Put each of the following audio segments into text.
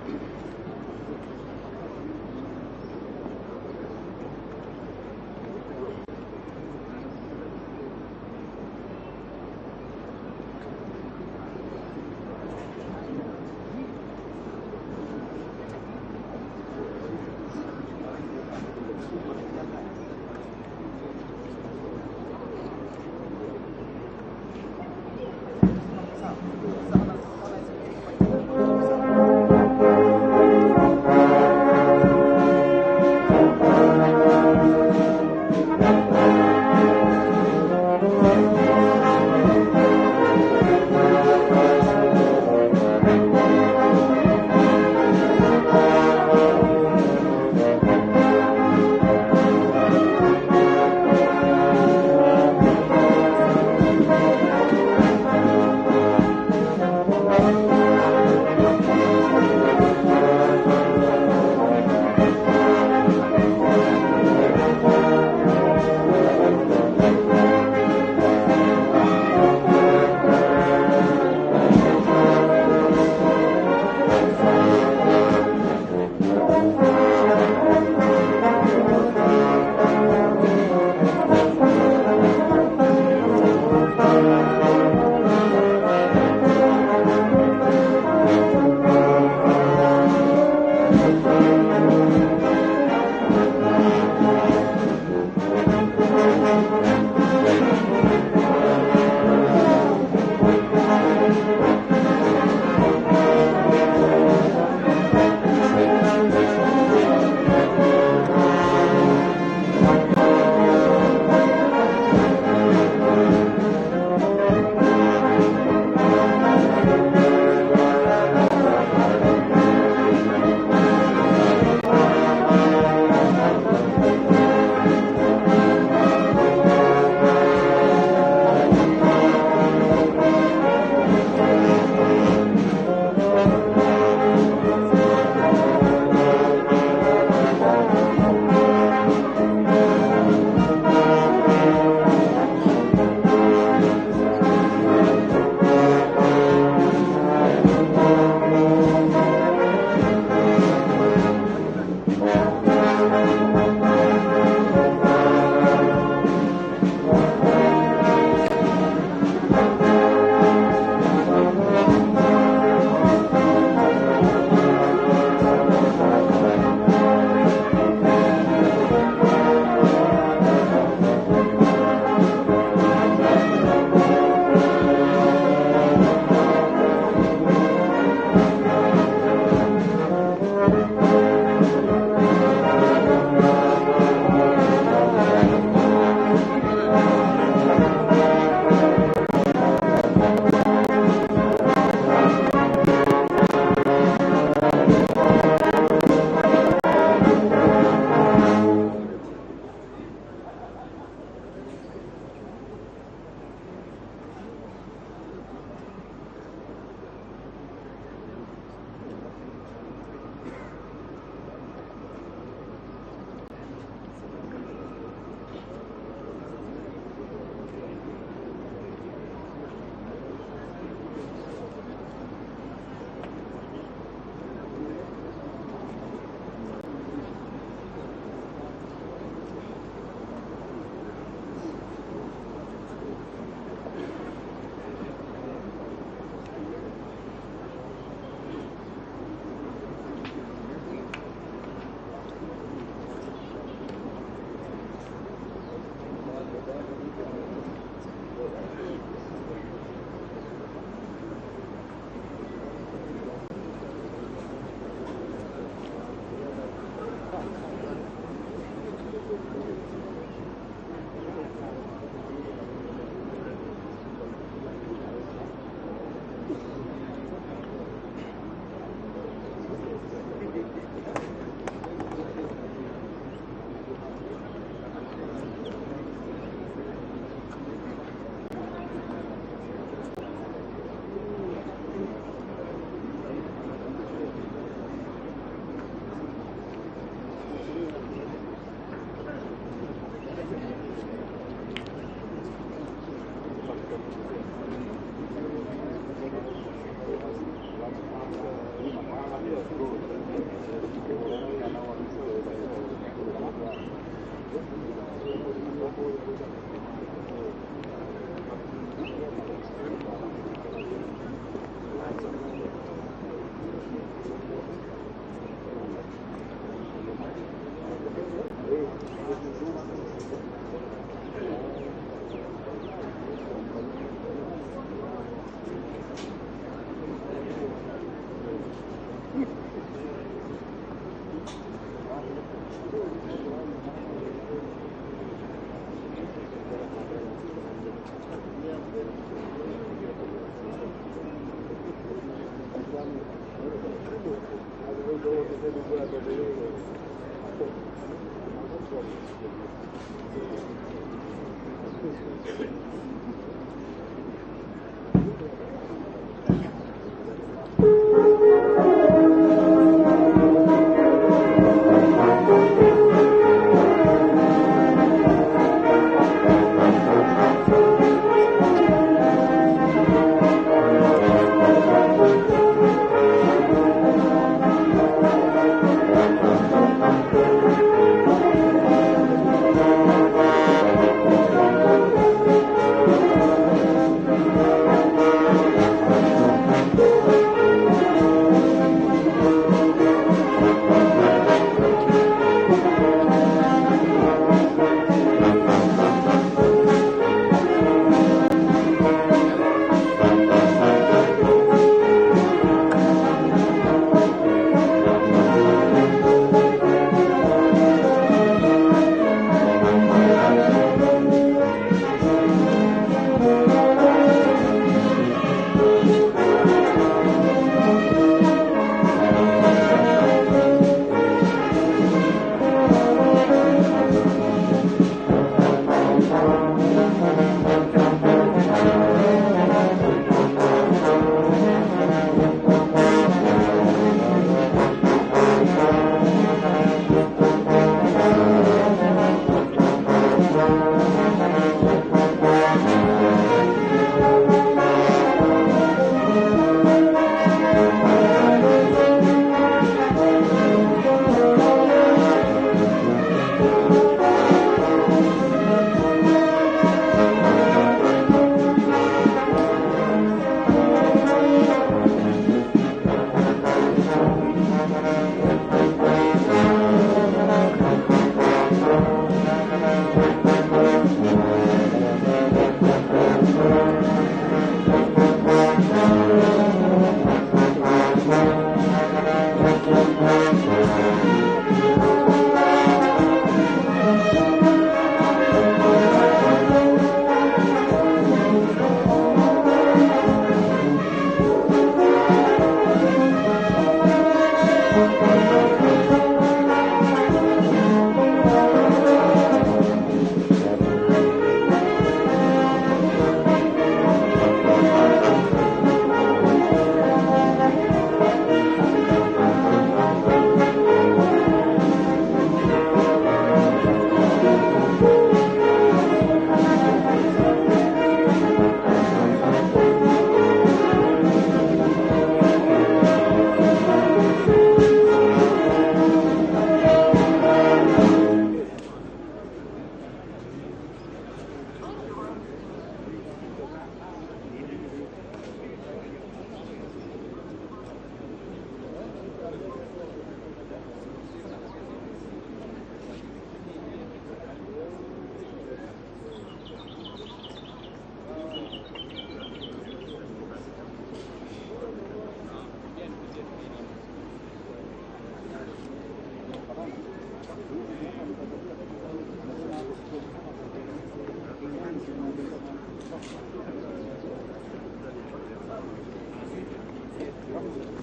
Thank you.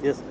Yes.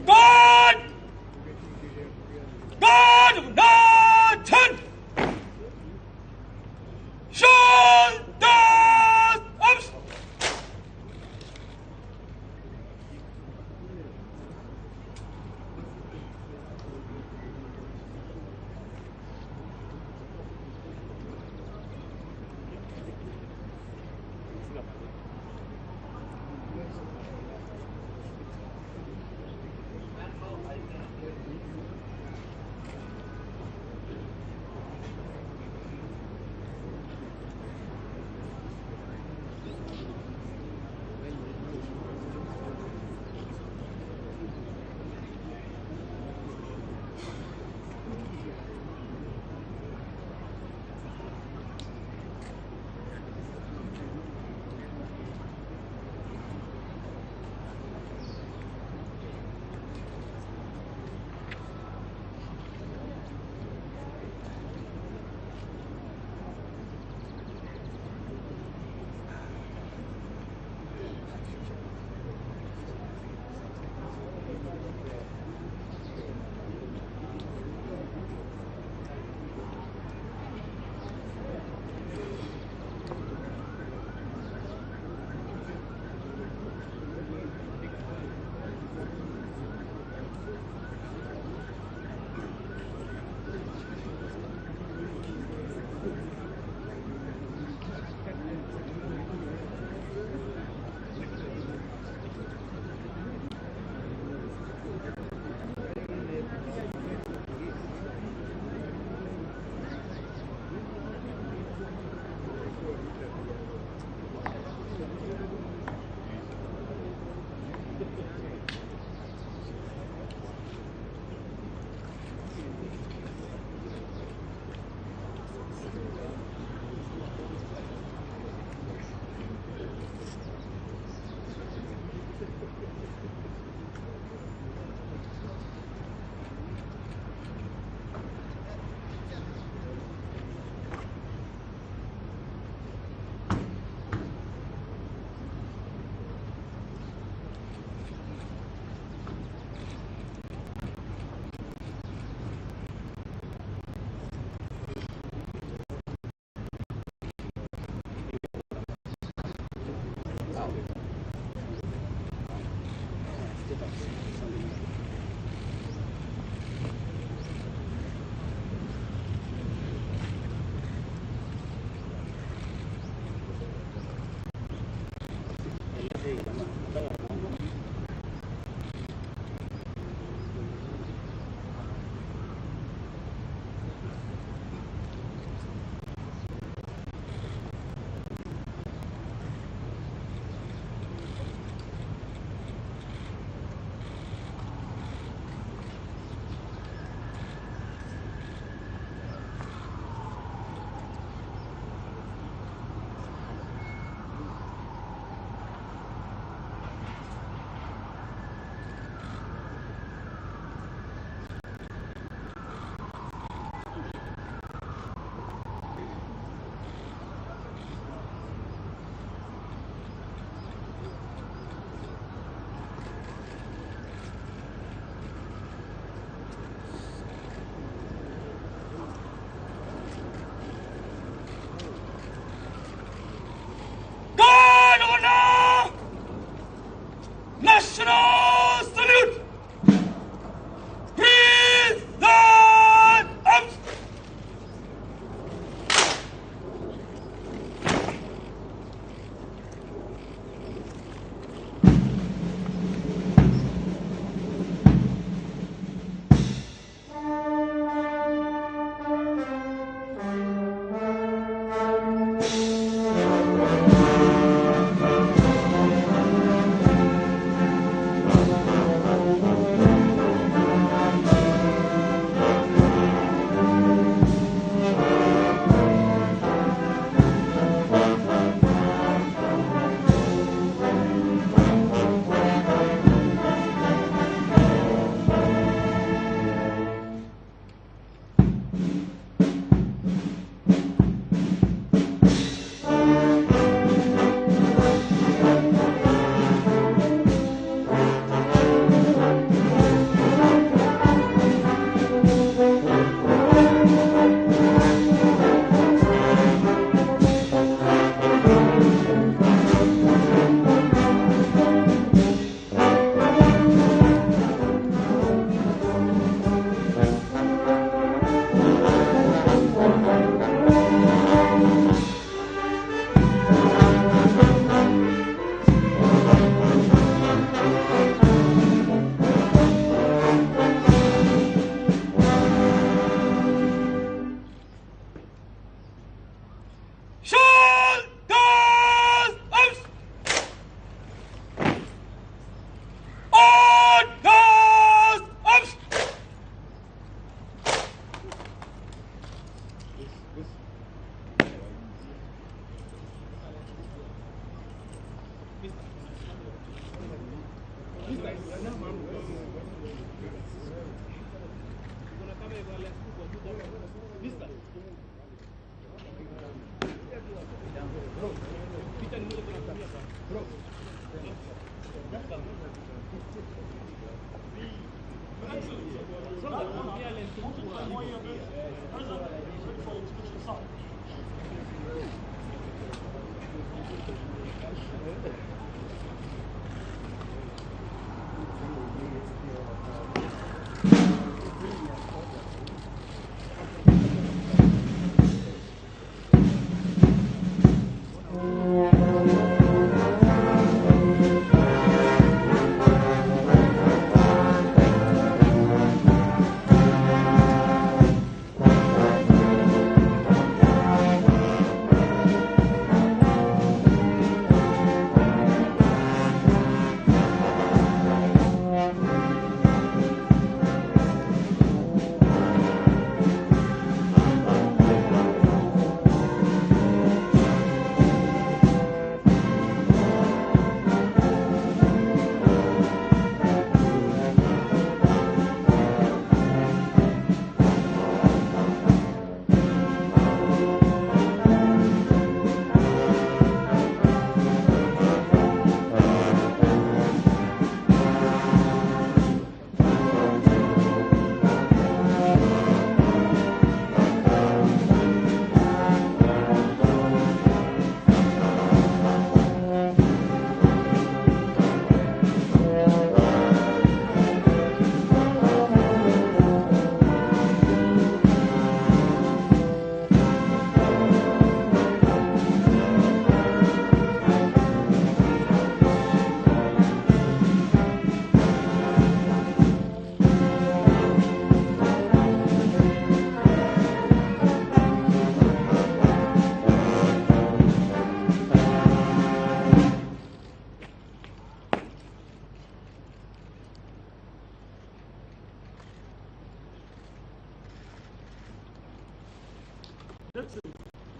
God! God 나천! 션더 업스!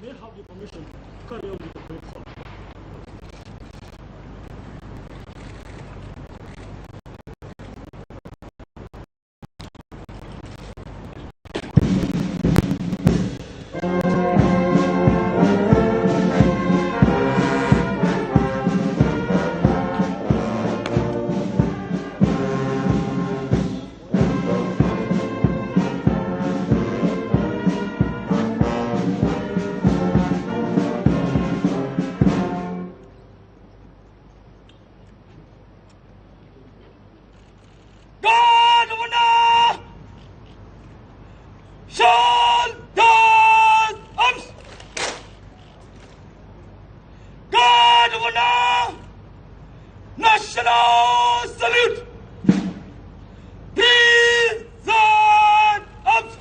May I have your permission to carry on with the parade, sir? National salute! Present arms!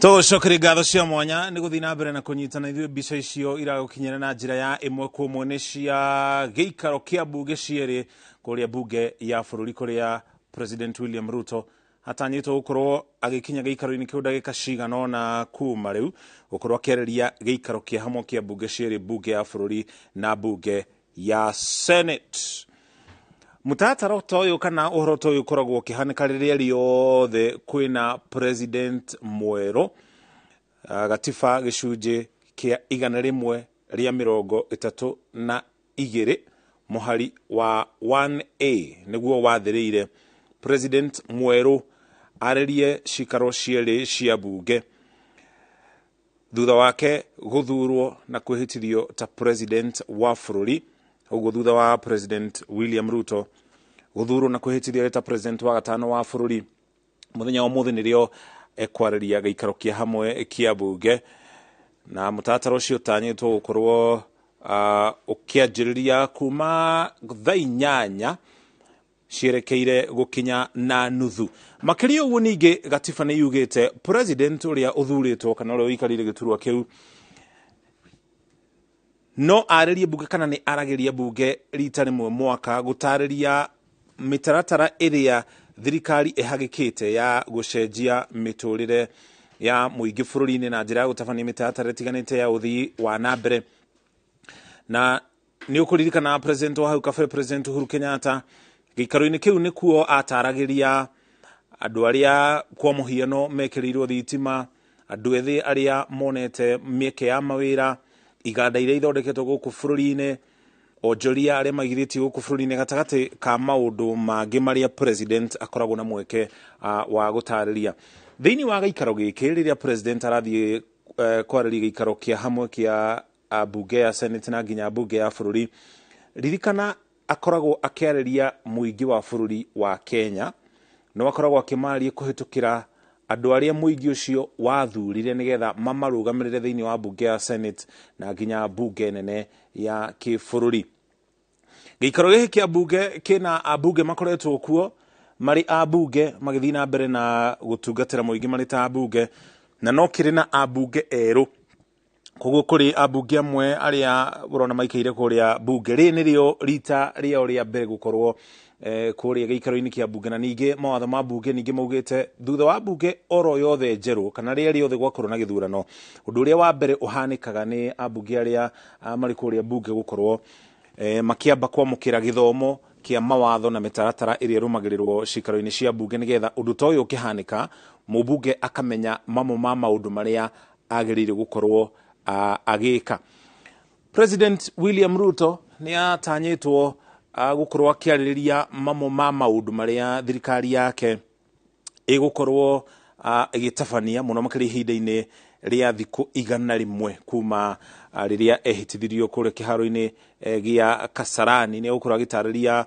Tũgũcokeria ngatho cia mwanya nĩ gũthiĩ na mbere na kũnyitana ithuĩ. Mbica icio iragũkinyĩra na njĩra ya ĩmwe kwa ĩmwe nĩ cia gĩikaro kĩa mbunge cierĩ kũrĩa mbunge ya bũrũri, kũrĩa President William Ruto atanyĩtwo gũkorwo agĩkinya gĩikaro-inĩ kĩu ndagĩka cigana ũna kuma rĩu, gũkorwo akĩarĩria gĩikaro kĩa hamwe kĩa mbunge cierĩ, mbunge ya bũrũri na mbunge ya Senate. Mũtaratara ta ũyũ kana ũhoro ta ũyũ ũkoragwo ũkĩhanĩka rĩrĩa rĩothe kwĩna president mwerũ. Gatiba gĩcunjĩ kĩa 132 mũhari wa 1A nĩguo wathĩrĩire president mwerũ arĩrie cikaro cierĩ cia mbunge thutha wake gũthurwo na kwĩhĩtithio ta president wa bũrũri. Ũguo thutha wa President William Ruto gũthurwo na kwĩhĩtithio ta president wa gatano wa bũrũri, mũthenya wa ũmũthĩ nĩrĩo ekwarĩria gĩikaro kĩa hamwe kĩa mbunge, na mũtaratara ũcio ũtanyĩtwo gũkorwo ũkĩanjĩrĩria kuma thaa 8 cierekeire gũkinya na nuthu. Makĩria ũguo ningĩ gatiba nĩ yugĩte president ũrĩa ũthurĩtwo kana ũrĩa ũikarĩire gĩturwa kĩu no arĩrie mbunge kana nĩ aragĩria mbunge rita rĩmwe mwaka gũtarĩria mĩtaratara ĩrĩa thirikari ĩhagĩkĩte ya gũcenjia mĩtũrĩre ya mũingĩ bũrũri-inĩ na njĩra ya gũtabania mĩtaratara ĩtiganĩte ya ũthii wa na mbere. Na nĩ ũkũririkana president wa hau kabere, President Uhuru Kenyatta, gĩikaro-inĩ kĩu nĩkuo ataragĩria andũ arĩa kwa mũhiano mekĩrĩirwo thitima, andũ ethĩ arĩa monete mĩeke ya mawĩra, iganda iria ithondeketwo gũkũ bũrũri-inĩ, onjoria arĩa maigithĩtie gũkũ bũrũri-inĩ, gatagatĩ ka maũndũ mangĩ marĩa president akoragwo na mweke wa gũtarĩria thĩinĩ wa gĩikaro gĩkĩ. Rĩrĩa president arathiĩ kwarĩria gĩikaro kĩa hamwe kĩa mbunge ya Senate na nginya mbunge ya bũrũri, ririkana akoragwo akĩarĩria mũingĩ wa bũrũri wa Kenya, no akoragwo akĩmaria kũhĩtũkĩra andũ arĩa mũingĩ ũcio wathurire nĩgetha mamarũgamĩrĩre thĩinĩ wa mbunge ya Senate na nginya mbunge nene ya kĩbũrũri. Gĩikaro gĩkĩ kĩa mbunge kĩna ambunge makoretwo kuo marĩ ambunge magĩthiĩ na mbere na gũtungatĩra mũingĩ marĩ ta ambunge, na no kĩrĩ na ambunge erũ. Koguo kũrĩ ambunge amwe arĩa ũrona maikaire kũrĩa mbunge, rĩrĩ nĩrĩo rita rĩao rĩa mbere gũkorwo kũrĩa gĩikaro-inĩ kĩa mbunge. Na ningĩ mawatho ma mbunge ningĩ maugĩte thutha wa mbunge oro yothe njerũ kana rĩrĩa rĩothe gwakorwo na gĩthurano, ũndũ ũrĩa wa mbere ũhanĩkaga nĩ ambunge arĩa marĩ kũrĩa mbunge gũkorwo makĩamba kwamũkĩra gĩthomo kĩa mawatho na mĩtaratara ĩrĩa ĩrũmagĩrĩrwo cikaro-inĩ cia mbunge, nĩgetha ũndũ ta ũyũ ũkĩhanĩka mũmbunge akamenya mamwe ma maũndũ marĩa agĩrĩire gũkorwo agĩka. President William Ruto nĩ atanyĩtwo gũkorwo akĩarĩrĩria mamwe ma maũndũ marĩa thirikari yake ĩgũkorwo ĩgĩtabania mũno makĩria ihinda-inĩ rĩa thikũ 100 kuma rĩrĩa ehĩtithirio kũrĩa kĩharo-inĩ gĩa Kasarani. Nĩ egũkorwo agĩtarĩria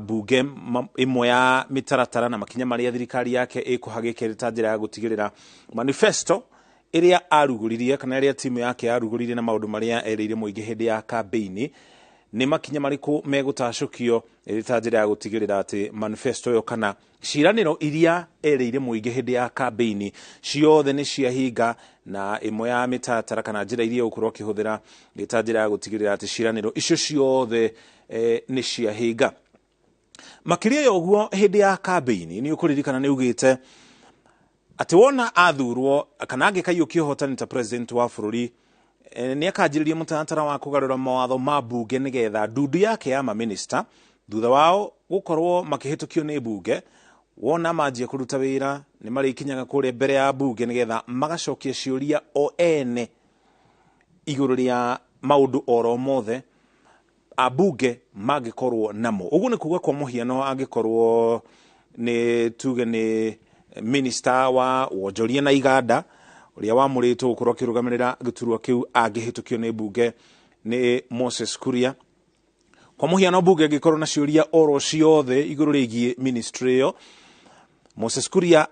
mbunge ĩmwe ya mĩtaratara na makinya marĩa thirikari yake ĩkũhagĩka ta njĩra ya gũtigĩrĩra manifesto ĩrĩa arugũririe kana ĩrĩa timu yake yarugũririe na maũndũ marĩa erĩire mũingĩ hĩndĩ ya kambĩini nĩ makinya marĩkũ megũtacũkio ĩrĩ ta njĩra ya gũtigĩrĩra atĩ manifesto ĩyo kana ciĩranĩro iria erĩire mũingĩ hĩndĩ ya kambĩini ciothe nĩ ciahinga, na ĩmwe ya mĩtaratara kana njĩra iria egũkorwo akĩhũthĩra ĩ ta njĩra ya gũtigĩrĩra atĩ ciĩranĩro icio ciothe nĩ ciahinga. Makĩria ya ũguo, hĩndĩ ya kambĩini nĩ ũkũririkana nĩ ugĩte atĩ wona athurwo kana angĩkaiyũkia ũhotani ta president wa bũrũri, nĩ akanjĩrĩria mũtaratara wa kũgarũra mawatho ma mbunge nĩgetha ndundu yake ya maminista thutha wao gũkorwo makĩhĩtũkio nĩ mbunge, wona manjia kũruta wĩra nĩ marĩkinyaga kũrĩa mbere ya mbunge nĩgetha magacokia ciũria o ene igũrũ rĩa maũndũ oro mothe ambunge mangĩkorwo namo. Ũguo nĩ kuga kwa mũhiano angĩkorwo nĩ tuge nĩ minister wa wonjoria na iganda ũrĩa wamũrĩtwo gũkorwo akĩrũgamĩrĩra gĩturwa kĩu angĩhĩtũkio nĩ mbunge nĩ Moses Kuria, kwa mũhiano mbunge ĩngĩkorwo na ciũria oro ciothe igũrũ rĩgiĩ ministry ĩyo, Moses Kuria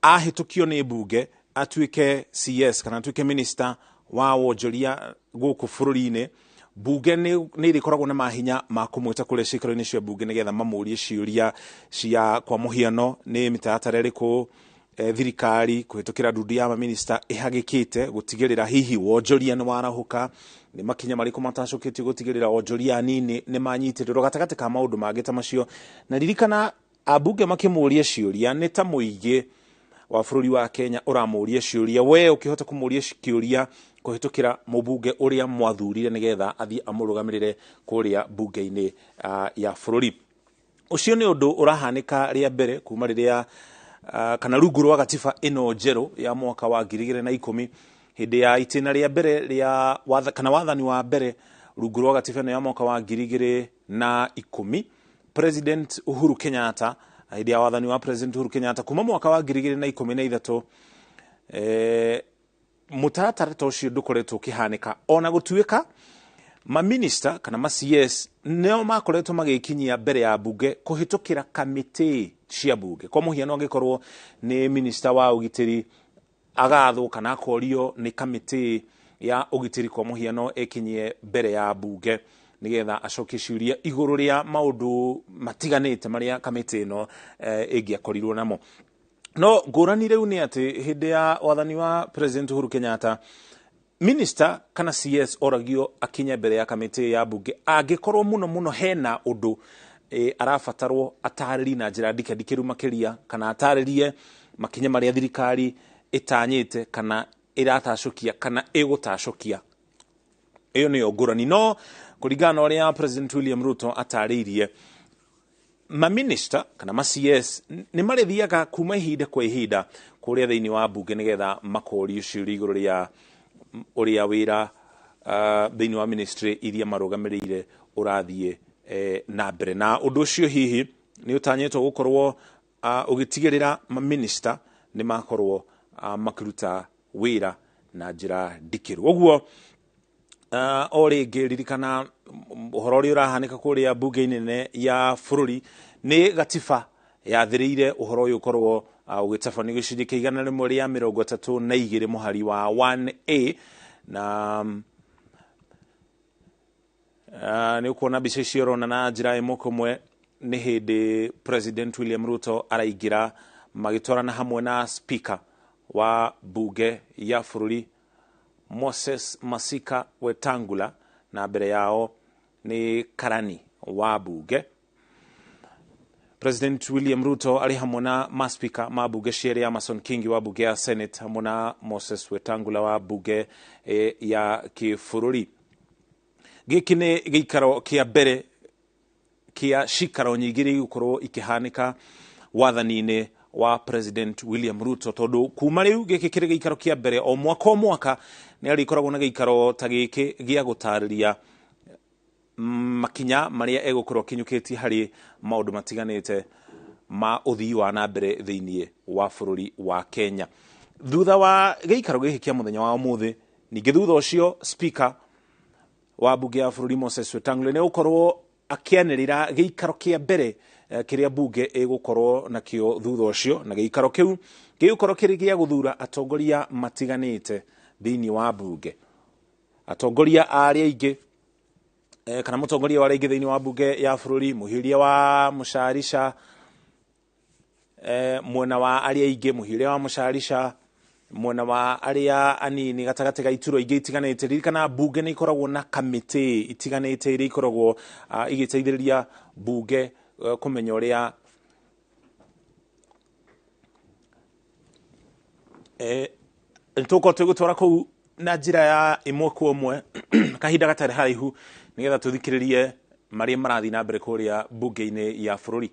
ahĩtũkio nĩ mbunge atuĩke CS kana atuĩke minister wa wonjoria gũkũ bũrũri-inĩ, mbunge nĩ ĩrĩkoragwo na mahinya ma kũmwĩta kũrĩa ciikaro-inĩ cia mbunge nĩgetha mamũrie ciũria cia kwa mũhiano nĩ mĩtaratara ĩrĩkũ thirikari kũhĩtũkĩra ndundu ya maminista ĩhagĩkĩte gũtigĩrĩra hihi wonjoria nĩ warahũka, nĩ makinya marĩkũ matacũkĩtio gũtigĩrĩra wonjoria anini nĩ manyitĩrĩrwo gatagatĩ ka maũndũ mangĩ ta macio. Na ririkana ambunge makĩmũria ciũria nĩ ta mũingĩ wa bũrũri wa Kenya ũramũria ciũria, we ũkĩhota kũmũria kĩũria kũhĩtũkĩra mũbunge ũrĩa mwathurire nĩgetha athiĩ amũrũgamĩrĩre kũrĩa bunge-inĩ ya bũrũri. Ũcio nĩ ũndũ ũrahanĩka rĩa mbere kuma rĩrĩa kana rungu rwa gatiba ĩno njerũ ya mwaka wa 2010 hĩndĩ ya itĩna rĩa mbere rĩa kana wathani wa mbere rungu rwa gatiba ĩno ya mwaka wa 2010 President Uhuru Kenyatta, hĩndĩ ya wathani wa President Uhuru Kenyatta kuma mwaka wa 2013 mũtaratara ta ũcio ndũkoretwo ũkĩhanĩka, ona gũtuĩka maminista kana ma CS nĩo makoretwo magĩkinyia mbere ya bunge kũhĩtũkĩra kamĩtĩ cia bunge. Kwa mũhiano angĩkorwo nĩ minista wa ũgitĩri agathwo kana akorio nĩ kamĩtĩ ya ũgitĩri kwa mũhiano ekinyie mbere ya bunge nĩgetha acokie ciũria igũrũ rĩa maũndũ matiganĩte marĩa kamĩtĩ ĩno ĩngĩakorirwo namo. No ngũrani rĩu nĩ atĩ hĩndĩ ya wathani wa President Uhuru Kenyatta minister kana CS oragio akinye mbere ya kamĩtĩ ya bunge angĩkorwo mũno mũno hena ũndũ arabatarwo atarĩrie na njĩra ndikandikĩru makĩria kana atarĩrie makinya marĩa thirikari ĩtanyĩte kana ĩratacũkia kana ĩgũtacũkia. Ĩyo nĩyo ngũrani. No kũringana na ũrĩa President William Ruto atarĩirie, maminista kana ma CS nĩ marĩthiaga kuma ihinda kwa ihinda kũrĩa thĩinĩ wa bunge nĩgetha makorio ciũria igũrũ rĩa ũrĩa wĩra thĩinĩ wa ministry iria marũgamĩrĩire ũrathiĩ na mbere. Na ũndũ ũcio hihi nĩ ũtanyĩtwo gũkorwo ũgĩtigĩrĩra maminista nĩ makorwo makĩruta wĩra na njĩra ndikĩru. Ũguo o rĩngĩ ririkana ũhoro ũrĩa ũrahanĩka kũrĩa bunge-inĩ nene ya bũrũri nĩ gatiba yathĩrĩire ũhoro ũyũ ũkorwo ũgĩtabanio gĩcunjĩ kĩa 132 mũhari wa 1A na nĩ ũkuona mbica icio ũrona na njĩra ĩmwe kwa ĩmwe nĩ hĩndĩ President William Ruto araingĩra magĩtwarana hamwe na speaker wa bunge ya bũrũri Moses Masika Wetangula, na mbere yao nĩ karani wa bunge. President William Ruto arĩ hamwe na maspika ma bunge cierĩ, Amason Kingi wa bunge ya Senate hamwe na Moses Wetangula wa bunge ya kĩbũrũri. Gĩkĩ nĩ gĩikaro kĩa mbere kĩa cikaro nyingĩ iria igũkorwo ikĩhanĩka wathani-inĩ wa President William Ruto, tondũ kuma rĩu gĩkĩ kĩrĩ gĩikaro kĩa mbere o mwaka o mwaka nĩ arĩkoragwo na gĩikaro ta gĩkĩ gĩa gũtarĩria makinya marĩa egũkorwo akinyũkĩtie harĩ maũndũ matiganĩte ma ũthii wa na mbere thĩinĩ wa bũrũri wa Kenya. Thutha wa gĩikaro gĩkĩ kĩa mũthenya wa ũmũthĩ, ningĩ thutha ũcio speaker wa bunge ya bũrũri Moses Wetangula nĩ egũkorwo akĩanĩrĩra gĩikaro kĩa mbere kĩrĩa bunge ĩgũkorwo nakĩo thutha ũcio, na gĩikaro kĩu gĩgũkorwo kĩrĩ gĩa gũthura atongoria matiganĩte thĩinĩ wa bunge, atongoria a arĩa aingĩ kana mũtongoria wa arĩa aingĩ thĩinĩ wa bunge ya bũrũri, mũhiũria wa mũcarica mwena wa arĩa aingĩ, mũhiũria wa mũcarica mwena wa arĩa anini, gatagatĩ ga iturwa ingĩ itiganĩte. Ririkana bunge nĩ ikoragwo na kamĩtĩ itiganĩte iria ikoragwo igĩteithĩrĩria bunge kũmenya ũrĩa tũgũkorwo tũgĩtwara kũu na njĩra ya ĩmwe kwa ĩmwe kahinda gatarĩ haraihu nĩgetha tũthikĩrĩrie marĩa marathiĩ na mbere kũrĩa bunge-inĩ ya bũrũri.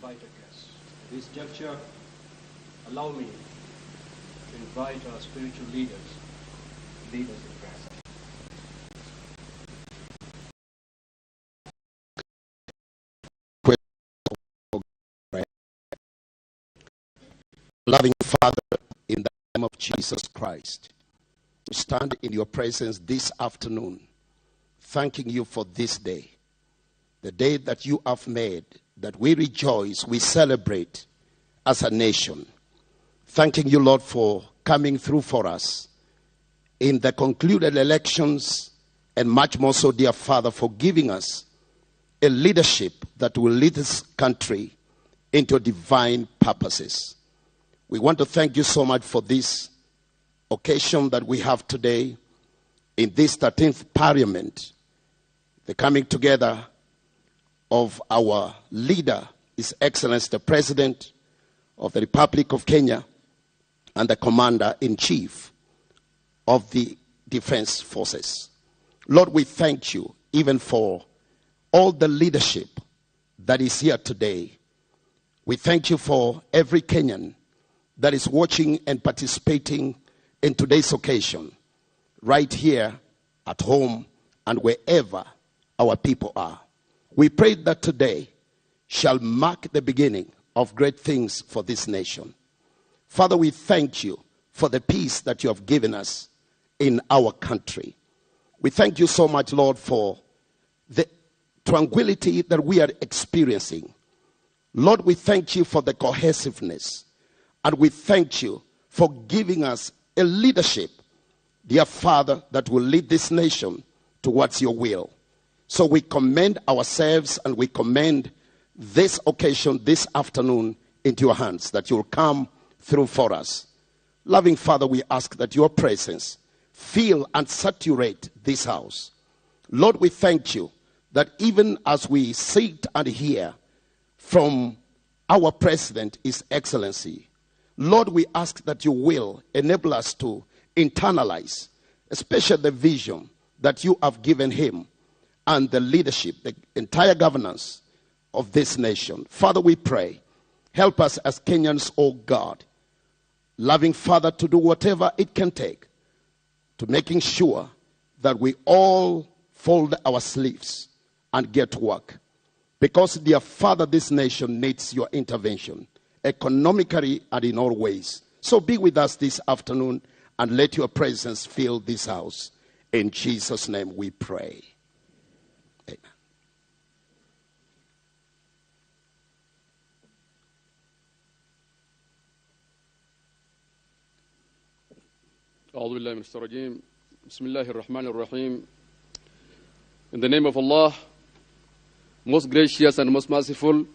Invited guests. At this juncture, allow me to invite our spiritual leaders to lead us in prayer. Loving Father, in the name of Jesus Christ, we stand in your presence this afternoon, thanking you for this day, the day that you have made, that we rejoice, we celebrate as a nation. Thanking you, Lord, for coming through for us in the concluded elections, and much more so, dear Father, for giving us a leadership that will lead this country into divine purposes. We want to thank you so much for this occasion that we have today in this 13th Parliament, the coming together of our leader, His Excellency the President of the Republic of Kenya and the Commander-in-Chief of the Defense Forces. Lord, we thank you even for all the leadership that is here today. We thank you for every Kenyan that is watching and participating in today's occasion, right here at home and wherever our people are. We pray that today shall mark the beginning of great things for this nation. Father, we thank you for the peace that you have given us in our country. We thank you so much, Lord, for the tranquility that we are experiencing. Lord, we thank you for the cohesiveness, and we thank you for giving us a leadership, dear Father, that will lead this nation towards your will. So we commend ourselves and we commend this occasion this afternoon into your hands, that you'll come through for us. Loving Father, we ask that your presence fill and saturate this house. Lord, we thank you that even as we sit and hear from our President, His Excellency, Lord, we ask that you will enable us to internalize, especially the vision that you have given him and the leadership, the entire governance of this nation. Father, we pray, help us as Kenyans, oh God, loving Father, to do whatever it can take to making sure that we all fold our sleeves and get to work. Because, dear Father, this nation needs your intervention, economically and in all ways. So be with us this afternoon and let your presence fill this house. In Jesus' name we pray. Amen. أعوذ بالله من الشيطان الرجيم. بسم الله الرحمن الرحيم. In the name of Allah, most gracious and most merciful,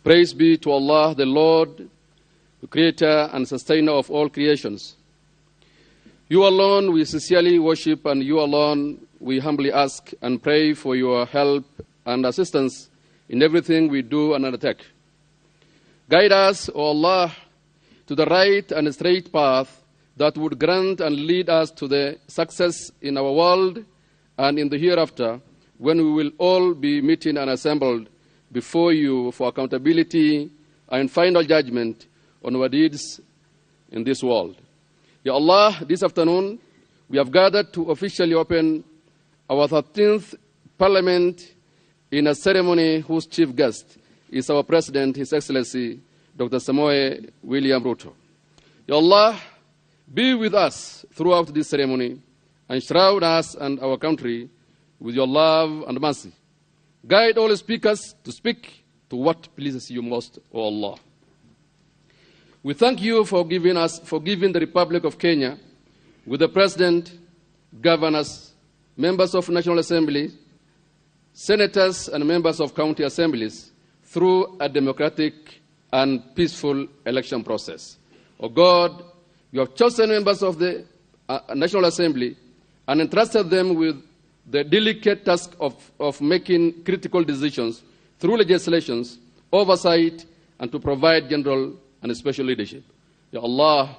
praise be to Allah, the Lord, the creator and sustainer of all creations. You alone we sincerely worship, and you alone we humbly ask and pray for your help and assistance in everything we do and undertake. Guide us, O Allah, to the right and straight path that would grant and lead us to the success in our world and in the hereafter, when we will all be meeting and assembled before you for accountability and final judgment on our deeds in this world. Ya Allah, this afternoon we have gathered to officially open our 13th Parliament in a ceremony whose chief guest is our President, His Excellency Dr. Samoei William Ruto. Ya Allah, be with us throughout this ceremony and shroud us and our country with your love and mercy. Guide all speakers to speak to what pleases you most, O Allah. We thank you for giving the Republic of Kenya, with the President, governors, members of National Assembly, senators, and members of county assemblies through a democratic and peaceful election process. O God, you have chosen members of the National Assembly and entrusted them with the delicate task of making critical decisions through legislations, oversight, and to provide general and special leadership. Ya Allah,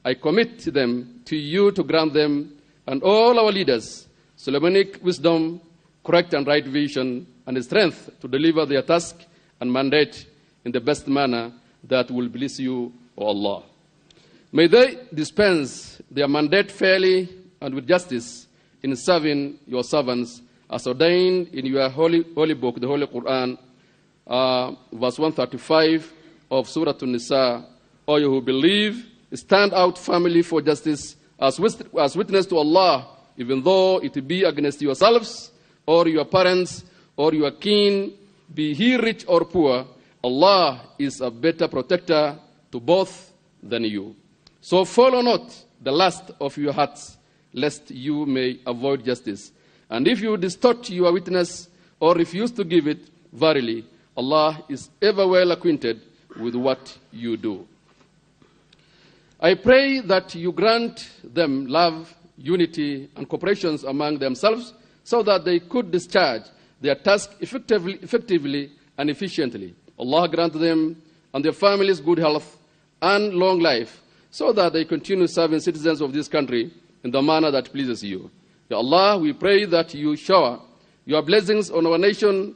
I commit them to you to grant them and all our leaders Solomonic wisdom, correct and right vision, and strength to deliver their task and mandate in the best manner that will please you, O Allah. May they dispense their mandate fairly and with justice in serving your servants as ordained in your holy book, the Holy Quran, verse 135 of Surah An-Nisa. All you who believe, stand out firmly for justice as witness to Allah, even though it be against yourselves or your parents or your kin, be he rich or poor, Allah is a better protector to both than you. So follow not the lust of your hearts, lest you may avoid justice. And if you distort your witness or refuse to give it, verily, Allah is ever well acquainted with what you do. I pray that you grant them love, unity, and cooperation among themselves so that they could discharge their task effectively and efficiently. Allah grant them and their families good health and long life so that they continue serving citizens of this country in the manner that pleases you. Ya Allah, we pray that you shower your blessings on our nation,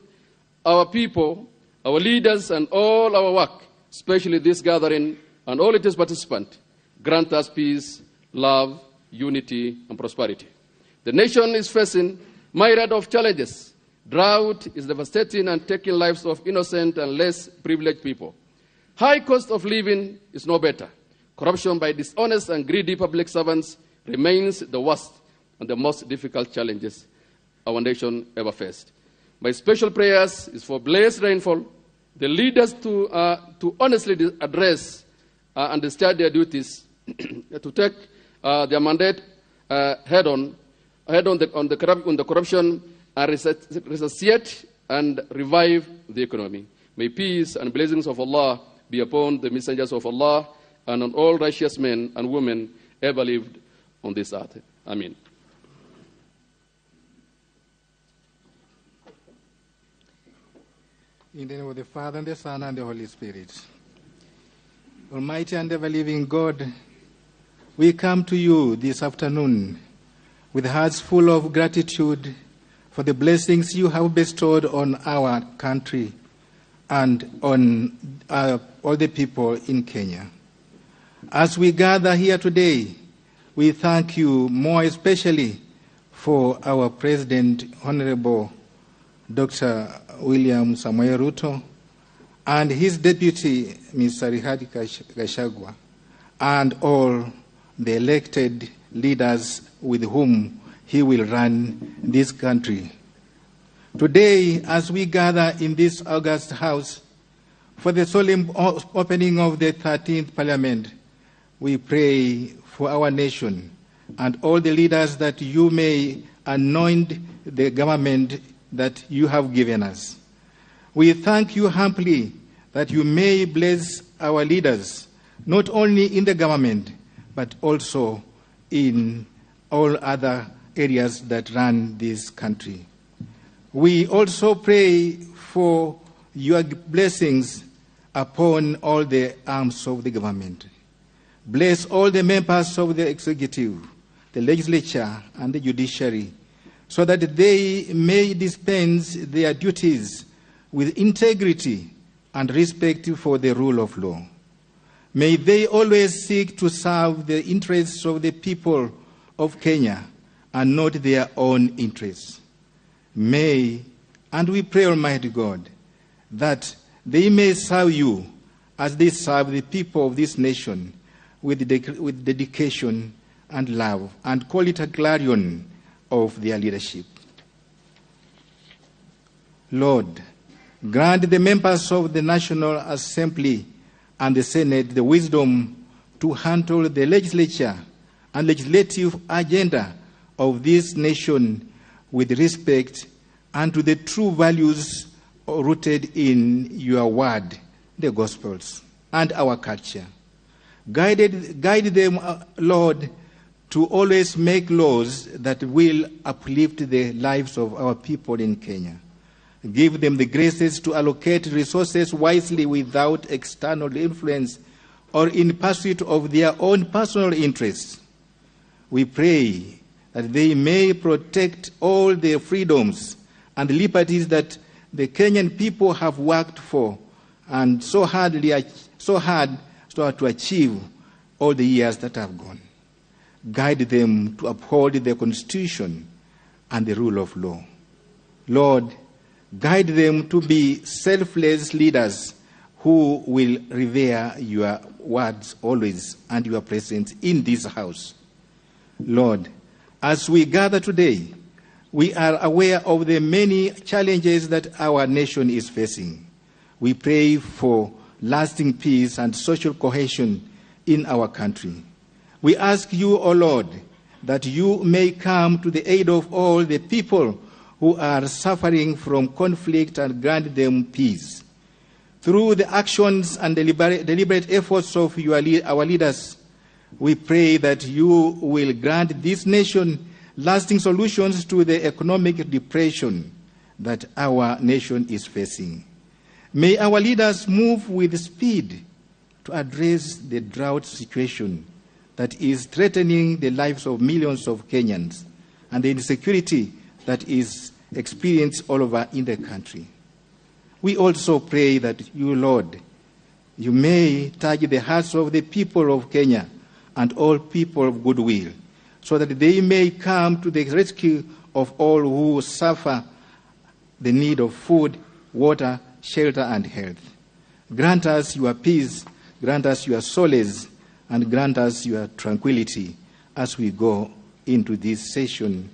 our people, our leaders, and all our work, especially this gathering and all its participants. Grant us peace, love, unity, and prosperity. The nation is facing myriad of challenges. Drought is devastating and taking lives of innocent and less privileged people. High cost of living is no better. Corruption by dishonest and greedy public servants remains the worst and the most difficult challenges our nation ever faced. My special prayers is for blessed rainfall, the leaders to honestly address and discharge their duties, to take their mandate head on the corruption, and resuscitate and revive the economy. May peace and blessings of Allah be upon the messengers of Allah and on all righteous men and women ever lived on this earth. Amen. In the name of the Father, and the Son, and the Holy Spirit. Almighty and ever-living God, we come to you this afternoon with hearts full of gratitude for the blessings you have bestowed on our country and on all the people in Kenya. As we gather here today, we thank you more especially for our President, Honorable Dr. William Samoei Ruto, and his deputy, Mr. Rigathi Gachagua, and all the elected leaders with whom he will run this country. Today, as we gather in this august house for the solemn opening of the 13th Parliament, we pray for our nation and all the leaders that you may anoint the government that you have given us. We thank you humbly that you may bless our leaders, not only in the government, but also in all other areas that run this country. We also pray for your blessings upon all the arms of the government. Bless all the members of the executive, the legislature, and the judiciary, so that they may dispense their duties with integrity and respect for the rule of law. May they always seek to serve the interests of the people of Kenya and not their own interests. May, and we pray, Almighty God, that they may serve you as they serve the people of this nation with dedication and love, and call it a clarion of their leadership. Lord, grant the members of the National Assembly and the Senate the wisdom to handle the legislature and legislative agenda of this nation with respect and to the true values rooted in your word, the Gospels, and our culture. Guide them, Lord, to always make laws that will uplift the lives of our people in Kenya. Give them the graces to allocate resources wisely without external influence or in pursuit of their own personal interests. We pray that they may protect all the freedoms and liberties that the Kenyan people have worked for and so hard to achieve all the years that have gone. Guide them to uphold the Constitution and the rule of law. Lord, guide them to be selfless leaders who will revere your words always and your presence in this house. Lord, as we gather today, we are aware of the many challenges that our nation is facing. We pray for lasting peace and social cohesion in our country. We ask you, O Lord, that you may come to the aid of all the people who are suffering from conflict and grant them peace. Through the actions and deliberate efforts of our leaders, we pray that you will grant this nation lasting solutions to the economic depression that our nation is facing. May our leaders move with speed to address the drought situation that is threatening the lives of millions of Kenyans and the insecurity that is experienced all over in the country. We also pray that you, Lord, you may touch the hearts of the people of Kenya and all people of goodwill, so that they may come to the rescue of all who suffer the need of food, water, shelter, and health. Grant us your peace, grant us your solace, and grant us your tranquility as we go into this session.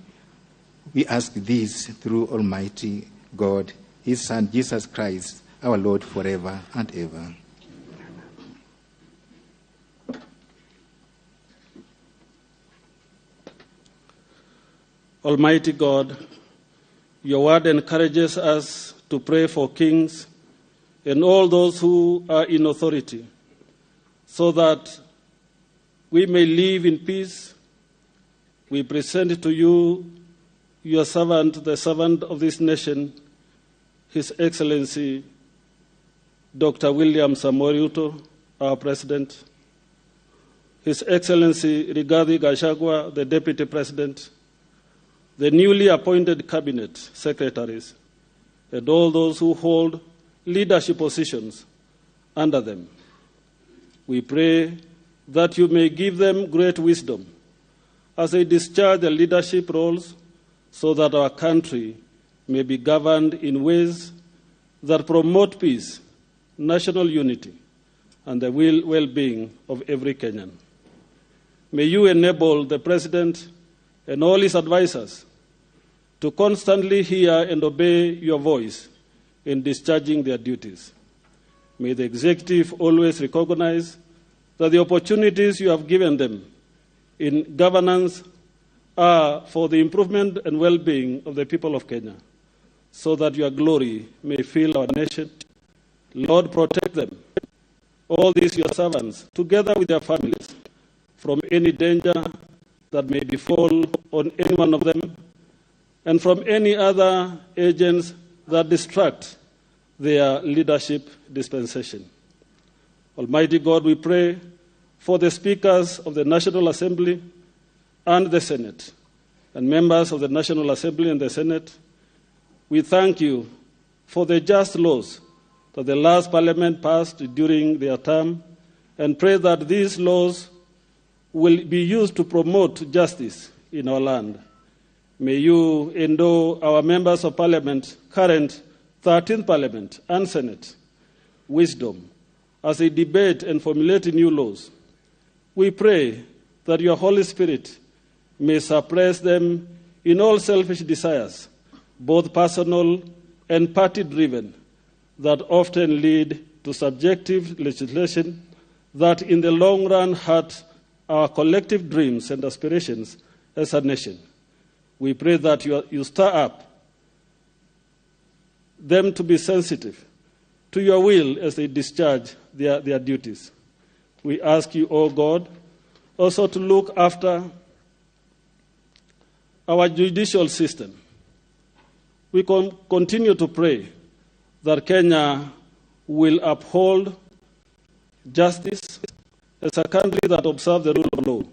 We ask this through Almighty God, His Son, Jesus Christ, our Lord, forever and ever. Almighty God, your word encourages us to pray for kings and all those who are in authority, so that we may live in peace. We present to you your servant, the servant of this nation, His Excellency Dr. William Samoei Ruto, our President, His Excellency Rigathi Gachagua, the Deputy President, the newly appointed Cabinet Secretaries, and all those who hold leadership positions under them. We pray that you may give them great wisdom as they discharge their leadership roles, so that our country may be governed in ways that promote peace, national unity, and the well-being of every Kenyan. May you enable the President and all his advisors to constantly hear and obey your voice in discharging their duties. May the executive always recognize that the opportunities you have given them in governance are for the improvement and well-being of the people of Kenya, so that your glory may fill our nation. Lord, protect them, all these your servants, together with their families, from any danger that may befall on any one of them, and from any other agents that distract their leadership dispensation. Almighty God, we pray for the speakers of the National Assembly and the Senate, and members of the National Assembly and the Senate. We thank you for the just laws that the last Parliament passed during their term, and pray that these laws will be used to promote justice in our land. May you endow our members of Parliament, current 13th Parliament and Senate, wisdom as they debate and formulate new laws. We pray that your Holy Spirit may suppress them in all selfish desires, both personal and party-driven, that often lead to subjective legislation that in the long run hurt our collective dreams and aspirations as a nation. We pray that you stir up them to be sensitive to your will as they discharge their duties. We ask you, O God, also to look after our judicial system. We continue to pray that Kenya will uphold justice as a country that observes the rule of law.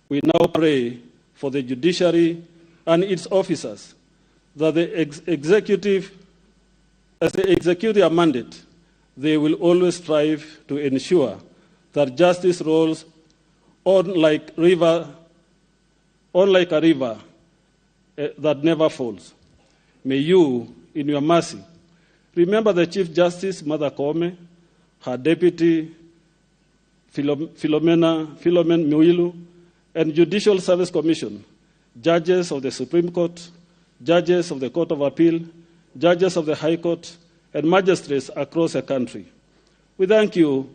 We now pray for the judiciary and its officers, that the executive, as they execute their mandate, they will always strive to ensure that justice rolls on like a river that never falls. May you, in your mercy, remember the Chief Justice, Martha Koome, her deputy, Philomena Mwilu, and Judicial Service Commission, judges of the Supreme Court, judges of the Court of Appeal, judges of the High Court, and magistrates across the country. We thank you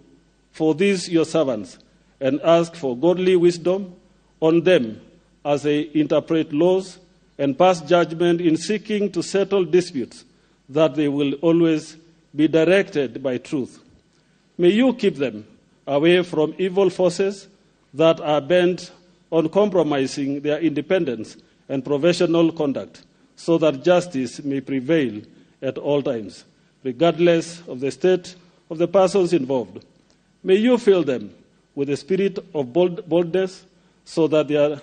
for these, your servants, and ask for godly wisdom on them as they interpret laws and pass judgment in seeking to settle disputes, that they will always be directed by truth. May you keep them away from evil forces that are bent on compromising their independence and professional conduct, so that justice may prevail at all times, regardless of the state of the persons involved. May you fill them with the spirit of boldness, so that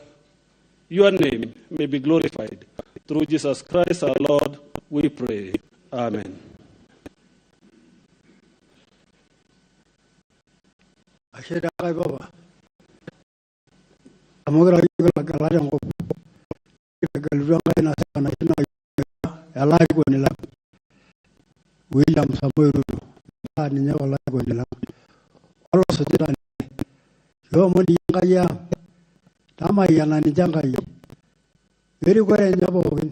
your name may be glorified. Through Jesus Christ our Lord, we pray. Amen. William Samoei Ruto ninye olarikoni lang olosujita ninye kiomon iyie Enkai ang tamayiana ninche Enkai erikore enye pookin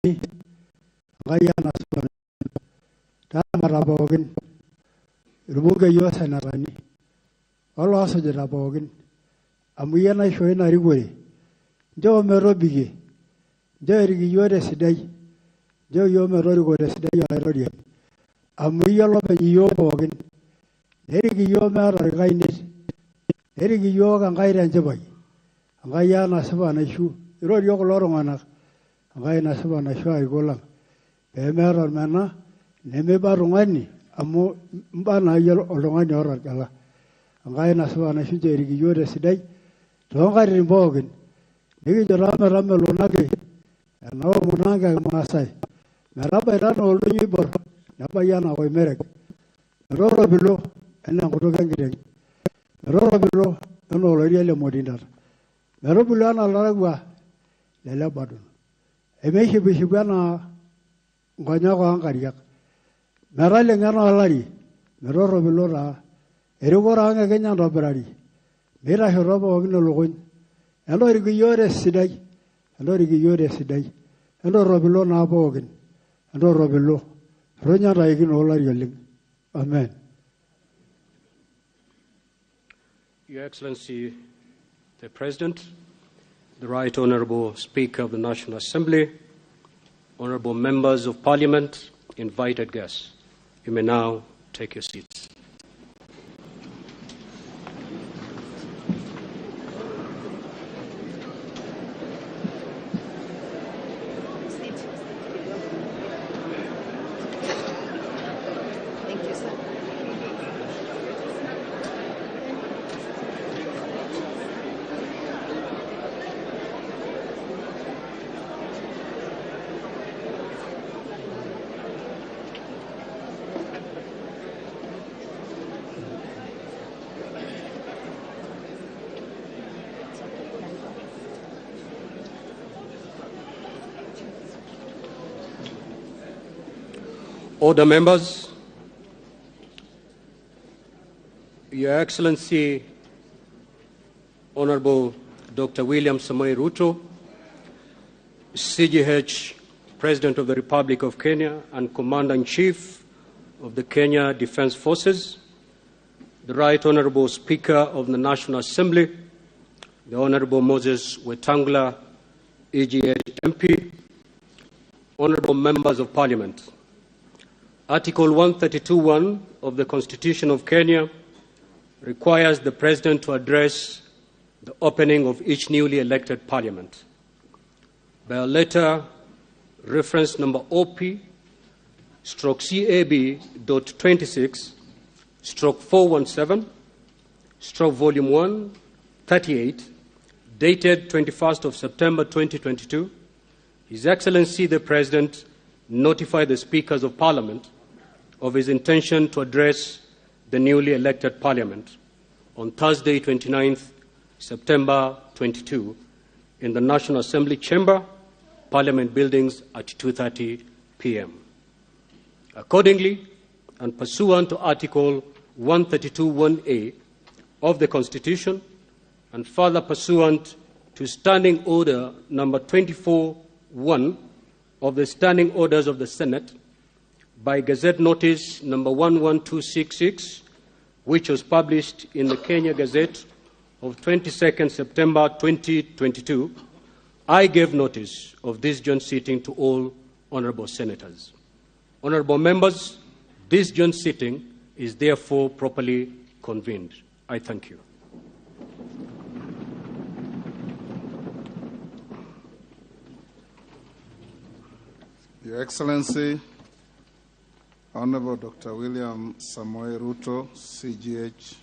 Enkai ang nasipa taramata pookin irbungei osenetani oloosujita pookin amu iyie naishoo ina rikore nchoo metobikie nchoo erik iyiook tesidai nchoo iyiook metoriko tesidai Olaitoriani amu iyie olopeny iyiook pookin nerik iyiook meeta orkainet nerik iyiook Enkai tenchipai Enkai ang nasipa naishu irorie kulo tung'anak Enkai nasipa naishu arikok lang pee meeta ormena nemiba tung'ani amu imbaa naa iyie oltung'ani oota orgela Enkai nasipa naishu nchoo erik iyiook tesidai toonkatitin pookin nikincho taa metamelonaki enaomon ang kimaasai metabaita enaa oldonyio oibor nebai enaa koimerek metorropilo enaa enkutuk enkiteng metorropilo enaa oloiria le modindat metubulu enaa oltarakua le Lebanon emeishipishipu enaa nkonyek oonkariak metaleng'o enaa olari metorropilo taa erikore ang e Kenya ntobirari meitashoto pookin ilukuny entorik iyiook tesidai entorik iyiook tesidai entorropilo naa pookin entorropilo ronya ntaikino olari oleng. Amen. Your Excellency, the President, the Right Honourable Speaker of the National Assembly, Honourable Members of Parliament, invited guests, you may now take your seats. Thank you, sir. Order, members. Your Excellency, Honorable Dr. William Samoei Ruto, CGH, President of the Republic of Kenya and Commander-in-Chief of the Kenya Defence Forces, the Right Honorable Speaker of the National Assembly, the Honorable Moses Wetangula, EGH MP, Honorable Members of Parliament. Article 132.1 of the Constitution of Kenya requires the President to address the opening of each newly elected Parliament. By a letter, reference number OP/CAB.26/417, /Volume 1, 38, dated 21st of September 2022, His Excellency the President notified the Speakers of Parliament of his intention to address the newly elected Parliament on Thursday, 29th September 22, in the National Assembly Chamber, Parliament Buildings at 2:30 p.m. Accordingly, and pursuant to Article 132(1)(a) of the Constitution, and further pursuant to Standing Order number 24(1) of the Standing Orders of the Senate, by Gazette Notice number 11266, which was published in the Kenya Gazette of 22nd September 2022, I gave notice of this joint sitting to all honorable senators. Honorable members, this joint sitting is therefore properly convened. I thank you. Your Excellency, Honorable Dr. William Samoei Ruto, CGH,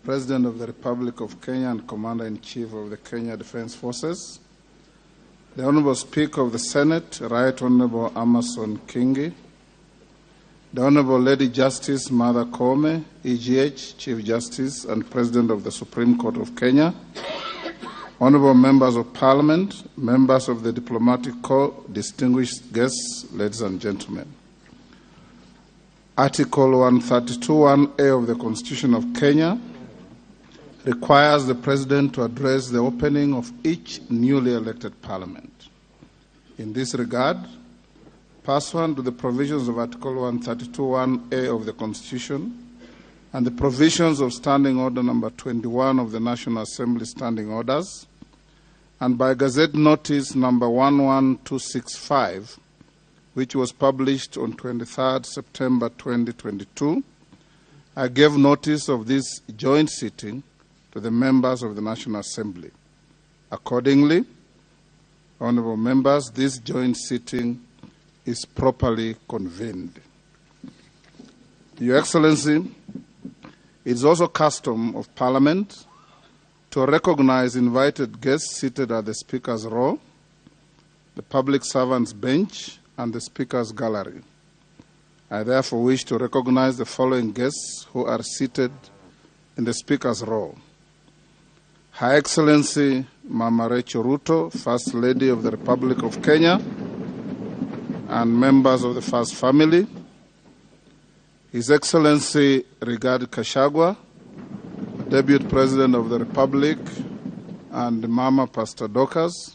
President of the Republic of Kenya and Commander-in-Chief of the Kenya Defense Forces, the Honorable Speaker of the Senate, Right Honorable Amason Kingi, the Honorable Lady Justice Martha Koome, EGH, Chief Justice and President of the Supreme Court of Kenya, Honorable Members of Parliament, members of the Diplomatic Corps, distinguished guests, ladies and gentlemen. Article 132(1)(a) of the Constitution of Kenya requires the President to address the opening of each newly elected Parliament. In this regard, pursuant to the provisions of Article 132(1)(a) of the Constitution and the provisions of Standing Order number 21 of the National Assembly Standing Orders, and by Gazette Notice number 11265, which was published on 23rd September 2022, I gave notice of this joint sitting to the members of the National Assembly. Accordingly, honorable members, this joint sitting is properly convened. Your Excellency, it is also custom of Parliament to recognize invited guests seated at the Speaker's row, the Public Servants' Bench, and the Speaker's Gallery. I therefore wish to recognize the following guests who are seated in the Speaker's row. Her Excellency Mama Rachel Ruto, First Lady of the Republic of Kenya, and members of the First Family. His Excellency Rigathi Gachagua, Deputy President of the Republic, and Mama Pastor Dorcas.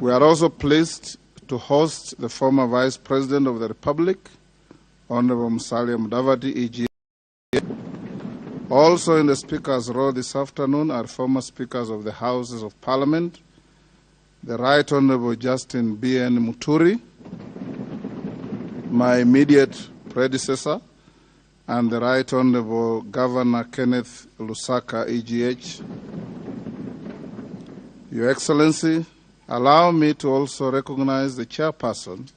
We are also pleased to host the former Vice President of the Republic, Honorable Musalia Mudavadi, E.G. Also in the Speaker's row this afternoon are former Speakers of the Houses of Parliament, the Right Honorable Justin B.N. Muturi, my immediate predecessor, and the Right Honorable Governor Kenneth Lusaka, EGH. Your Excellency, allow me to also recognize the Chairperson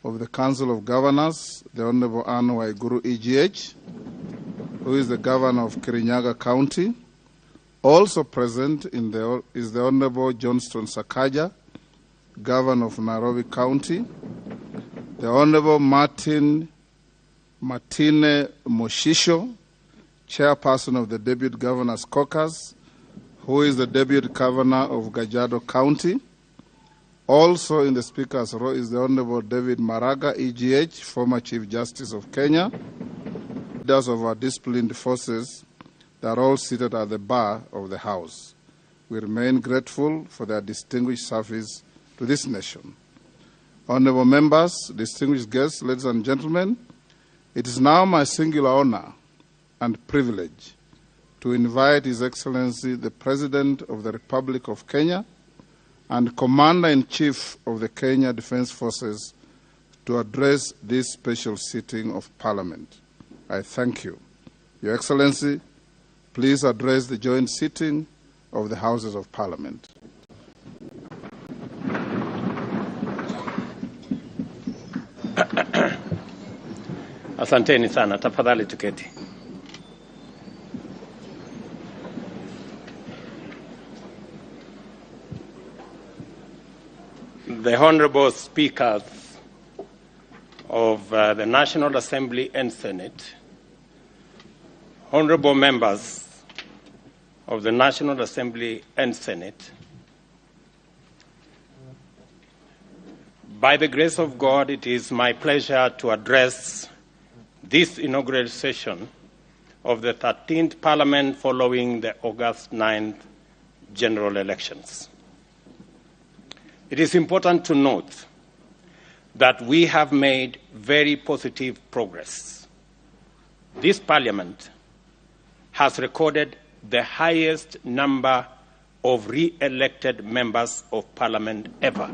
of the Council of Governors, the Honorable Anne Waiguru, EGH, who is the Governor of Kirinyaga County. Also present is the Honorable Johnston Sakaja, Governor of Nairobi County, the Honorable Martine Moshisho, Chairperson of the Deputy Governor's Caucus, who is the Deputy Governor of Kajiado County. Also in the Speaker's row is the Honorable David Maraga, EGH, former Chief Justice of Kenya, leaders of our disciplined forces that are all seated at the bar of the House. We remain grateful for their distinguished service to this nation. Honorable members, distinguished guests, ladies and gentlemen, it is now my singular honor and privilege to invite His Excellency the President of the Republic of Kenya and Commander-in-Chief of the Kenya Defense Forces to address this special sitting of Parliament. I thank you. Your Excellency, please address the joint sitting of the Houses of Parliament. Asanteni sana, tafadhali tuketi. The Honorable Speakers of the National Assembly and Senate, honorable members of the National Assembly and Senate, by the grace of God, it is my pleasure to address this inaugural session of the 13th Parliament following the August 9th general elections. It is important to note that we have made very positive progress. This Parliament has recorded the highest number of re-elected members of Parliament ever.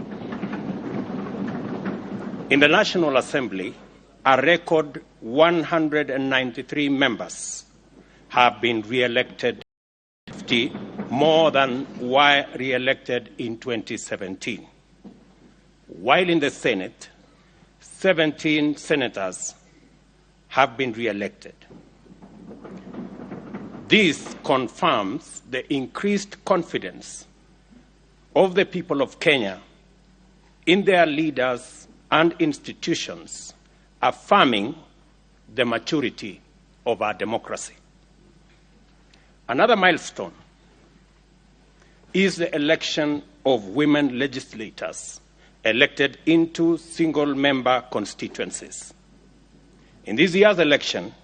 In the National Assembly, a record 193 members have been re-elected, 50 more than were re-elected in 2017. While in the Senate, 17 senators have been re-elected. This confirms the increased confidence of the people of Kenya in their leaders and institutions, affirming the maturity of our democracy. Another milestone is the election of women legislators elected into single-member constituencies. In this year's election,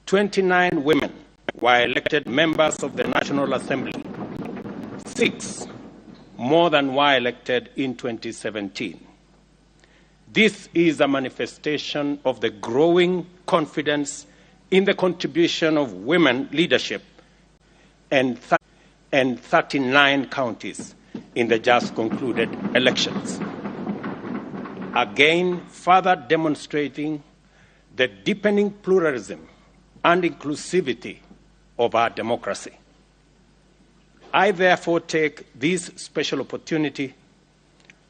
29 women were elected members of the National Assembly, 6 more than were elected in 2017. This is a manifestation of the growing confidence in the contribution of women leadership and 39 counties in the just concluded elections. Again, further demonstrating the deepening pluralism and inclusivity of our democracy. I therefore take this special opportunity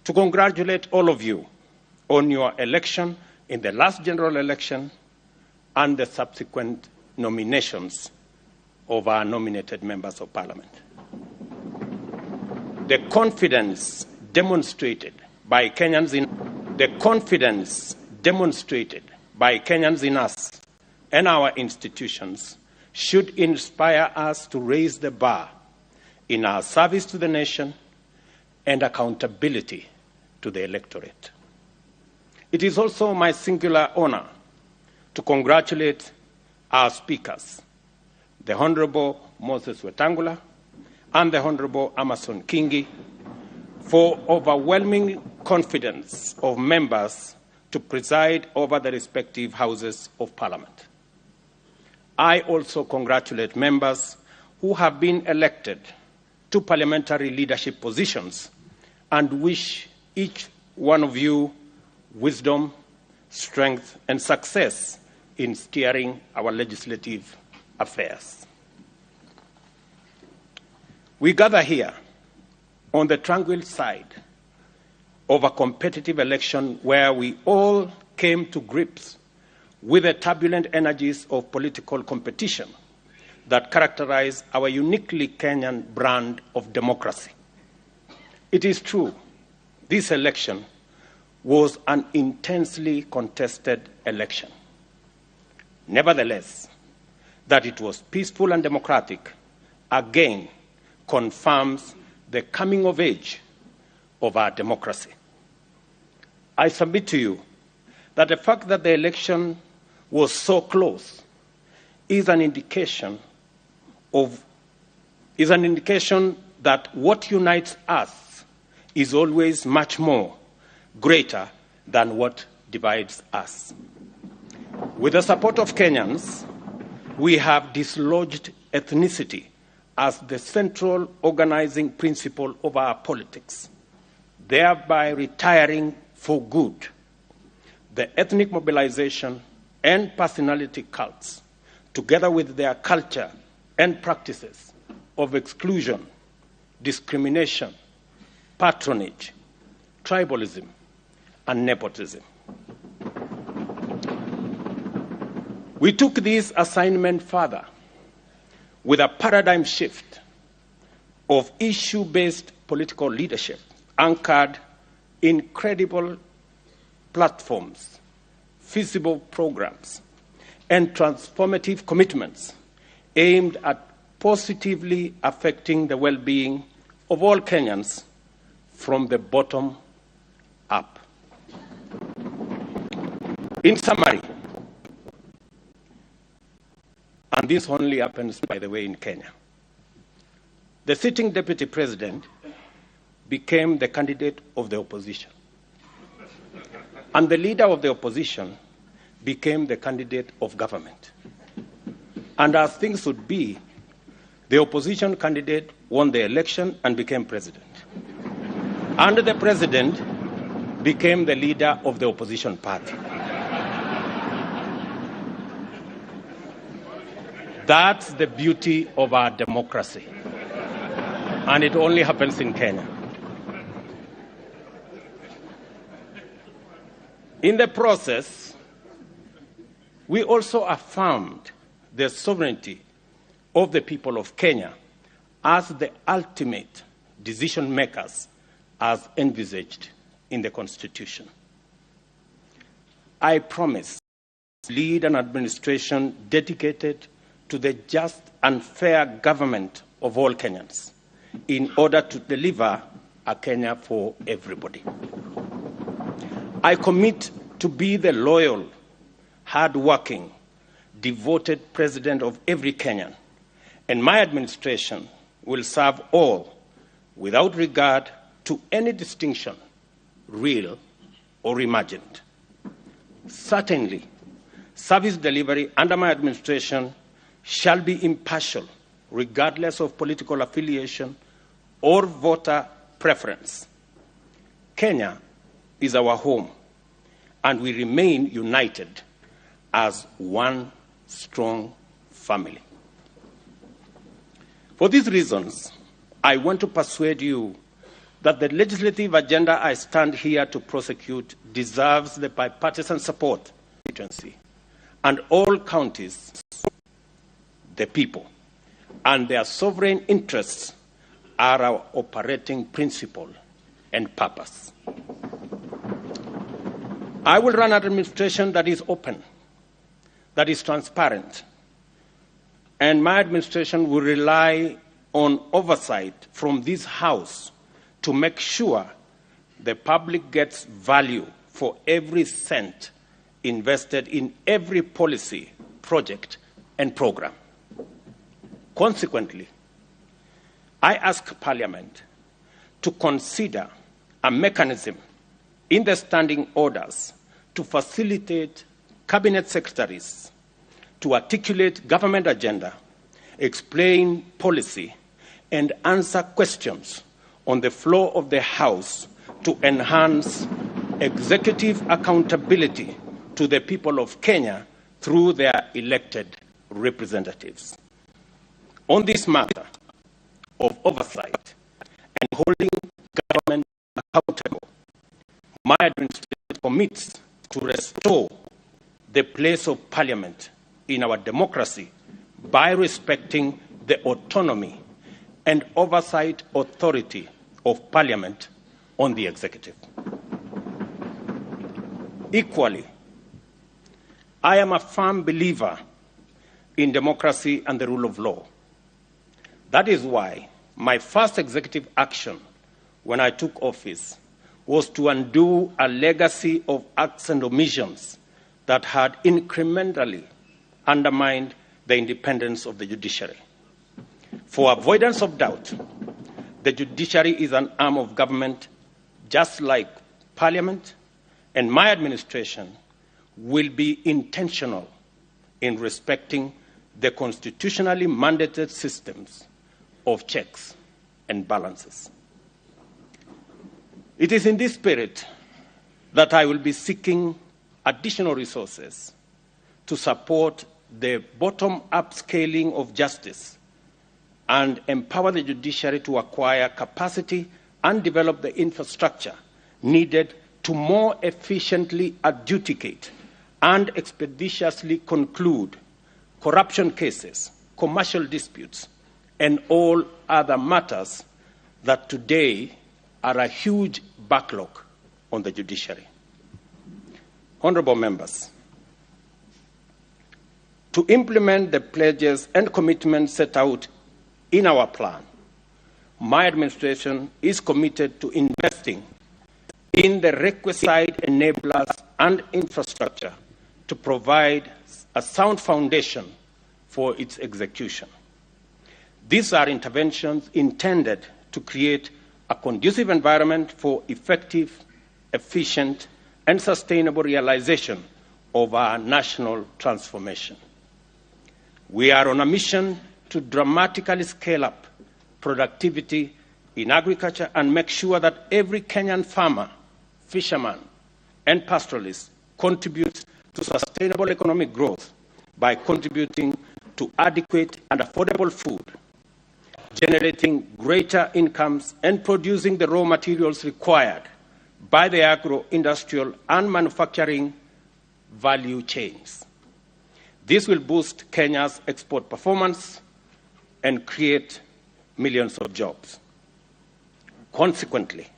to congratulate all of you on your election in the last general election and the subsequent nominations of our nominated members of Parliament. The confidence demonstrated by Kenyans in us and our institutions should inspire us to raise the bar in our service to the nation and accountability to the electorate. It is also my singular honor to congratulate our speakers, the Honorable Moses Wetangula and the Honorable Amason Kingi, for overwhelming confidence of members to preside over the respective houses of Parliament. I also congratulate members who have been elected to parliamentary leadership positions and wish each one of you wisdom, strength, and success in steering our legislative affairs. We gather here on the tranquil side of a competitive election where we all came to grips with the turbulent energies of political competition that characterize our uniquely Kenyan brand of democracy. It is true, this election was an intensely contested election. Nevertheless, that it was peaceful and democratic again confirms the coming of age of our democracy. I submit to you that the fact that the election was so close is an indication that what unites us is always much more greater than what divides us. With the support of Kenyans, we have dislodged ethnicity as the central organizing principle of our politics, thereby retiring for good the ethnic mobilization and personality cults, together with their culture and practices of exclusion, discrimination, patronage, tribalism, and nepotism. We took this assignment further with a paradigm shift of issue-based political leadership anchored in credible platforms feasible programs and transformative commitments aimed at positively affecting the well-being of all Kenyans from the bottom up. In summary, and this only happens, by the way, in Kenya, the sitting deputy president became the candidate of the opposition. And the leader of the opposition became the candidate of government. And as things would be, the opposition candidate won the election and became president. And the president became the leader of the opposition party. That's the beauty of our democracy. And it only happens in Kenya. In the process, we also affirmed the sovereignty of the people of Kenya as the ultimate decision makers as envisaged in the Constitution. I promise to lead an administration dedicated to the just and fair government of all Kenyans in order to deliver a Kenya for everybody. I commit to be the loyal, hard-working, devoted president of every Kenyan, and my administration will serve all without regard to any distinction, real or imagined. Certainly, service delivery under my administration shall be impartial, regardless of political affiliation or voter preference. Kenya is our home, and we remain united as one strong family. For these reasons, I want to persuade you that the legislative agenda I stand here to prosecute deserves the bipartisan support and all counties, the people, and their sovereign interests are our operating principle and purpose. I will run an administration that is open, that is transparent, and my administration will rely on oversight from this House to make sure the public gets value for every cent invested in every policy, project, and program. Consequently, I ask Parliament to consider a mechanism in the standing orders to facilitate cabinet secretaries to articulate government agenda, explain policy, and answer questions on the floor of the House to enhance executive accountability to the people of Kenya through their elected representatives. On this matter of oversight and holding government accountable, my administration commits to restore the place of Parliament in our democracy by respecting the autonomy and oversight authority of Parliament on the executive. Equally, I am a firm believer in democracy and the rule of law. That is why my first executive action when I took office was to undo a legacy of acts and omissions that had incrementally undermined the independence of the judiciary. For avoidance of doubt, the judiciary is an arm of government just like Parliament, and my administration will be intentional in respecting the constitutionally mandated systems of checks and balances. It is in this spirit that I will be seeking additional resources to support the bottom-up scaling of justice and empower the judiciary to acquire capacity and develop the infrastructure needed to more efficiently adjudicate and expeditiously conclude corruption cases, commercial disputes, and all other matters that today are a huge backlog on the judiciary. Honorable members, To implement the pledges and commitments set out in our plan, my administration is committed to investing in the requisite enablers and infrastructure to provide a sound foundation for its execution. These are interventions intended to create a conducive environment for effective, efficient, and sustainable realization of our national transformation. We are on a mission to dramatically scale up productivity in agriculture and make sure that every Kenyan farmer, fisherman, and pastoralist contributes to sustainable economic growth by contributing to adequate and affordable food, generating greater incomes, and producing the raw materials required by the agro-industrial and manufacturing value chains. This will boost Kenya's export performance and create millions of jobs. Consequently,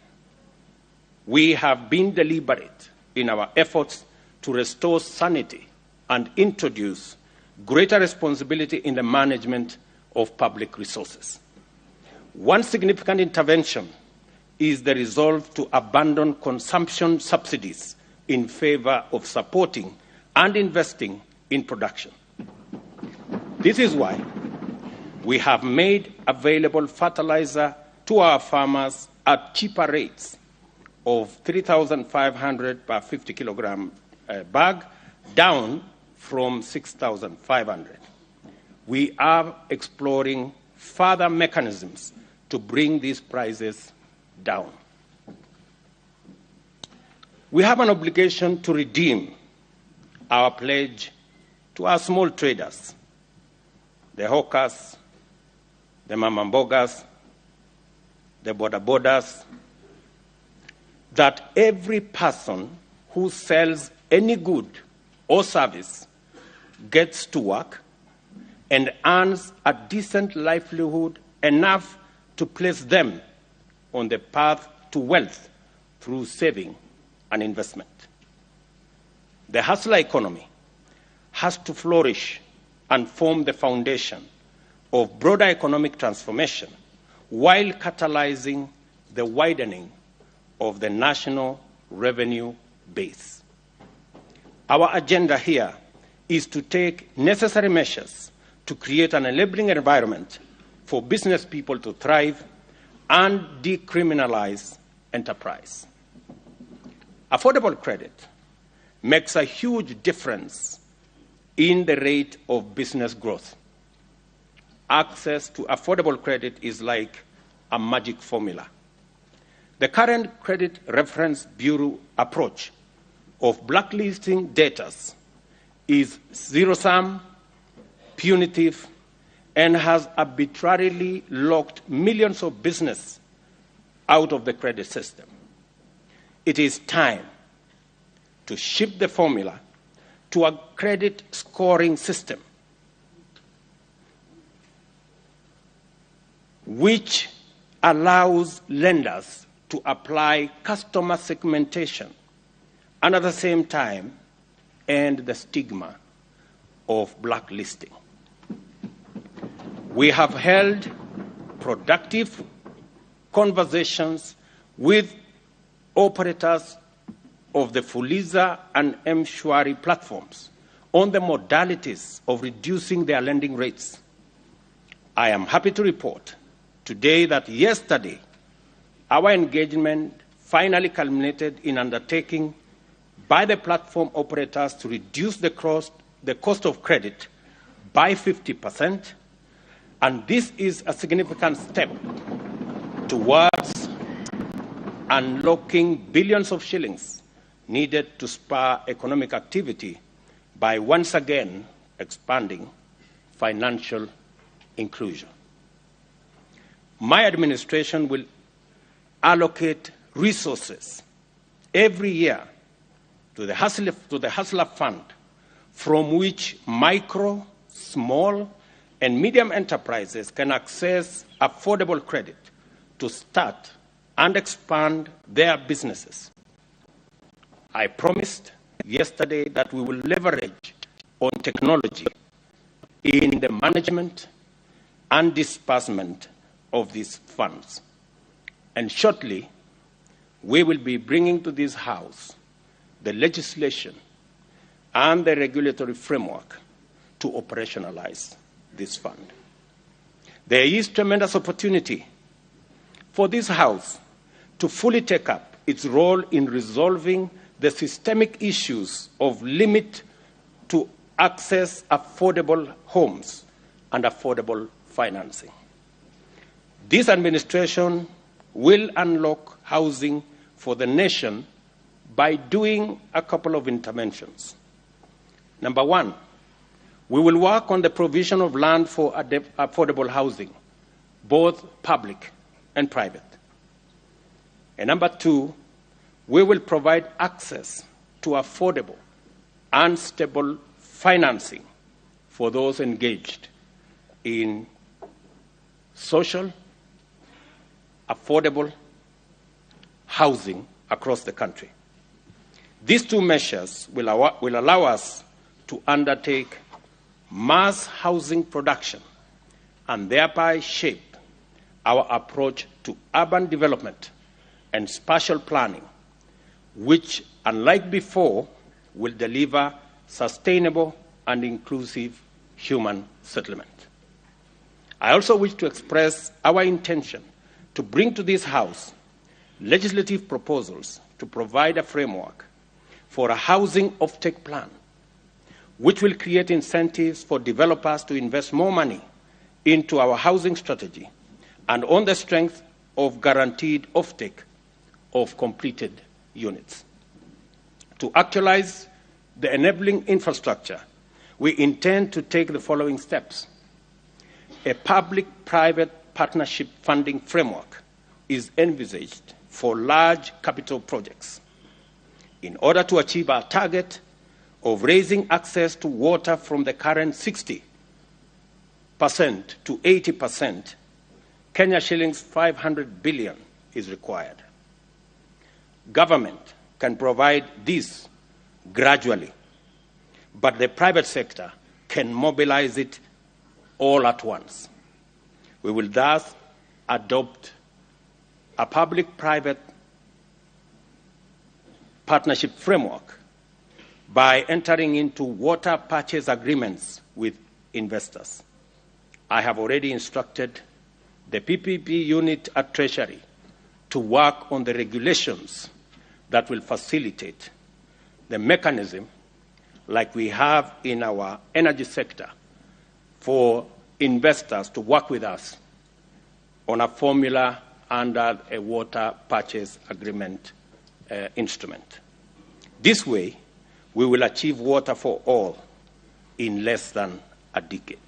we have been deliberate in our efforts to restore sanity and introduce greater responsibility in the management of public resources. One significant intervention is the resolve to abandon consumption subsidies in favor of supporting and investing in production. This is why we have made available fertilizer to our farmers at cheaper rates of 3,500 per 50 kilogram bag, down from 6,500. We are exploring further mechanisms to bring these prices down. We have an obligation to redeem our pledge to our small traders, the hawkers, the mamambogas, the border borders, that every person who sells any good or service gets to work and earns a decent livelihood enough to place them on the path to wealth through saving and investment. The hustler economy has to flourish and form the foundation of broader economic transformation while catalyzing the widening of the national revenue base. Our agenda here is to take necessary measures to create an enabling environment for business people to thrive and decriminalize enterprise. Affordable credit makes a huge difference in the rate of business growth. Access to affordable credit is like a magic formula. The current Credit Reference Bureau approach of blacklisting debtors is zero-sum, punitive, and has arbitrarily locked millions of business out of the credit system. It is time to shift the formula to a credit scoring system, which allows lenders to apply customer segmentation and at the same time end the stigma of blacklisting. We have held productive conversations with operators of the Fuliza and M-Shwari platforms on the modalities of reducing their lending rates. I am happy to report today that yesterday, our engagement finally culminated in undertaking by the platform operators to reduce the cost of credit by 50%, and this is a significant step towards unlocking billions of shillings needed to spur economic activity by once again expanding financial inclusion. My administration will allocate resources every year to the Hustler Fund, from which micro, small, and medium enterprises can access affordable credit to start and expand their businesses. I promised yesterday that we will leverage on technology in the management and disbursement of these funds. And shortly, we will be bringing to this House the legislation and the regulatory framework to operationalize this fund. There is tremendous opportunity for this House to fully take up its role in resolving the systemic issues of limit to access affordable homes and affordable financing. This administration will unlock housing for the nation by doing a couple of interventions. Number one, we will work on the provision of land for affordable housing, both public and private. And number two, we will provide access to affordable and stable financing for those engaged in social, affordable housing across the country. These two measures will allow us to undertake mass housing production and thereby shape our approach to urban development and spatial planning, which, unlike before, will deliver sustainable and inclusive human settlement. I also wish to express our intention to bring to this House legislative proposals to provide a framework for a housing offtake plan, which will create incentives for developers to invest more money into our housing strategy and on the strength of guaranteed offtake of completed units. To actualize the enabling infrastructure, we intend to take the following steps. A public-private partnership funding framework is envisaged for large capital projects. In order to achieve our target of raising access to water from the current 60% to 80%, Kenya shillings 500 billion is required. Government can provide this gradually, but the private sector can mobilize it all at once. We will thus adopt a public-private partnership framework by entering into water purchase agreements with investors. I have already instructed the PPP unit at Treasury to work on the regulations that will facilitate the mechanism like we have in our energy sector for investors to work with us on a formula under a water purchase agreement instrument. This way, we will achieve water for all in less than a decade.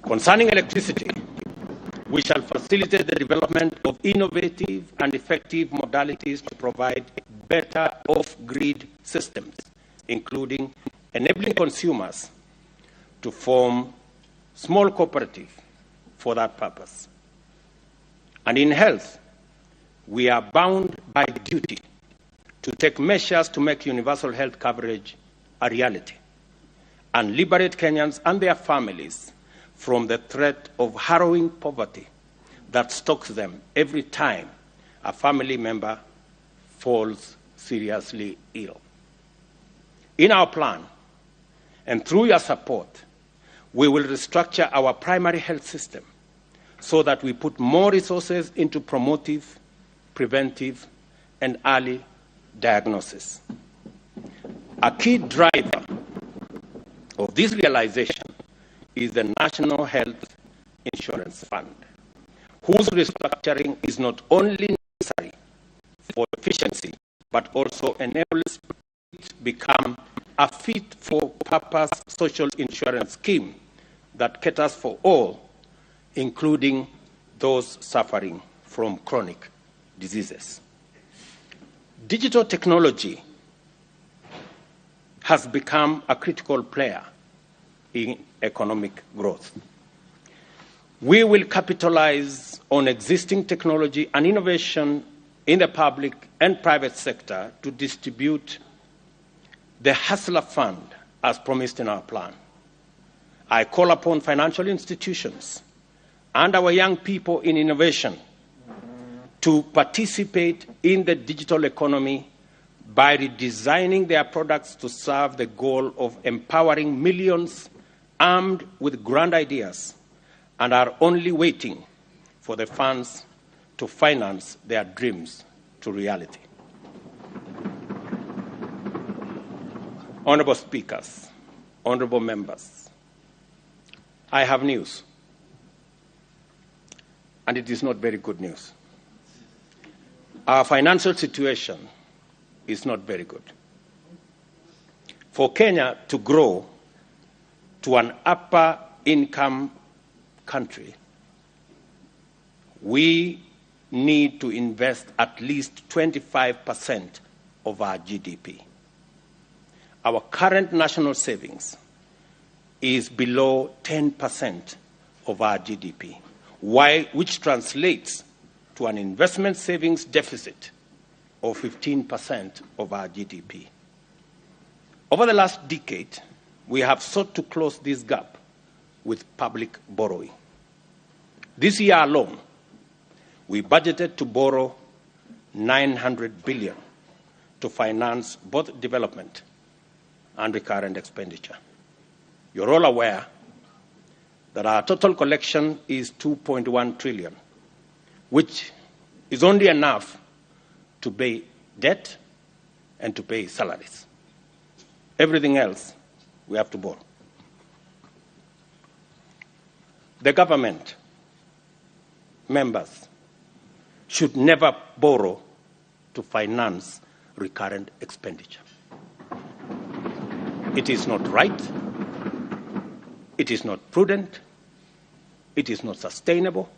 Concerning electricity, we shall facilitate the development of innovative and effective modalities to provide better off-grid systems, including enabling consumers to form small cooperatives for that purpose. And in health, we are bound by duty to take measures to make universal health coverage a reality and liberate Kenyans and their families from the threat of harrowing poverty that stalks them every time a family member falls seriously ill. In our plan, and through your support, we will restructure our primary health system so that we put more resources into promotive, preventive, and early diagnosis. A key driver of this realization is the National Health Insurance Fund, whose restructuring is not only necessary for efficiency, but also enables it to become a fit-for-purpose social insurance scheme that caters for all, including those suffering from chronic diseases. Digital technology has become a critical player in economic growth. We will capitalize on existing technology and innovation in the public and private sector to distribute the Hustler Fund as promised in our plan. I call upon financial institutions and our young people in innovation to participate in the digital economy by redesigning their products to serve the goal of empowering millions armed with grand ideas and are only waiting for the funds to finance their dreams to reality. Honorable Speakers, honorable members, I have news, and it is not very good news. Our financial situation is not very good. For Kenya to grow to an upper income country, we need to invest at least 25% of our GDP. Our current national savings is below 10% of our GDP, which translates to an investment savings deficit of 15% of our GDP. Over the last decade, we have sought to close this gap with public borrowing. This year alone, we budgeted to borrow 900 billion to finance both development and recurrent expenditure. You're all aware that our total collection is 2.1 trillion, which is only enough to pay debt and to pay salaries. Everything else we have to borrow. The government members should never borrow to finance recurrent expenditure. It is not right. It is not prudent. It is not sustainable.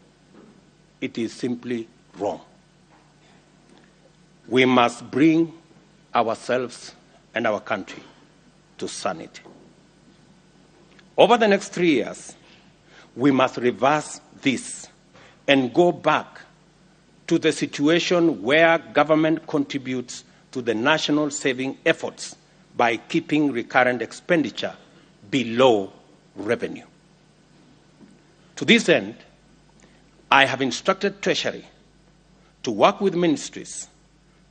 It is simply wrong. We must bring ourselves and our country to sanity. Over the next 3 years, we must reverse this and go back to the situation where government contributes to the national saving efforts by keeping recurrent expenditure below revenue. To this end, I have instructed Treasury to work with ministries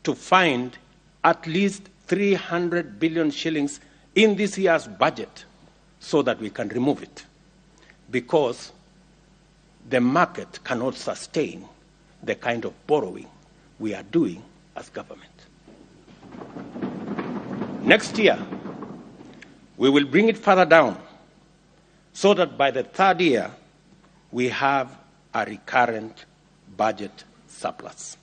to find at least 300 billion shillings in this year's budget so that we can remove it, because the market cannot sustain the kind of borrowing we are doing as government. Next year, we will bring it further down so that by the third year, we have a recurrent budget surplus.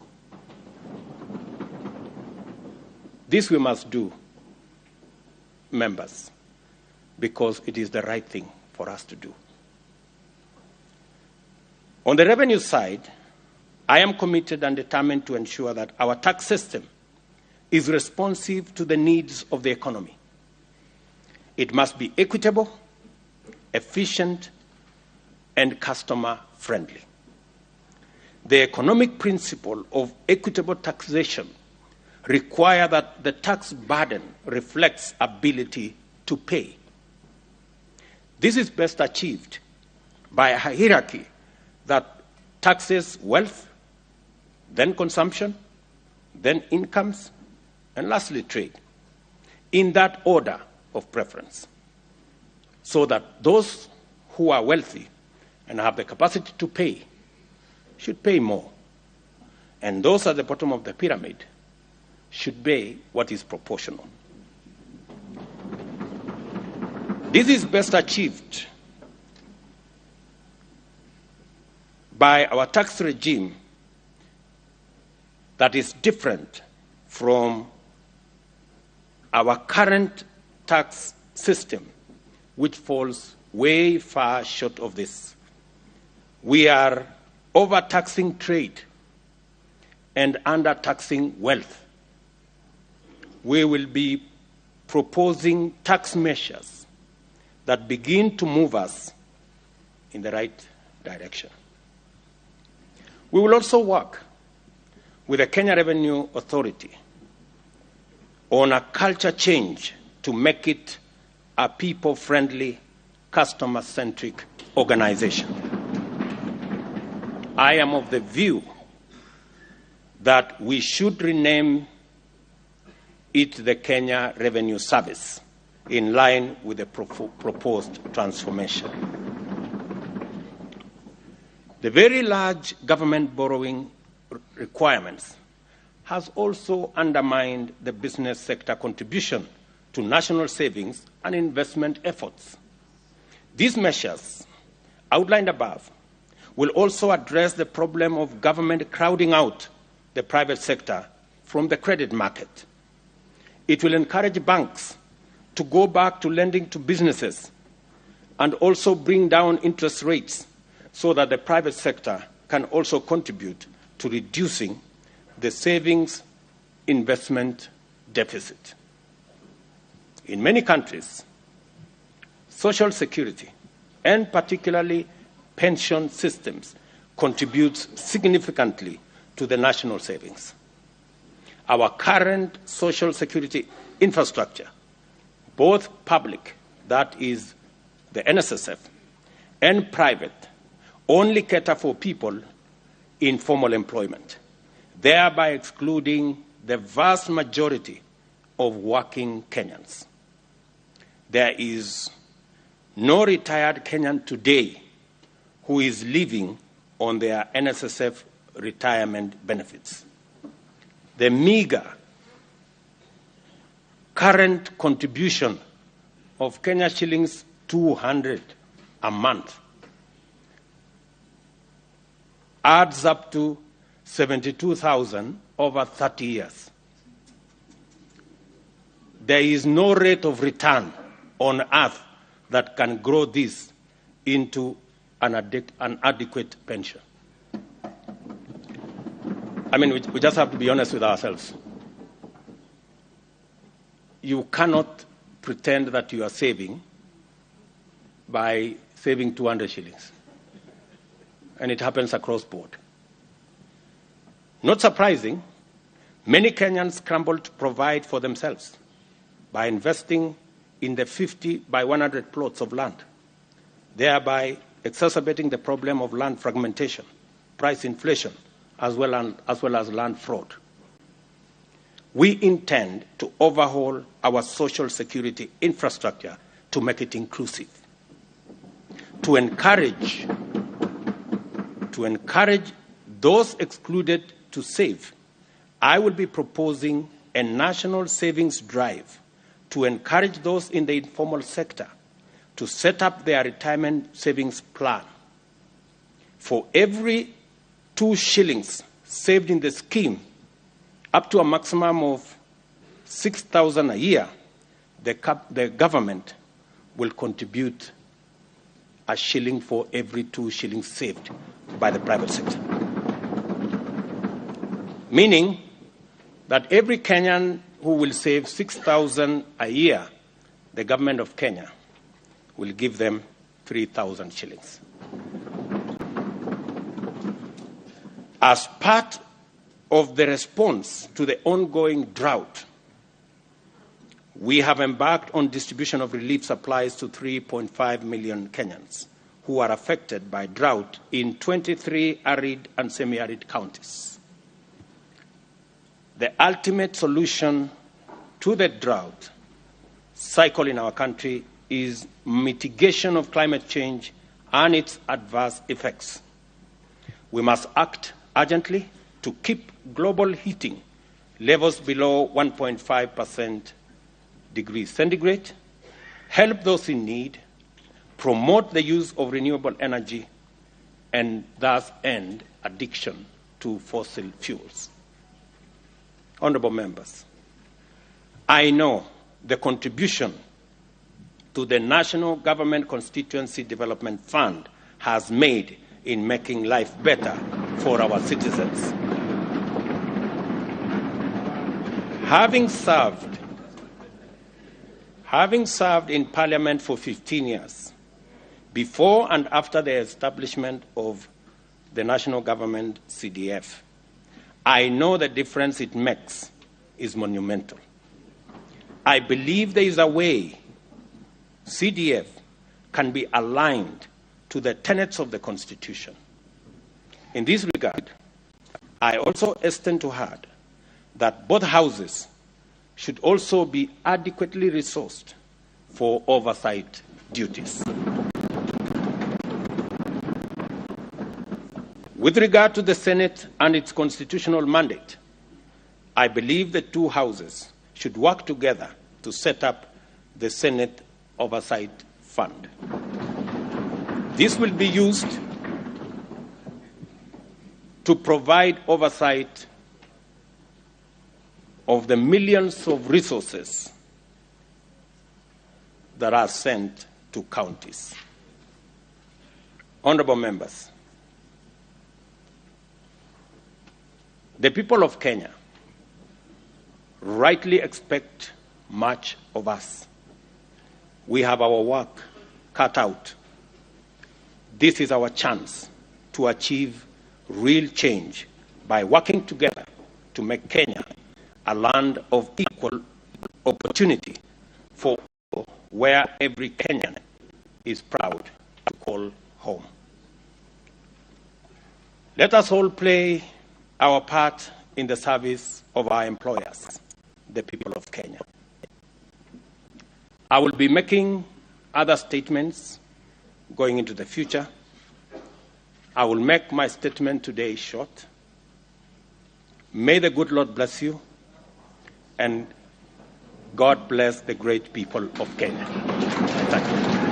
This we must do, members, because it is the right thing for us to do. On the revenue side, I am committed and determined to ensure that our tax system is responsive to the needs of the economy. It must be equitable, efficient, and customer-friendly. The economic principle of equitable taxation requires that the tax burden reflects ability to pay. This is best achieved by a hierarchy that taxes wealth, then consumption, then incomes, and lastly trade, in that order of preference, so that those who are wealthy and have the capacity to pay should pay more, and those at the bottom of the pyramid should pay what is proportional. This is best achieved by our tax regime that is different from our current tax system, which falls way far short of this. We are overtaxing trade and undertaxing wealth. We will be proposing tax measures that begin to move us in the right direction. We will also work with the Kenya Revenue Authority on a culture change to make it a people-friendly, customer-centric organization. I am of the view that we should rename it the Kenya Revenue Service in line with the proposed transformation. The very large government borrowing requirements has also undermined the business sector contribution to national savings and investment efforts. These measures, outlined above, will also address the problem of government crowding out the private sector from the credit market. It will encourage banks to go back to lending to businesses and also bring down interest rates so that the private sector can also contribute to reducing the savings investment deficit. In many countries, social security, and particularly pension systems, contributes significantly to the national savings. Our current social security infrastructure, both public, that is the NSSF, and private, only cater for people in formal employment, thereby excluding the vast majority of working Kenyans. There is no retired Kenyan today who is living on their NSSF retirement benefits. The meager current contribution of Kenya shillings 200 a month adds up to 72,000 over 30 years. There is no rate of return on earth that can grow this into an adequate pension. I mean, we just have to be honest with ourselves. You cannot pretend that you are saving by saving 200 shillings. And it happens across board. Not surprising, many Kenyans scramble to provide for themselves by investing in the 50 by 100 plots of land, thereby exacerbating the problem of land fragmentation, price inflation, as well as land fraud. We intend to overhaul our social security infrastructure to make it inclusive, to encourage those excluded to save. I will be proposing a national savings drive to encourage those in the informal sector to set up their retirement savings plan. For every 2 shillings saved in the scheme, up to a maximum of 6,000 a year, the government will contribute a shilling for every 2 shillings saved by the private sector. Meaning that every Kenyan who will save 6,000 a year, the government of Kenya will give them 3,000 shillings. As part of the response to the ongoing drought, we have embarked on distribution of relief supplies to 3.5 million Kenyans who are affected by drought in 23 arid and semi-arid counties. The ultimate solution to the drought cycle in our country is mitigation of climate change and its adverse effects. We must act urgently to keep global heating levels below 1.5% degrees centigrade, help those in need, promote the use of renewable energy, and thus end addiction to fossil fuels. Honorable members, I know the contribution to the National Government Constituency Development Fund has made in making life better for our citizens. Having served in Parliament for 15 years, before and after the establishment of the National Government CDF, I know the difference it makes is monumental. I believe there is a way CDF can be aligned to the tenets of the Constitution. In this regard, I also hasten to add that both houses should also be adequately resourced for oversight duties. With regard to the Senate and its constitutional mandate, I believe the two houses should work together to set up the Senate Oversight Fund. This will be used to provide oversight of the millions of resources that are sent to counties. Honorable members, the people of Kenya rightly expect much of us. We have our work cut out. This is our chance to achieve real change by working together to make Kenya a land of equal opportunity for all, where every Kenyan is proud to call home. Let us all play our part in the service of our employers, the people of Kenya. I will be making other statements going into the future. I will make my statement today short. May the good Lord bless you, and God bless the great people of Kenya. Thank you.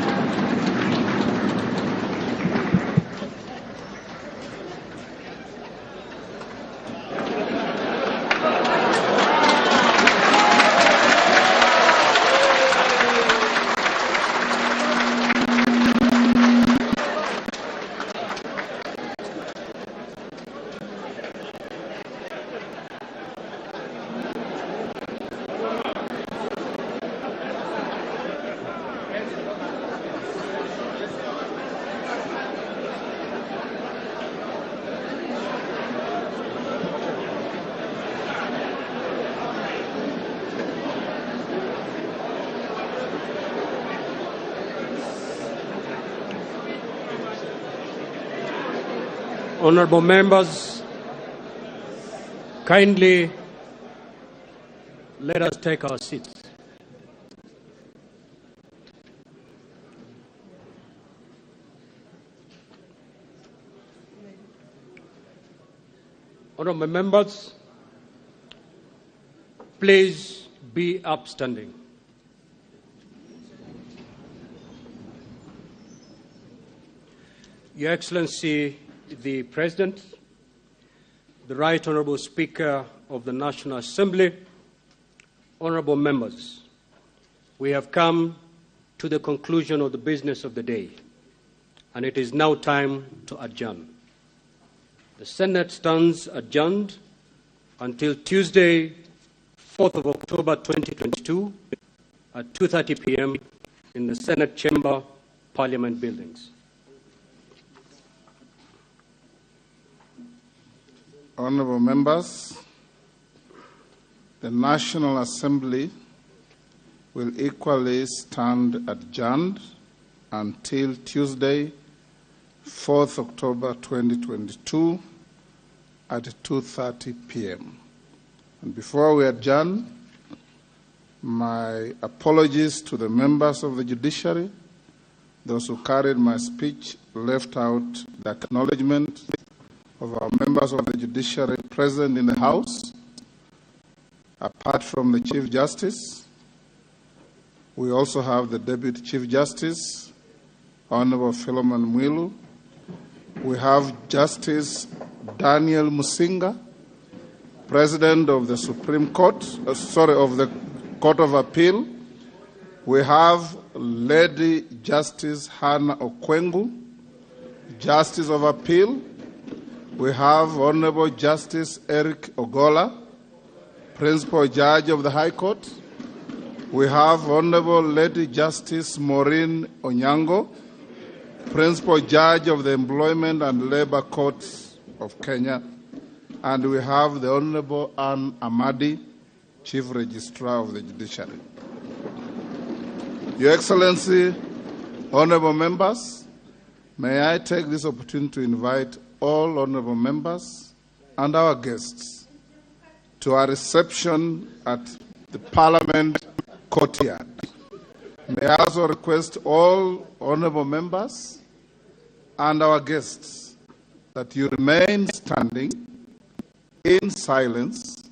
Honorable members, kindly let us take our seats. Honorable members, please be upstanding. Your Excellency, the President, the Right Honorable Speaker of the National Assembly, honorable members, we have come to the conclusion of the business of the day, and it is now time to adjourn. The Senate stands adjourned until Tuesday, 4th of October 2022 at 2:30 p.m. in the Senate Chamber, Parliament Buildings. Honorable members, the National Assembly will equally stand adjourned until Tuesday, 4th October 2022 at 2:30 p.m. And before we adjourn, my apologies to the members of the judiciary, those who carried my speech left out the acknowledgement of our members of the judiciary present in the House. Apart from the Chief Justice, we also have the Deputy Chief Justice, Honorable Philemon Mwilu. We have Justice Daniel Musinga, President of the Supreme Court, of the Court of Appeal. We have Lady Justice Hannah Okwengu, Justice of Appeal. We have Honorable Justice Eric Ogola, Principal Judge of the High Court. We have Honorable Lady Justice Maureen Onyango, Principal Judge of the Employment and Labor Courts of Kenya. And we have the Honorable Anne Amadi, Chief Registrar of the Judiciary. Your Excellency, Honorable members, may I take this opportunity to invite all honorable members and our guests to our reception at the Parliament Courtyard. May I also request all honorable members and our guests that you remain standing in silence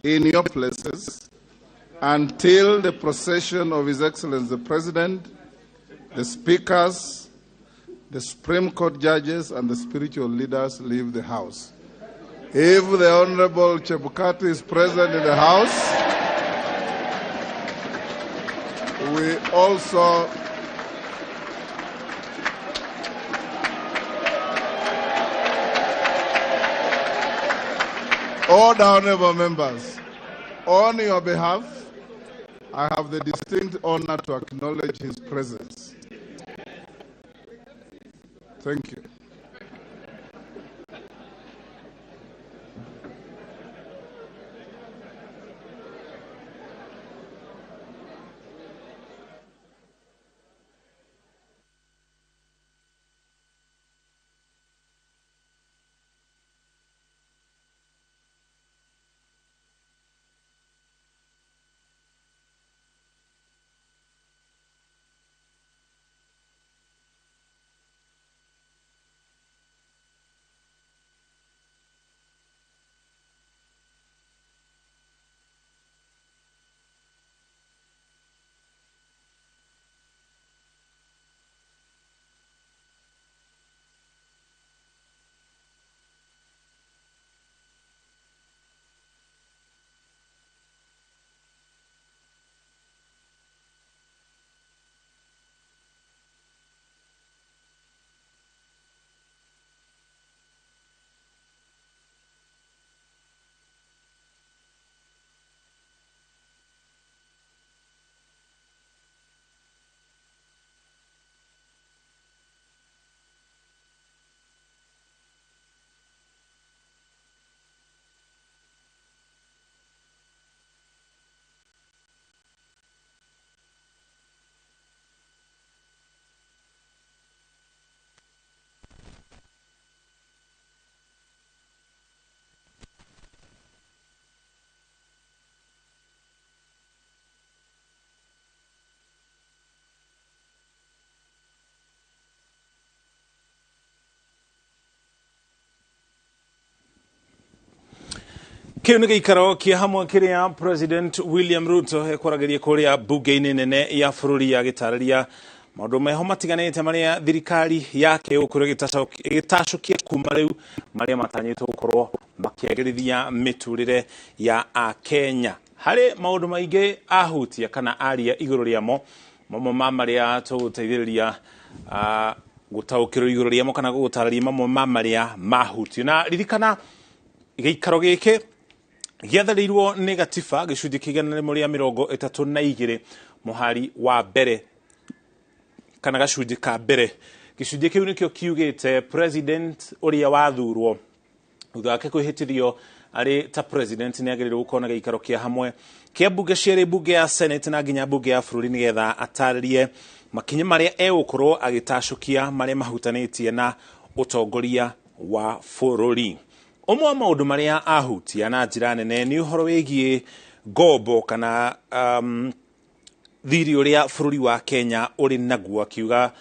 in your places until the procession of His Excellency the President, the speakers, the Supreme Court judges, and the spiritual leaders leave the House. If the Honorable Chebukati is present in the House, we also all the honorable members, on your behalf, I have the distinct honor to acknowledge his presence. Thank you. Kĩu nĩ gĩikaro kĩa hamwe kĩrĩa President William Ruto ekwaragĩria kũrĩa mbunge-inĩ nene ya bũrũri agĩtarĩria maũndũ meho matiganĩte marĩa thirikari yake ĩgũkorwo ĩgĩtacũkia kuma rĩu marĩa matanyĩtwo gũkorwo makĩagĩrithia mĩtũrĩre ya Akenya. Harĩ maũndũ maingĩ ahutia kana aria igũrũ rĩamo, mamwe ma marĩa tũgũteithĩrĩria gũtaũkĩrwo igũrũ rĩamo kana gũgũtarĩria mamwe ma marĩa mahutio. Na ririkana gĩikaro gĩkĩ gĩatharĩirwo nĩ gatiba gĩcunjĩ kĩa 132 mũhari wa mbere kana gacunjĩ ka mbere. Gĩcunjĩ kĩu nĩkĩo kiugĩte president ũrĩa wathurwo thutha wake kwĩhĩtithio arĩ ta president nĩ agĩrĩirwo gũkorwo na gĩikaro kĩa hamwe kĩa mbunge cierĩ, mbunge ya Senate na nginya mbunge ya bũrũri, nĩgetha atarĩrie makinya marĩa egũkorwo agĩtacũkia marĩa mahutanĩtie na ũtongoria wa bũrũri. Ũmwe wa maũndũ marĩa ahutia na njĩra nene nĩ ũhoro wĩgiĩ ngombo kana thirĩ ũrĩa bũrũri wa Kenya ũrĩ naguo, akiuga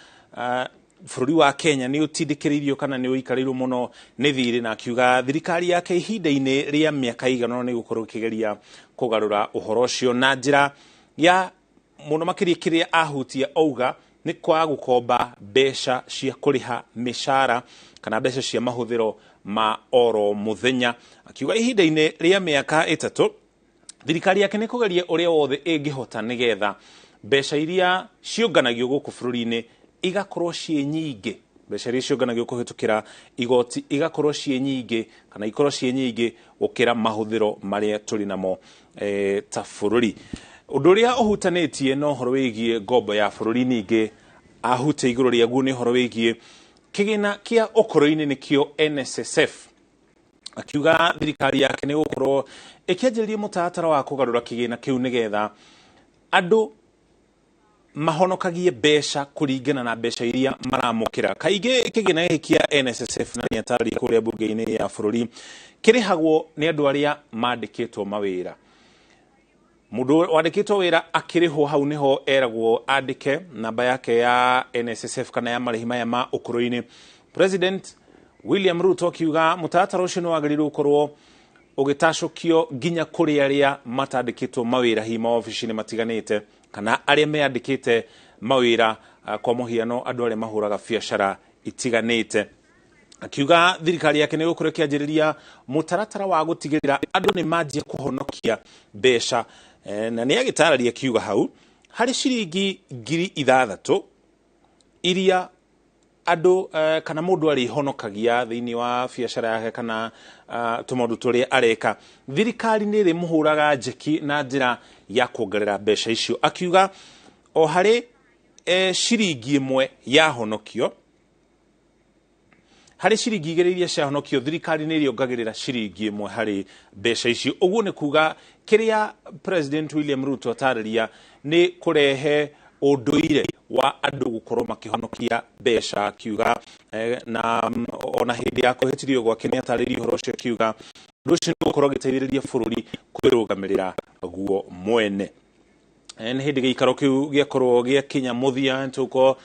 bũrũri wa Kenya nĩ ũtindĩkĩrĩirio kana nĩ ũikarĩirwo mũno nĩ thirĩ, na akiuga thirikari yake ihinda-inĩ rĩa mĩaka ĩigana ũna nĩ ĩgũkorwo ĩkĩgeria kũgarũra ũhoro ũcio na njĩra ya mũno makĩria kĩrĩa ahutia auga nĩ kwaga gũkomba mbeca cia kũrĩha mĩcara kana mbeca cia mahũthĩro ma oro mũthenya. Akiuga ihinda-inĩ rĩa mĩaka 3 thirikari yake nĩ kũgeria ũrĩa wothe ĩngĩhota nĩgetha mbeca iria ciũnganagio gũkũ bũrũri-inĩ igakorwo ciĩ nyingĩ, mbeca iria ciũnganagio kũhĩtũkĩra igoti igakorwo ciĩ nyingĩ kana ikorwo ciĩ nyingĩ gũkĩra mahũthĩro marĩa tũrĩ namo ta bũrũri. Ũndũ ũrĩa ũhutanĩtie na ũhoro wĩgiĩ ngombo ya bũrũri ningĩ ahutia igũrũ rĩaguo nĩ ũhoro wĩgiĩ kĩgĩna kĩa ũkũrũ-inĩ nĩkĩo NSSF. Akiuga thirikari yake nĩ gũkorwo ĩkĩanjĩrĩria mũtaratara wa kũgarũra kĩgĩna kĩu nĩgetha andũ mahonokagie mbeca kũringana na mbeca iria maramũkĩra. Kaingĩ kĩgĩna gĩkĩ kĩa NSSF na nĩ atarĩria kũrĩa mbunge-inĩ ya bũrũri kĩrĩhagwo nĩ andũ arĩa mandĩkĩtwo mawĩra. Mũndũ wandĩkĩtwo wĩra akĩrĩhwo hau nĩho eragwo andĩke namba yake ya NSSF kana ya marĩhi maya ma ũkũrũ-inĩ. President William Ruto akiuga mũtaratara ũcio nĩ wagĩrĩirwo gũkorwo ũgĩtacũkio nginya kũrĩ arĩa matandĩkĩtwo mawĩra hihi maobici-inĩ matiganĩte kana arĩa meyandĩkĩte mawĩra, kwa mũhiano andũ arĩa mahũraga biacara itiganĩte. Akiuga thirikari yake nĩ ĩgũkorwo ĩkĩanjĩrĩria mũtaratara wa gũtigĩrĩra andũ nĩ manjia kũhonokia mbeca. Na nĩ agĩtarĩria akiuga hau harĩ ciringi 6,000 iria andũ kana mũndũ arĩhonokagia thĩinĩ wa biacara yake kana tũmaũndũ tũrĩa areka, thirikari nĩ ĩrĩmũhũraga njeki na njĩra ya kuongerera mbeca icio. Akiuga o harĩ ciringi 1 yahonokio, harĩ ciringi 2 iria ciahonokio, thirikari nĩ ĩrĩongagĩrĩra ciringi 1 harĩ mbeca icio. Ũguo nĩ kuga kĩrĩa President William Ruto atarĩria nĩ kũrehe ũndũire wa andũ gũkorwo makĩhonokia mbeca. Akiuga na ona hĩndĩ ya kũhĩtithio gwake nĩ atarĩirie ũhoro ũcio, akiuga ũndũ ũcio nĩ ũgũkorwo ũgĩteithĩrĩria bũrũri kwĩrũgamĩrĩra guo mwene. Nĩ hĩndĩ gĩikaro kĩu gĩakorwo gĩakinya mũthia, tũkorwo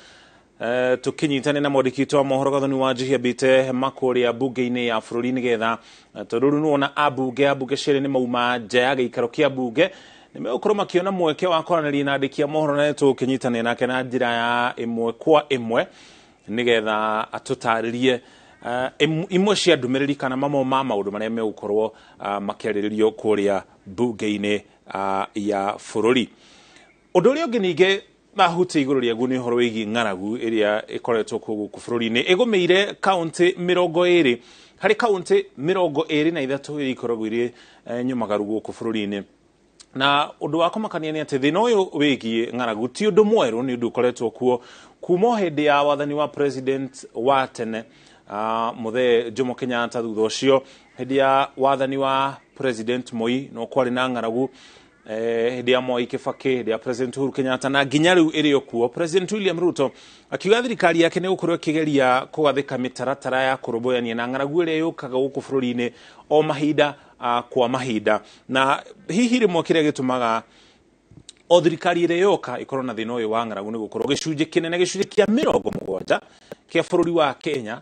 tukinyitane na mwandĩki witũ wa mohoro Gathoni wa Njihia ambĩte hema kũrĩa mbunge-inĩ ya bũrũri nĩgetha tondũ rĩu nĩwona ambunge cierĩ nĩ mauma nja ya gĩikaro kĩa mbunge, nĩ megũkorwo makĩona mweke wa kwaranĩria na andĩki a mohoro, na tũkĩnyitanĩra nake na njĩra ya ĩmwe kwa ĩmwe nĩgetha atũtarĩrie imwe cia ndũmĩrĩri kana mamwe ma maũndũ marĩa megũkorwo makĩarĩrĩrio kũrĩa mbunge-inĩ ya bũrũri. Ũndũ ũrĩa ũngĩ ningĩ mahuti igũrũ rĩaguo nĩ ũhoro wĩgiĩ ng'aragu ĩrĩa ĩkoretwo kuo gũkũ bũrũri-inĩ. Ĩgũmĩire kaũntĩ 20 harĩ kaũntĩ 23 iria ikoragwo irĩ nyũmagaru gũkũ bũrũri-inĩ. Na ũndũ wa kũmakania nĩ atĩ thĩna ũyũ wĩgiĩ ng'aragu ti ũndũ mwerũ, nĩ ũndũ ũkoretwo kuo kuma o hĩndĩ ya wathani wa president wa tene Mũthee Jomo Kenyatta. Thutha ũcio hĩndĩ ya wathani wa President Moi no kwarĩ na ng'aragu, hĩndĩ ya Mwai Kibaki, hĩndĩ ya President Uhuru Kenyatta, na nginya rĩu ĩrĩ o kuo. President William Ruto akiuga thirikari yake nĩ gũkorwo ĩkĩgeria kũgathĩka mĩtaratara ya kũrũmbũyania na ng'aragu ĩrĩa yũkaga gũkũ bũrũri-inĩ o mahinda kwa mahinda. Na hihi rĩmwe kĩrĩa gĩtũmaga o thirikari ĩrĩa yoka ĩkorwo na thĩna ũyũ wa ng'aragu nĩ gũkorwo gĩcunjĩ kĩnene, gĩcunjĩ kĩa 70 kĩa bũrũri wa Kenya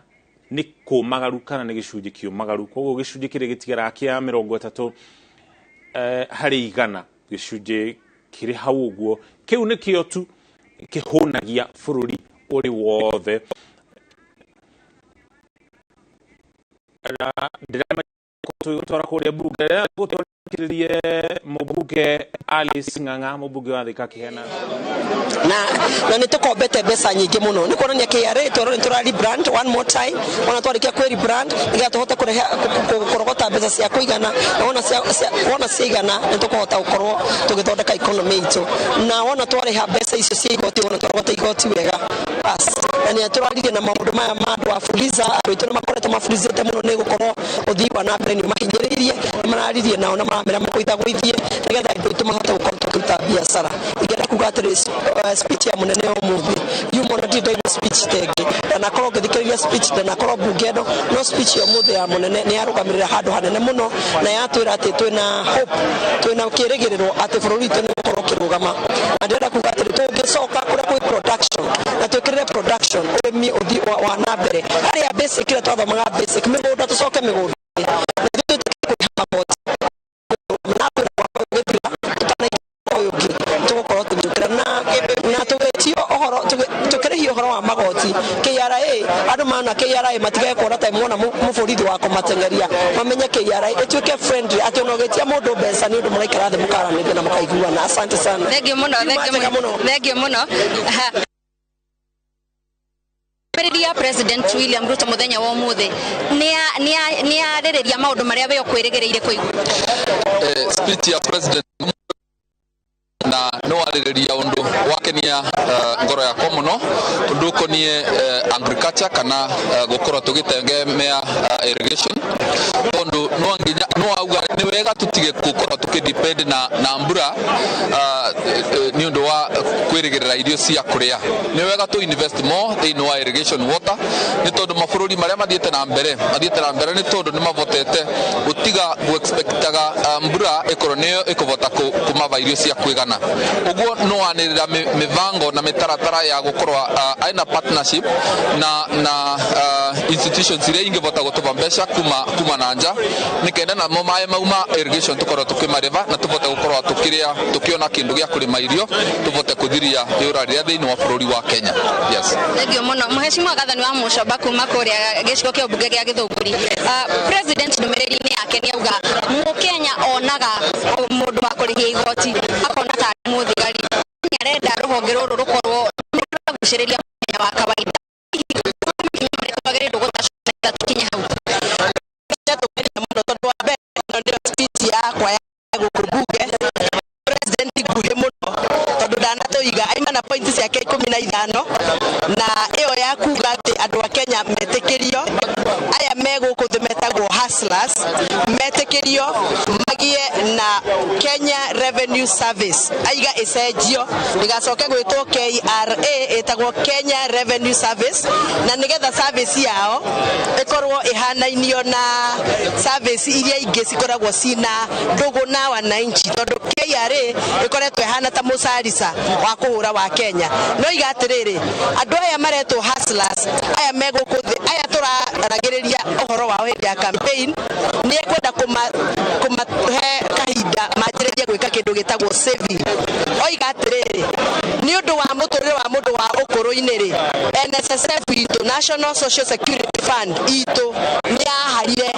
nĩ kũmagaru kana nĩ gĩcunjĩ kĩũmagaru. Koguo gĩcunjĩ kĩrĩa gĩtigaraga kĩa 30 harĩ igana, gĩcunjĩ kĩrĩ hau ũguo, kĩu nĩkĩo tu kĩhũnagia bũrũri ũrĩ wothe. Ndĩratwara kũrĩa mbunge, gũtwarĩrie mũmbunge Alice Ng'ang'a, mũmbunge wa Thika akĩheana na nĩ tũkombete mbeca nyingĩ mũno. Nĩ kuonania KRA tũrora nĩ tũra rebrand one more time, ona twarĩkia kwĩ rebrand nĩgetha tũhote kũrehe kũrogota mbeca cia kũigana, na wona ciaigana nĩ tũkũhota gũkorwo tũgĩthondeka economy itũ. Na wona twarĩha mbeca icio cia igoti, wona twarogota igoti wega bas. Na nĩ tũraririe na maũndũ maya ma andũ a Fuliza, andũ aitũ nĩ makoretwo mafurizĩte mũno nĩ gũkorwo ũthii wa na mbere nĩ ũmahinyĩrĩirie, nĩ mararirie nao na maramera makũithagũithie nĩgetha andũ aitũ mahote gũkorwo tũkĩruta biacara. Ingĩenda kuga atĩrĩ, speech ya mũnene ũmũthĩ yuma ona ndirĩ ndaigua speech ta ĩngĩ, ndanakorwo ngĩthikĩrĩria speech, ndanakorwo mbunge ĩno, no speech ya ũmũthĩ ya mũnene nĩ yarũgamĩrĩra handũ hanene mũno, na yatwĩra atĩ twĩna hope, twĩna kĩrĩgĩrĩro atĩ bũrũri witũ nĩ ũgũkorwo ũkĩrũgama. Na ndĩrenda kuga atĩrĩ, tũngĩcoka kũrĩa kwĩ production na twĩkĩrĩre production, ũrĩmi ũthiĩ wa na mbere, harĩa basic ĩrĩa twathomaga basic, mĩgũnda tũcoke mĩgũnda na ithuĩ tũtige kũrĩha magoti na gũthira tũtanaingĩra ũyũ ũngĩ, tũgũkorwo tũgĩũkĩra na tũgĩtio ũhoro, tũkĩrĩhia ũhoro wa magoti KRA. Andũ mana KRA matigage kuona ta mona mũborithi wa kũmateng'eria, mamenye KRA ĩtuĩke friendly, atĩ ona ũgĩtia mũndũ mbeca nĩ ũndũ mũraikara thĩ mũkaranĩria na mũkaiguana. Asante sana. Thengiũ mũno, Njega mũno. Thengiũ mũno. Ndũmĩrĩri ya President William Ruto mũthenya wa ũmũthĩ nĩ yarĩrĩria maũndũ marĩa we ũkwĩrĩgĩrĩire kũigua. Speech ya President na nĩ warĩrĩria ũndũ wakenia ngoro yakwa mũno, ũndũ ũkoniĩ agriculture kana gũkorwo tũgĩtegemea irrigation, tondũ no nginya no auga nĩ wega tũtige gũkorwo Tũkĩ depend na mbura nĩ ũndũ wa kwĩrĩgĩrĩra irio cia kũrĩa. Nĩ wega tũ invest more thĩinĩ wa irrigation water, nĩ tondũ mabũrũri marĩa mathiĩte na mbere mathiĩte na mbere nĩ tondũ nĩ mavotete gũtiga gũexpectaga mbura ĩkorwo nĩyo ĩkũvota kũmava irio cia kwĩgana. Ũguo no anĩrĩra mĩbango na mĩtaratara ya gũkorwo aina partnership na institutions iria ingĩvota gũtũva mbeca kuma na nja, nĩ kenda namo maĩ mau ma irrigation tũkorwo tũkĩmarĩva na tũvote gũkorwo tũkĩrĩa, tũkĩona kĩndũ gĩa kũrĩma irio, tũvote kũthiria yũra rĩrĩa thĩinĩ wa bũrũri wa Kenya. Yes. Thank you mũno, Mũhecimiwa Gathani wa Mũcomba kuma kũrĩa gĩcigo kĩa mbunge gĩa Gĩthũngũri. President ndũmĩrĩri-inĩ yake nĩ auga Mũkenya onaga mũndũ wa kũrĩhia igoti akona tarĩ mũthigari. Nĩ arenda rũhonge rũrũ rũkorwo nĩ rũragucĩrĩria Mũkenya wa kawaida. Hihi makinya marĩa twagĩrĩirwo gũtacũra tũkinye hau? Mũno, tondũ wa mbere ĩno nĩyo speech yakwa ya gũkũ bunge president nguhĩ mũno, tondũ ndanatũiga aima na point ciake 15, na ĩyo ya kuga atĩ andũ a Kenya metĩkĩrio, aya me gũkũ thĩ metagwo hustlers, metĩkĩrio magĩe na Kenya Revenue Service. Aiga ĩcenjio ndĩgacoke gwĩtwo KRA, ĩtagwo Kenya Revenue Service, na nĩgetha service yao ĩkorwo ĩhanainio na service iria ingĩ cikoragwo cina ndũgũ na wananchi, tondũ KRA ĩkoretwo ĩhana ta mũcarica wa kũhũra wa Kenya. No iga atĩrĩrĩ, andũ aya maretwo hustlers, aya me gũkũ thĩ, aya tũraragĩrĩria ũhoro wao hĩndĩ ya campaign, nĩ ekwenda kũmahe kahinda manjĩrĩrie gwĩka kĩndũ gĩtagwo saving. Oiga atĩrĩrĩ, nĩ ũndũ wa mũtũrĩre wa mũndũ wa ũkũrũ-inĩ rĩ, NSSF itũ, National Social Security Fund itũ, nĩ yaharire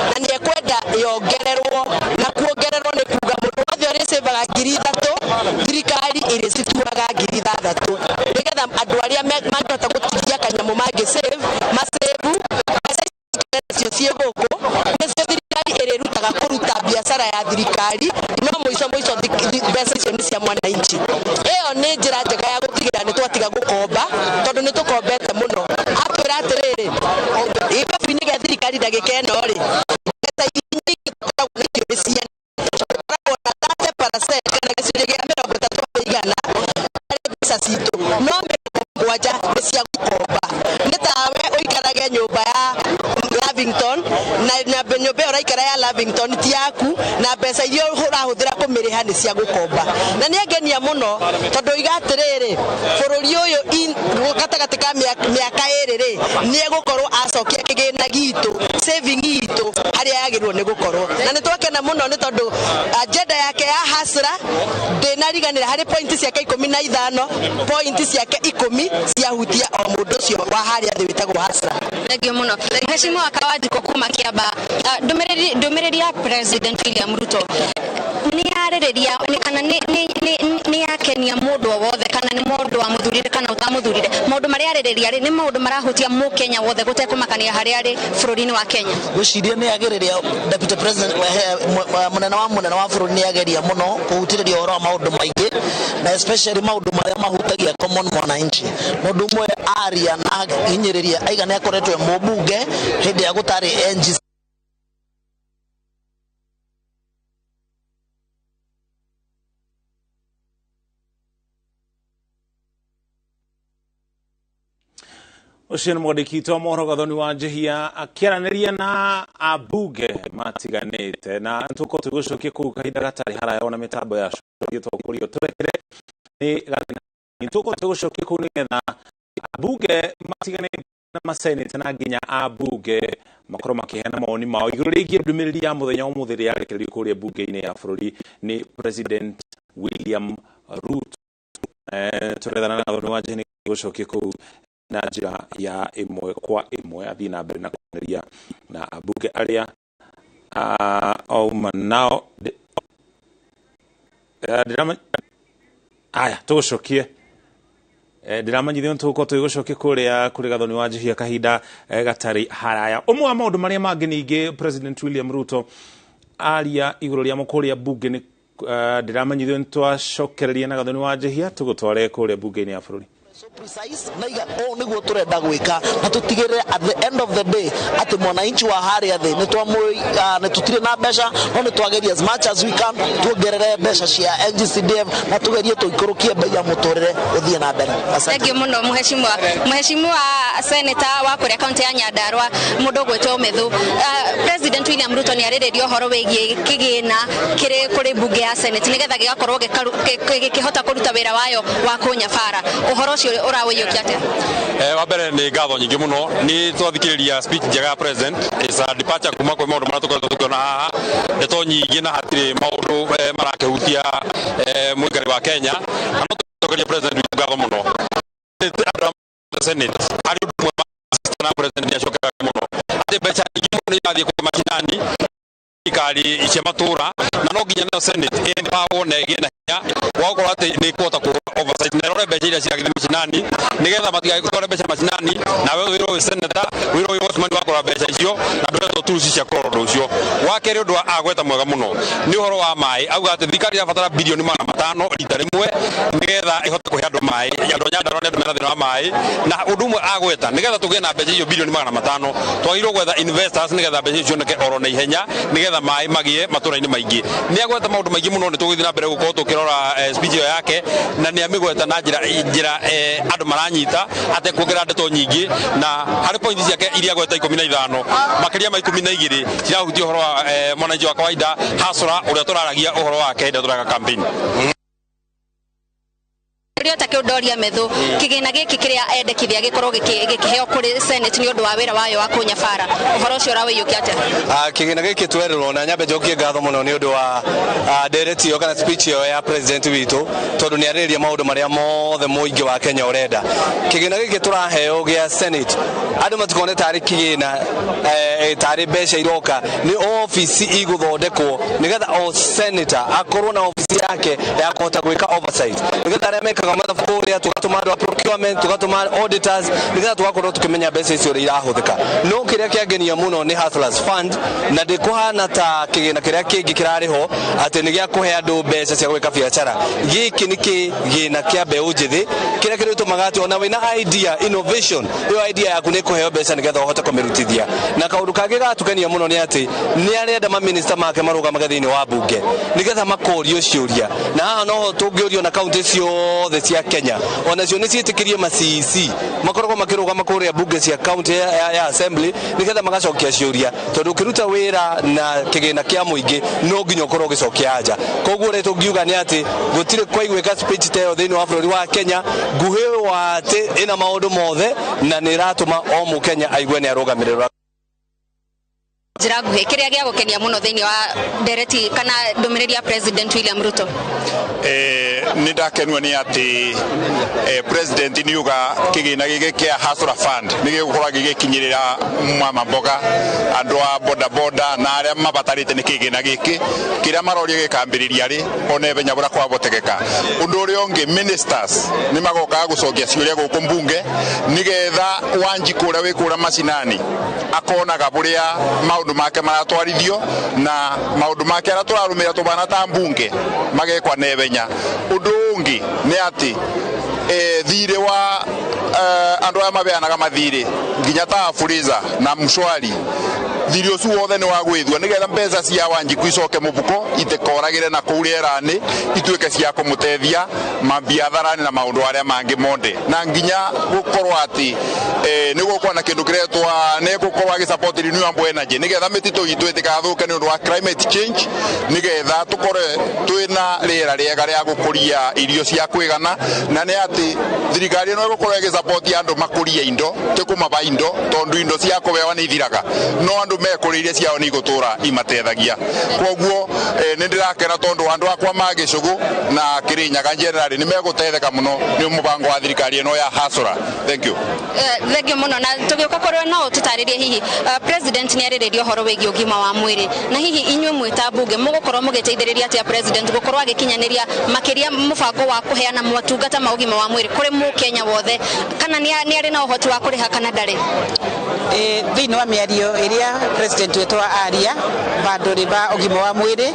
na nĩ ekwenda yongererwo, na kuongererwo nĩ kuga mũndũ wothe ũrĩcĩvaga 3000, thirikari ĩrĩcituaga 6000, nĩgetha andũ arĩa mangĩhota gũtigia kanyamũ mangĩ save masevu. Mbeca icio ciĩ gũkũ nĩcio thirikari ĩrĩrutaga kũruta biacara ya thirikari, no mũico mũico mbeca icio nĩ cia mwananchi. Ĩyo nĩ njĩra njega ya gũtigĩrĩra nĩ twatiga gũkomba, tondũ nĩ tũkombete mũno. Atwĩra atĩrĩrĩ, gĩkabu-inĩ gĩa thirikari ndagĩka ĩno rĩ, mbeca iria nyingĩ tũkoragwo nacio nĩ cia tũkoragwo na 30% kana gĩcunjĩ gĩa 30% harĩ mbeca citũ, no 70 nĩ cia gũkomba. Nĩ tawe ũikarage nyũmba ya Lavington, na nyũmba ĩyo ũraikara ya Lavington ti yaku, na mbeca iria ũrahũthĩra kũmĩrĩha nĩ cia gũkomba. Na nĩ angenia mũno tondũ iga atĩrĩrĩ, bũrũri ũyũ gatagatĩ ka mĩaka 2 rĩ, nĩ egũkorwo acokia kĩgĩna gitũ, saving itũ, harĩa yagĩrĩirwo nĩ gũkorwo. Na nĩ twakena mũno nĩ tondũ agenda yake ya hasra ndĩnariganĩra. Harĩ point ciake 15, point ciake 10 ciahutia o mũndũ ũcio wa harĩa thĩ wĩtagwo hasra. Thank you mũno, Mheshimiwa Kawanjiko kuma Kiamba. Ndũmĩrĩri ya President William Ruto nĩ yarĩrĩria kana nĩ yakenia mũndũ o wothe, kana nĩ mũndũ wamũthurire kana ũtamũthurire? Maũndũ marĩa arĩrĩria rĩ, nĩ maũndũ marahutia mũkenya wothe gũtekũmakania harĩa arĩ bũrũri-inĩ wa Kenya? Gwĩciria nĩ agĩrĩria deputy president, mũnene wa bũrũri nĩ ageria mũno kũhutĩrĩria ũhoro wa maũndũ maingĩ, na especially maũndũ marĩa mahutagia common mwananchi. Na ũndũ ũmwe aria na hinyĩrĩria aiga nĩ akoretwo e mũmbunge hĩndĩ ya gũtarĩ NG. Ũcio nĩ mwandĩki witũ wa mohoro Gathoni wa Njihia akĩaranĩria na ambunge matiganĩte, na tũkorwo tũgĩgũcokia kũu kahinda gatarĩ haraya ona mĩtambo ya tũkũrio tũrekere nĩ gathĩna. Tũkorwo tũgĩgũcokia kũu nĩgetha ambunge matiganĩte na masenate na nginya ambunge makorwo makĩheana mawoni mao igũrũ rĩgiĩ ndũmĩrĩri ya mũthenya wa ũmũthĩ ĩrĩa yarekereirio kũrĩa mbunge-inĩ ya bũrũri nĩ President William Ruto. Tũrethana na Gathoni wa Njihia nĩ gũcokia kũu na njĩra ya ĩmwe kwa ĩmwe, athiĩ na mbere na kwaranĩria na ambunge arĩa auma nao. Aya tũgũcokie, ndĩramanyithio nĩ tũgũkorwo tũgĩgũcokia kũrĩa kũrĩ Gathoni wa Njihia kahinda gatarĩ haraya. Ũmwe wa maũndũ marĩa mangĩ ningĩ President William Ruto aria igũrũ rĩamo kũrĩa mbunge nĩ ndĩramanyithio nĩ twacokereria na Gathoni wa Njihia tũgũtware kũrĩa mbunge-inĩ ya bũrũri. Precise na iga ũũ nĩguo tũrenda gwĩka, na tũtigĩrĩre at the end of the day atĩ mwananchi wa harĩa thĩ nĩ tũtirĩ na mbeca, no nĩ twageria as much as we can tuongerere mbeca cia NGCDF na tũgerie tũikũrũkie bei ya mũtũrĩre ũthiĩ na mbere. Asante. Thank you muno mheshimiwa senator wa kuria kaunti ya Nyandarua mundu gwitwo Methu. President William Ruto ni arĩrĩria ũhoro wĩgiĩ kĩgĩna kĩrĩ kũrĩ mbunge ya Senate nĩgetha gĩgakorwo gĩkĩhota kũruta wĩra wayo wa kũnyabara. Ũhoro ũcio ũrawĩiyũkia atĩa? Wa mbere nĩ ngatho nyingĩ mũno, nĩ twathikĩrĩria speech njega ya president. It's a departure kuma kwĩ maũndũ marĩa tũkoretwo tũkĩona haha, ndeto nyingĩ na hatirĩ maũndũ marakĩhutia mũikari wa Kenya, na no tũcokerie president witũ ngatho mũno. Andũ a Senate harĩ ũndũ ũmwe na president nĩ acokeraga mũno atĩ mbeca nyingĩ mũno nĩ irathiĩ kwĩ macinani thirikari cia matũra, na no nginya nayo Senate empowerwo na ĩgĩe na hinya wa gũkorwo atĩ nĩ ĩkũhota kũ oversight na ĩrore mbeca iria ciragĩthiĩ macinani, nĩgetha matigagĩtware mbeca macinani, nawe wĩrwo wĩ senator, wĩrwo wĩ watchman wa kũrora mbeca icio, na ndũretwo tools cia kũrora ũndũ ũcio. Wa kerĩ, ũndũ agweta mwega mũno nĩ ũhoro wa maĩ. Auga atĩ thirikari ĩrabatara bilioni 500 rita rĩmwe nĩgetha ĩhote kũhe andũ maĩ. Andũ a Nyandarua nĩ andũ mena thĩna wa maĩ, na ũndũ ũmwe agweta, nĩgetha tũgĩe na mbeca icio bilioni 500, twagĩrĩirwo gwetha investors nĩgetha mbeca icio cioneke oro na ihenya, nĩgetha maĩ magĩe matũra-inĩ maingĩ. Nĩ agweta maũndũ maingĩ mũno, nĩ tũgũthiĩ na mbere gũkorwo tũkĩrora speech ĩyo yake, na nĩ amĩgweta na njĩra andũ maranyita atekuongerera ndeto nyingĩ, na harĩ point ciake iria agweta 15, makĩria ma 12 cirahutia ũhoro wa mwananchi wa kawaida, hasra ũrĩa tũraragia ũhoro wake hĩndĩ ĩrĩa tũreka campaign. Ũrĩa ũtakĩũndoria Methu, kĩgĩna gĩkĩ kĩrĩa endekithia gĩkorwo gĩkĩheo kũrĩ Senate nĩ ũndũ wa wĩra wayo wa kũnyabara, ũhoro ũcio ũrawĩiyũkia atĩa? Kĩgĩna gĩkĩ twerĩrwo, na nyambe njokie ngatho mũno nĩ ũndũ wa ndereti ĩyo kana speech ĩyo ya president witũ, tondũ nĩ arĩrĩria maũndũ marĩa mothe mũingĩ wa Kenya ũrenda. Kĩgĩna gĩkĩ tũraheo gĩa Senate, andũ matikone tarĩ kĩgĩna tarĩ mbeca iroka, nĩ ofici igũthondekwo nĩgetha o senator akorwo na ofici yake ya kũhota gwĩka oversight, nĩgetha arĩa mekaga mathabu kũrĩa, tũgatũma andũ a procurement, tũgatũma auditors, nĩgetha tũgakorwo tũkĩmenya mbeca icio ũrĩa irahũthĩka. No kĩrĩa kĩangenia mũno nĩ Hustlers Fund, na ndĩkũhana ta kĩgĩna kĩrĩa kĩngĩ kĩrarĩ ho atĩ nĩ gĩa kũhe andũ mbeca cia gwĩka biacara. Gĩkĩ nĩ kĩgĩna kĩa mbeũ njĩthĩ kĩrĩa kĩrĩtũmaga atĩ ona wĩna idea, innovation, ĩyo idea yaku nĩ kũheo mbeca nĩgetha ũhote kũmĩrutithia. Na kaũndũ kangĩ gatukenia mũno nĩ atĩ nĩ arenda maminista make marũgamage thĩinĩ wa mbunge nĩgetha makorio ciũria, na haha noho tũngĩũrio na kaunti ciothe cia Kenya onacio nĩ ciĩtĩkĩrie ma CEC makoragwo makĩrũgama kũrĩa mbunge cia kaunti ya assembly nĩgetha magacokia ciũria, tondũ ũkĩruta wĩra na kĩgĩna kĩa mũingĩ no nginya ũkorwo ũgĩcokia anja. Koguo ũrĩa tũngiuga nĩ atĩ gũtirĩ kwaiguĩka speech ta ĩyo thĩinĩ wa bũrũri wa Kenya nguhĩ wa atĩ ĩna maũndũ mothe na nĩ ĩratũma o mũkenya aigue nĩ arũgamĩrĩrwo. Njĩra nguhĩ, kĩrĩa gĩa gũkenia mũno thĩinĩ wa ndereti kana ndũmĩrĩri ya President William Ruto? Nĩ ndakenio nĩ atĩ president nĩ uga kĩgĩna gĩkĩ kĩa Hustler Fund nĩ gĩgũkorwo gĩgĩkinyĩrĩra mama mboga, andũ a boda boda na arĩa mabatarĩte nĩ kĩgĩna gĩkĩ kĩrĩa maroria gĩkambĩrĩria rĩ ona ihenya bũrĩa kwabotekeka. Ũndũ ũrĩa ũngĩ, ministers nĩ magokaga gũcokia ciũria gũkũ mbunge nĩgetha Wanjikũ ũrĩa wĩ kũrĩa macinani akonaga bũrĩa maũndũ make maratwarithio na maũndũ make arĩa tũrarũmĩrĩra tũbana ta mbunge magekwa na ihenya. Ũndũ ũngĩ nĩ atĩ thirĩ wa andũ aya mabeanaga mathirĩ nginya ta Fuliza na Mshwari, thirĩ ũcio wothe nĩ wa gwĩthua nĩgetha mbeca cia Wanjikũ icoke mũbuko, itikoragĩre na kũu rĩera-inĩ, ituĩke cia kũmũteithia mabiatharani na maũndũ arĩa mangĩ monde, na nginya gũkorwo atĩ nĩ gũkorwo na kĩndũ kĩretwa nĩ gũkorwo agĩsupport renewable energy nĩgetha mĩtitũ itũ ĩtĩkathũke nĩ ũndũ wa climate change, nĩgetha tũkorwe twĩna rĩera rĩega rĩa gũkũria irio cia kwĩgana, na nĩ atĩ thirikari ĩno ĩgũkorwo ĩgĩsupport andũ makũrie indo, ti kũmaba indo, tondũ indo cia kũbewa nĩ ithiraga, no andũ mekũrĩirie ciao nĩ igũtũra imatethagia. Koguo nĩ ndĩrakena tondũ andũ akwa ma Gĩcũgũ na Kĩrĩnyaga generally nĩ megũteithĩka mũno nĩ mũbango wa thirikari ĩno ya Hustler. Thank you. Thank you mũno. Na tũgĩũka kũrĩ no ũtũtarĩrie hihi president nĩ arĩrĩria ũhoro wĩgiĩ ũgima wa mwĩrĩ, na hihi inyuĩ mwĩ ta mbunge mũgũkorwo mũgĩteithĩrĩria atĩa president gũkorwo agĩkinyanĩria makĩria mũbango wa kũheana motungata ma ũgima wa mwĩrĩ kũrĩ mũkenya wothe, kana nĩ arĩ na ũhoti wa kũrĩha kana ndarĩ? Thĩinĩ wa mĩario ĩrĩa president witũ aria Bandũ ba ũgima wa mwĩrĩ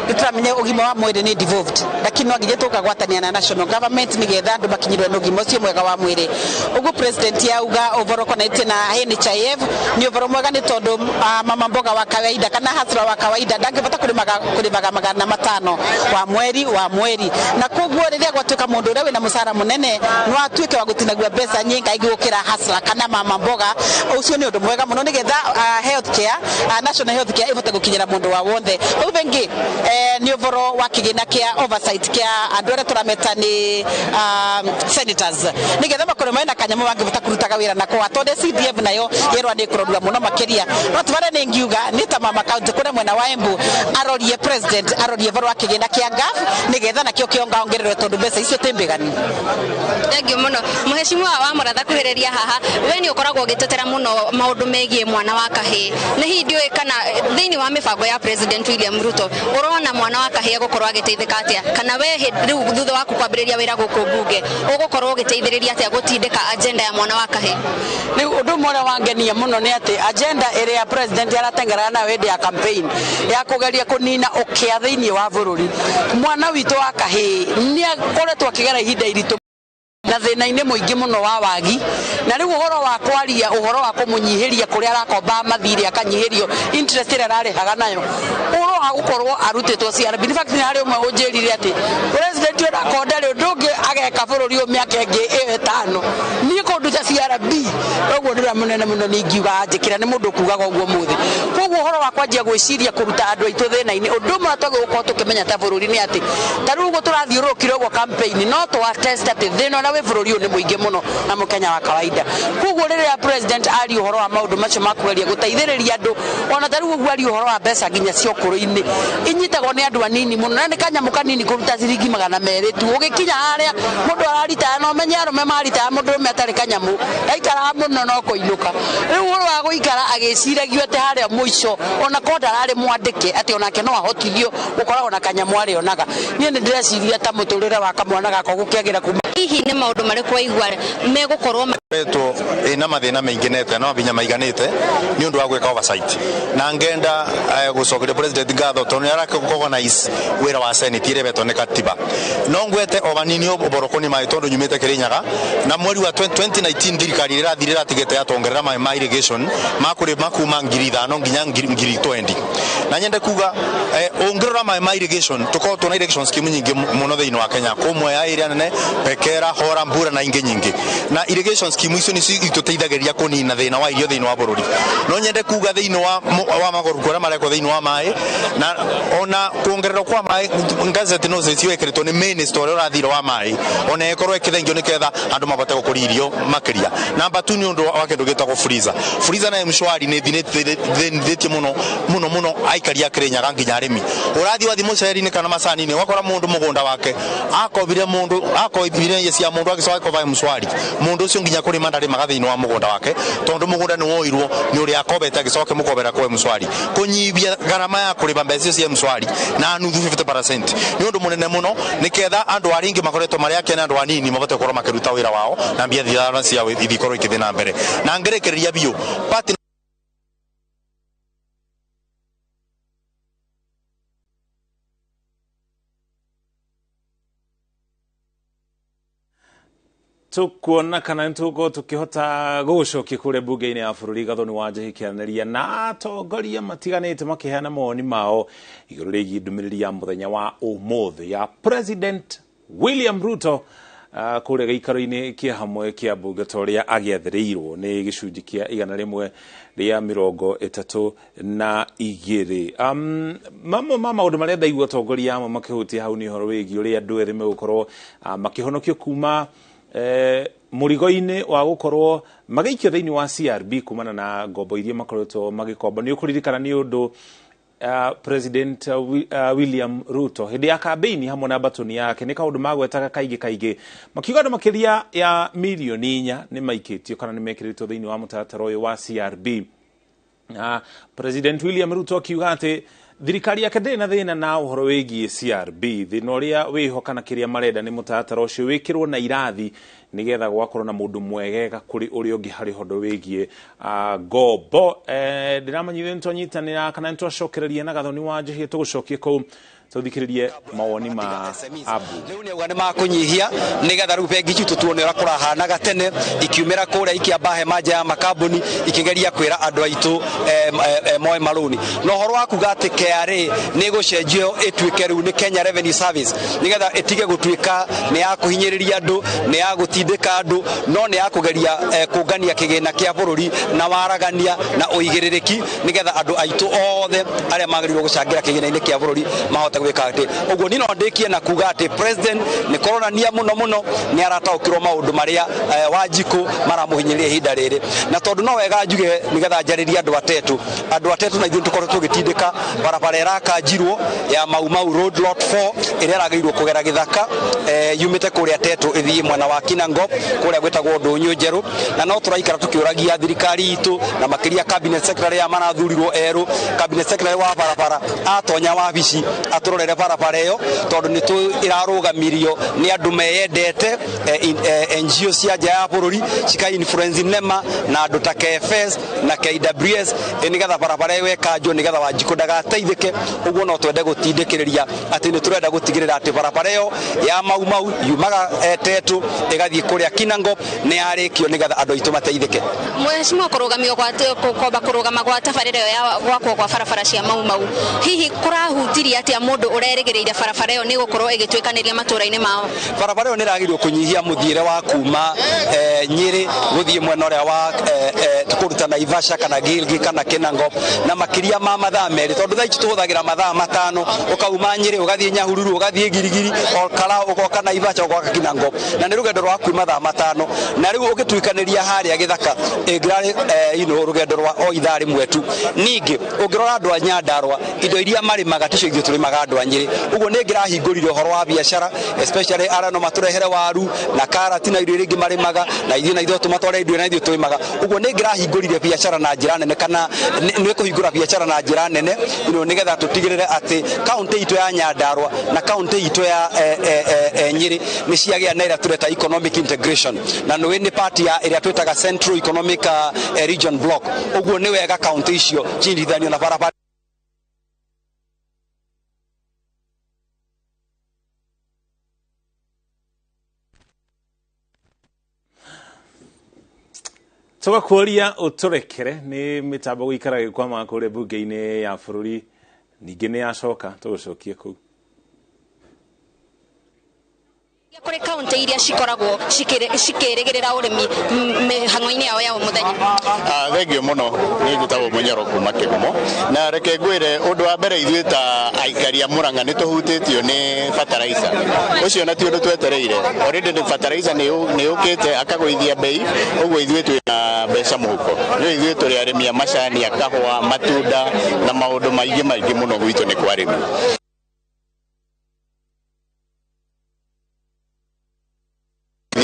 nĩtũramenya ũgima wa mwĩrĩ nĩ devolved, lakini no nginya tũkagwatania na national government nĩgetha andũ makinyĩrwo nĩ ũgima ũcio mwega wa mwĩrĩ. Ũguo president yauga ũhoro ũkonaitie na NHIF nĩ ũhoro mwega, nĩ tondũ mama mboga wa kawaida kana hasra wa kawaida ndangĩbota kũrĩmaga 500 wa mweri, na koguo rĩrĩa gwatuĩka mũndũ ũrĩa wĩna mũcara mũnene no atuĩke wa gũtinagua mbeca nyingaingĩ gũkĩra hasra kana mama mboga. Ũcio nĩ ũndũ mwega mũno nĩgetha health care, national health care ĩbote gũkinyĩra mũndũ wa wothe. Ũguo bengi nĩ ũhoro wa kĩgĩna kĩa oversight kĩa andũ arĩa tũrameta nĩ senators nĩgetha makorwo mena kanyamũ mangĩbota kũrutaga wĩra nako, tondũ CDF nayo yerwa nĩ kũrorua mũno makĩria. No tũbarĩa nĩ ngiuga nĩ ta mama county kũrĩa mwena wa Embu arorie president, arorie ũhoro wa kĩgĩna kĩa GAF nĩgetha nakĩo kĩongaongererwo tondũ mbeca icio ti mbigani. Thank you mũno mũheshimiwa wa Mũratha kuhĩrĩria haha, we nĩ ũkoragwo ũgĩtetera mũno maũndũ megiĩ mwana wa kahĩĩ. Nĩ hihi ndiũĩ kana thĩinĩ wa mĩbango ya President William Ruto ũrona mwana wa kahĩĩ egũkorwo agĩteithĩka atĩa, kana we rĩu thutha waku kwambĩrĩria wĩra gũkũ mbunge ũgũkorwo ũgĩteithĩrĩria atĩa gũtindĩka agenda ya mwana wa kahĩĩ? Rĩu ũndũ ũmwe ũrĩa wangenia mũno nĩ atĩ agenda ĩrĩa president arateng'erana nayo hĩndĩ ya campaign ya kũgeria kũnina ũkĩa thĩinĩ wa bũrũri, mwana witũ wa kahĩĩ nĩ akoretwo akĩgera ihinda iritũ na thĩna-inĩ mũingĩ mũno wa wagi, na rĩu ũhoro wa kwaria ũhoro wa kũmũnyihĩria kũrĩa arakomba mathirĩ akanyihĩrio interest ĩrĩa ararĩhaga nayo, ũhoro wa gũkorwo arutĩtwo CRB. In fact nĩ harĩ ũmwe ũnjĩrire atĩ president ona akorwo ndarĩ ũndũ ũngĩ ageka bũrũri ũyũ mĩaka ĩngĩ ĩyo ĩtano, niĩ kũnduta CRB ũguo nĩ ũrĩa mũnene mũno nĩ ingiuga anjĩkĩra, nĩ mũndũ ũkugaga ũguo mũthĩ. Koguo ũhoro wa kwanjia gwĩciria kũruta andũ aitũ thĩna-inĩ, ũndũ ũmwe twagĩrĩirwo gũkorwo tũkĩmenya ta bũrũri nĩ atĩ ta rĩu ũguo tũrathiũrũrũkire ũguo campaign, no twa test atĩ thĩna ũrĩa wĩ bũrũri ũyũ nĩ mũingĩ mũno na mũkenya wa kawaida. Koguo rĩrĩa president aria ũhoro wa maũndũ macio ma kũgeria gũteithĩrĩria andũ, ona ta rĩu ũguo aria ũhoro wa mbeca nginya cia ũkũrũ-inĩ inyitagwo nĩ andũ anini mũno, na nĩ kanyamũ kanini kũruta ciringi 200 tu, ũgĩkinya harĩa mũndũ araritaya na ũmenye arũme maritaya mũndũ ũrũme atarĩ kanyamũ aikaraga mũno no kũinũka. Rĩu ũhoro wa gũikara agĩciragio atĩ harĩa mũico ona korwo ndararĩ mwandĩke atĩ onake no ahotithio gũkoragwo na kanyamũ arĩonaga, niĩ nĩ ndĩreciria ta mũtũrĩre wa kamwana gakwa gũkĩagĩra kuma. Hihi nĩ maũndũ marĩkũ waigua megũkorwo etwo ina mathina maingi nete no binya maiganite ni undu wa gwika oversight, na ngenda gucokeria president ngatho tondu ni arakorganize wira wa senate ire betwo ni katiba. No ngwete o banini oboroko ni mai tondu nyumite Kirinyaga, na mweri wa 2019 thirikari irathire iratigite yatongerera mai ma irrigation makuri makuma 5,000 nginya 20,000. Na nyende kuga ungirora mai ma irrigation tukorwo na irrigation scheme nyingi muno thiini wa Kenya, kumwe ya area nene Pekera, Hora, Mbura na ingi nyingi, na irrigation scheme icio nicio ituteithagĩrĩria kũnina thĩna wa irio thĩinĩ wa bũrũri. No nyende kuga thĩinĩ wa magoruku arĩa marekwo thĩinĩ wa maĩ, na ona kuongererwo kwa maĩ ngazeti no cio ĩkĩrĩtwo nĩ minister ũrĩa ũrathire wa maĩ, ona ĩkorwo ĩkĩthengio nĩgetha andũ mabote gũkũria irio makĩria. Namba 2 nĩ ũndũ wa kĩndũ gĩtagwo freezer. Freezer na M-Shwari nĩ thĩnĩtie mũno mũno mũno aikari a Kirinyaga nginya arĩmi. Ũrathiĩ wathiĩ mũceri-inĩ kana macani-inĩ ũgakora mũndũ mũgũnda wake akobire mũndũ akoibire irio cia mũndũ agĩcoka akoba M-Shwari, mũndũ ũcio nginya kũrĩma ndarĩmaga thĩinĩ wa mũgũnda wake tondũ mũgũnda nĩ woirwo nĩ ũrĩa akobete agĩcoka mũkobera kwa M-Shwari. Kũnyibia garama ya kũrĩma mbeca icio cia M-Shwari na nuthu 50% nĩ ũndũ mũnene mũno nĩketha andũ arĩa aingĩ makoretwo marĩ akene andũ anini mabote gũkorwo makĩruta wĩra wao na mbia thithano ciao ithikorwo ikĩthiĩ na mbere. Na ngĩrĩkĩrĩria biũ party tukuona kana nitugukorwo tukihota gucokia kuria bunge-inĩ ya bũrũri Gathoni wa Njihĩ kĩaranĩria na atongoria matiganĩte makĩheana mawoni mao igũrũ rĩgiĩ ndũmĩrĩri ya mũthenya wa ũmũthĩ ya President William Ruto kũrĩa gĩikaro-inĩ kĩa hamwe kĩa mbunge ta ũrĩa agĩathĩrĩirwo nĩ gĩcunjĩ kĩa 132. Mamwe ma maũndũ marĩa ndaigua atongoria amwe makĩhutia hau nĩ ũhoro wĩgiĩ ũrĩa andũ ethĩ megũkorwo makĩhonokio kuma mũrigo-inĩ wa gũkorwo magĩikio thĩinĩ wa CRB kumana na ngombo iria makoretwo magĩkomba. Nĩ ũkũririkana nĩ ũndũ President William Ruto hĩndĩ ya kambĩini hamwe na mbatũni yake nĩ kaũndũ magwetaga kaingĩ kaingĩ makiuga andũ makĩria ya mirioni 4 nĩ maikĩtio kana nĩ mekĩrĩtwo thĩinĩ wa mũtaratara ũyũ wa CRB. President William Ruto akiuga atĩ thirikari yake ndĩrĩ na thĩna na ũhoro wĩgiĩ CRB, thĩna ũrĩa wĩho kana kĩrĩa marenda nĩ mũtaratara ũcio wĩkĩrwo na irathi Nigetha gwakorwo na mundu mwegega kuri uri ungi hari hondo wigie ngombo. Ndiramanyithio nitwanyitanira kana nitwacokereria na Gathoni wa Njihia, tugucokie kuu tuthikiririe mawoni ma Abu. Riu ni auga ni makunyihia nigetha riu bengi citũ tuone ũrĩa kũrahanaga tene ikiumĩra kũrĩa ikĩamba hema nja ya makambuni ikigeria kwĩra andũ aitũ moe marũni. Na ũhoro wa kuga atĩ KRA nĩ ĩgũcenjio ĩtuĩke rĩu nĩ Kenya Revenue Service nigetha ĩtige gũtuĩka nĩ ya kũhinyĩrĩria andũ, nĩ ya gũtindĩka andũ, no nĩ ya kũgeria kũngania kĩgĩna kĩa bũrũri na waragania na ũigĩrĩrĩki nigetha andũ aitũ othe arĩa magĩrĩirwo gũcangĩra kĩgĩna-inĩ kĩa bũrũri mahote gwĩka atĩ ũguo. Niĩ no ndĩkie na kuga atĩ president nĩ koronania mũno mũno nĩ arataũkĩrwo maũndũ marĩa Wanjikũ maramũhinyĩrĩria ihinda rĩrĩ, na tondũ no wega njuge nĩgetha njarĩrie andũ atetũ, andũ atetũ na ithuĩ tũkoretwo tũgĩtindĩka barabara ĩrakanjirwo ya Mau Mau Road Lot 4 ĩrĩa ĩragĩrĩirwo kũgera gĩthaka yumĩte kũrĩa Tetũ ĩthiĩ mwena wa Kinangop kũrĩa gwĩtagwo Ndũnyũ Njerũ, na no tũraikara tũkĩũragia thirikari itũ na makĩria cabinet secretary ya marathurirwo erũ, cabinet secretary wa barabara atonya wabici atũrorere barabara ĩyo tondũ nĩ ĩrarũgamirio nĩ andũ meyendete, NGO cia nja ya bũrũri cika influence NEMA na andũ ta KFS na KWS nĩgetha barabara ĩyo ĩkanjwo nĩgetha Wanjikũ ndagateithĩke. Ũguo no twende gũtindĩkĩrĩria atĩ nĩ tũrenda gũtigĩrĩra atĩ barabara ĩyo ya Mau Mau yumaga Tetũ ĩgathiĩ kũrĩa Kinangop nĩ yarĩkio nĩgetha andũ aitũ mateithĩke. Mheshimiwa, kũrũgamio gwa kwamba kũrũgama gwa tabarĩra ĩyo ya gwakwo kwa barabara cia Mau Mau hihi kũrahutirie atĩa mũndũ ũrerĩgĩrĩire barabara ĩyo nĩ gũkorwo ĩgĩtuĩkanĩria matũra-inĩ mao? Barabara ĩyo nĩ ĩragĩrĩirwo kũnyihia mũthiĩre wa kuma Nyĩrĩ gũthiĩ mwena ũrĩa wa kũruta Naivasha kana Gilgil kana Kinangop na makĩria ma mathaa 2, tondũ thaa ici tũhũthagĩra mathaa 5 ũkauma Nyĩrĩ ũgathiĩ Nyahururu ũgathiĩ Girigiri Olkalau ũgoka Naivasha ũgoka Kinangop, na nĩ rũgendo rwa kuma mathaa 5, na rĩu ũgĩtuĩkanĩria harĩa gĩthaka ĩngĩrarĩ rũgendo rwa o ithaa rĩmwe tu. Ningĩ ũngĩrora andũ a Nyandarua indo iria marĩmaga ticio ithuĩ tũrĩmaga andũ a Nyĩrĩ, ũguo nĩ ngĩrahingũrire ũhoro wa biacara especially arĩa no matũrehere waru na karati na irio iria ingĩ marĩmaga, na ithuĩ na ithuĩ tũmatware indo na ithuĩ tũrĩmaga. Ũguo nĩ ngĩrahingũrire biacara na njĩra nene, kana nĩ kũhingũra biacara na njĩra nene nĩgetha tũtigĩrĩre atĩ kaũntĩ itũ ya Nyandarua na kaũntĩ itũ ya Nyĩrĩ nĩ ciagĩa na ĩrĩa tũreta economic integration, na nĩ nĩ part ya ĩrĩa twĩtaga Central Economic Region Block. Ũguo nĩ wega kaũntĩ icio cinyitithanio na barabara. Tugakuoria uturekere ni mitambo guikara gikwama kuria bunge-ini ya bururi, ningĩ nĩ yacoka tũgũcokie kũu. Kũrĩ kaũntĩ iria cikoragwo cikĩrĩgĩrĩra ũrĩmi mĩhang'o-inĩ yao ya mũthenya. Thengio mũno, niĩ njĩtagwo Mũnyoro kuma Kĩgumo, na reke ngwĩre ũndũ wa mbere ithuĩ ta aikari a Mũrang'a nĩ tũhutĩtio nĩ fertilizer ũcio, na ti ũndũ twetereire. Already nĩ fertilizer nĩ yũkĩte akagũithia bei, ũguo ithuĩ twĩna mbeca mũhuko. Nĩ ithuĩ tũrĩ arĩmi a macani, a kahũa, matunda na maũndũ maingĩ maingĩ mũno gwitũ nĩ kwa arĩmi.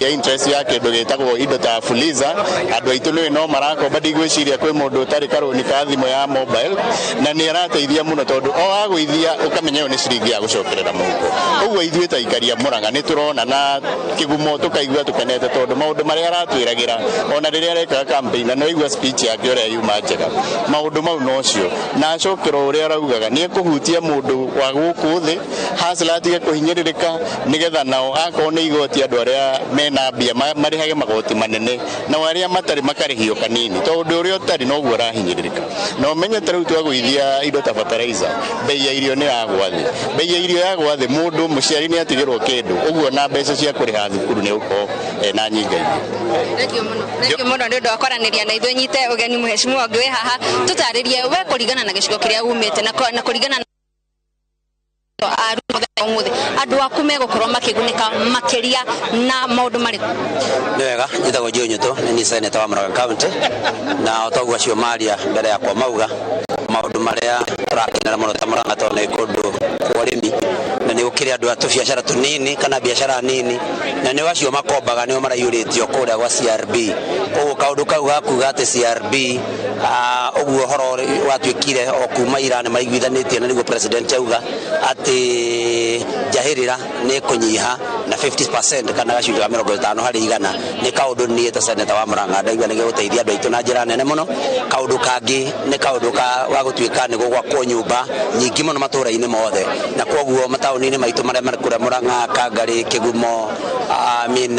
Ya interest ya kĩndũ gĩtagwo indo ta Fuliza, andũ aitũ nĩ no marakomba, ndigwĩciria kwĩ mũndũ ũtarĩ karũni ka thimũ ya mobile, na nĩ arateithia mũno tondũ o agũithia ũkamenya ĩyo nĩ ciringi ya gũcokerera mũhuko. Ũguo ithuĩ ta aikari a Mũrang'a nĩ tũrona na kĩgumo tũkaigua tũkenete tondũ maũndũ marĩa aratwĩragĩra ona rĩrĩa arekaga campaign, na nĩ waigua speech yake ũrĩa yuma njega, maũndũ mau nocio, na acokera ũrĩa araugaga nĩ ekũhutia mũndũ wa gũkũ thĩ hustler atige kũhinyĩrĩrĩka, nĩgetha nao akorwo nĩ igoti andũ arĩa mena mbia marĩhage magoti manene, na arĩa matarĩ makarĩhio kanini, tondũ ũrĩa ũtarĩ noguo arahinyĩrĩrĩka. Na ũmenye ta rĩu twagũithia indo ta fertilizer, bei ya irio nĩ yagwa thĩ, bei ya irio yagwa thĩ mũndũ mũciari nĩ atigĩrwo kĩndũ, ũguo na mbeca cia kũrĩha thukuru nĩ ũkorwo na nyingaingĩ. Thengio mũno nĩ ũndũ wa kwaranĩria na ithuĩ. Nyite ũgeni mheshimiwa ũngĩ wĩ haha, tũtarĩrie we kũringana na gĩcigo kĩrĩa umĩte na kũringana na umuthi andũ aku megũkorwo makĩgunĩka makĩria na maũndũ marĩkũ? Nĩ wega, njĩtagwo Joe Nyuto, nĩ niĩ senator wa Murang'a County, na o ta ũguo acio maria mbere yakwa mauga maũndũ marĩa tũrakenera mũno ta Murang'a tondũ nĩ kũndũ kwa ũrĩmi, na nĩ gũkĩrĩ andũ a tũbiacara tũnini kana biacara nini, na nĩ acio makombaga nĩo maraiyũrĩtio kũrĩa gwa CRB. Koguo kaũndũ kau ga kuga atĩ CRB ũguo ũhoro watuĩkire o kuma ira nĩ maiguithanĩtie, na nĩguo president auga atĩ njahĩrĩra nĩ kũnyiha na Na 50% kana gacunjĩ ka 50 harĩ igana nĩ kaũndũ niĩ ta seneta wa Murang'a ndaigua nĩ gĩgũteithia andũ aitũ na njĩra nene mũno. Kaũndũ kangĩ nĩ kaũndũ ka wa gũtuĩka nĩ gũgwakwo nyũmba nyingĩ mũno matũũra-inĩ mothe, na kwoguo mataũni-inĩ maitũ marĩa marĩ kũrĩa Murang'a, Kangarĩ, Kĩgumo, I mean,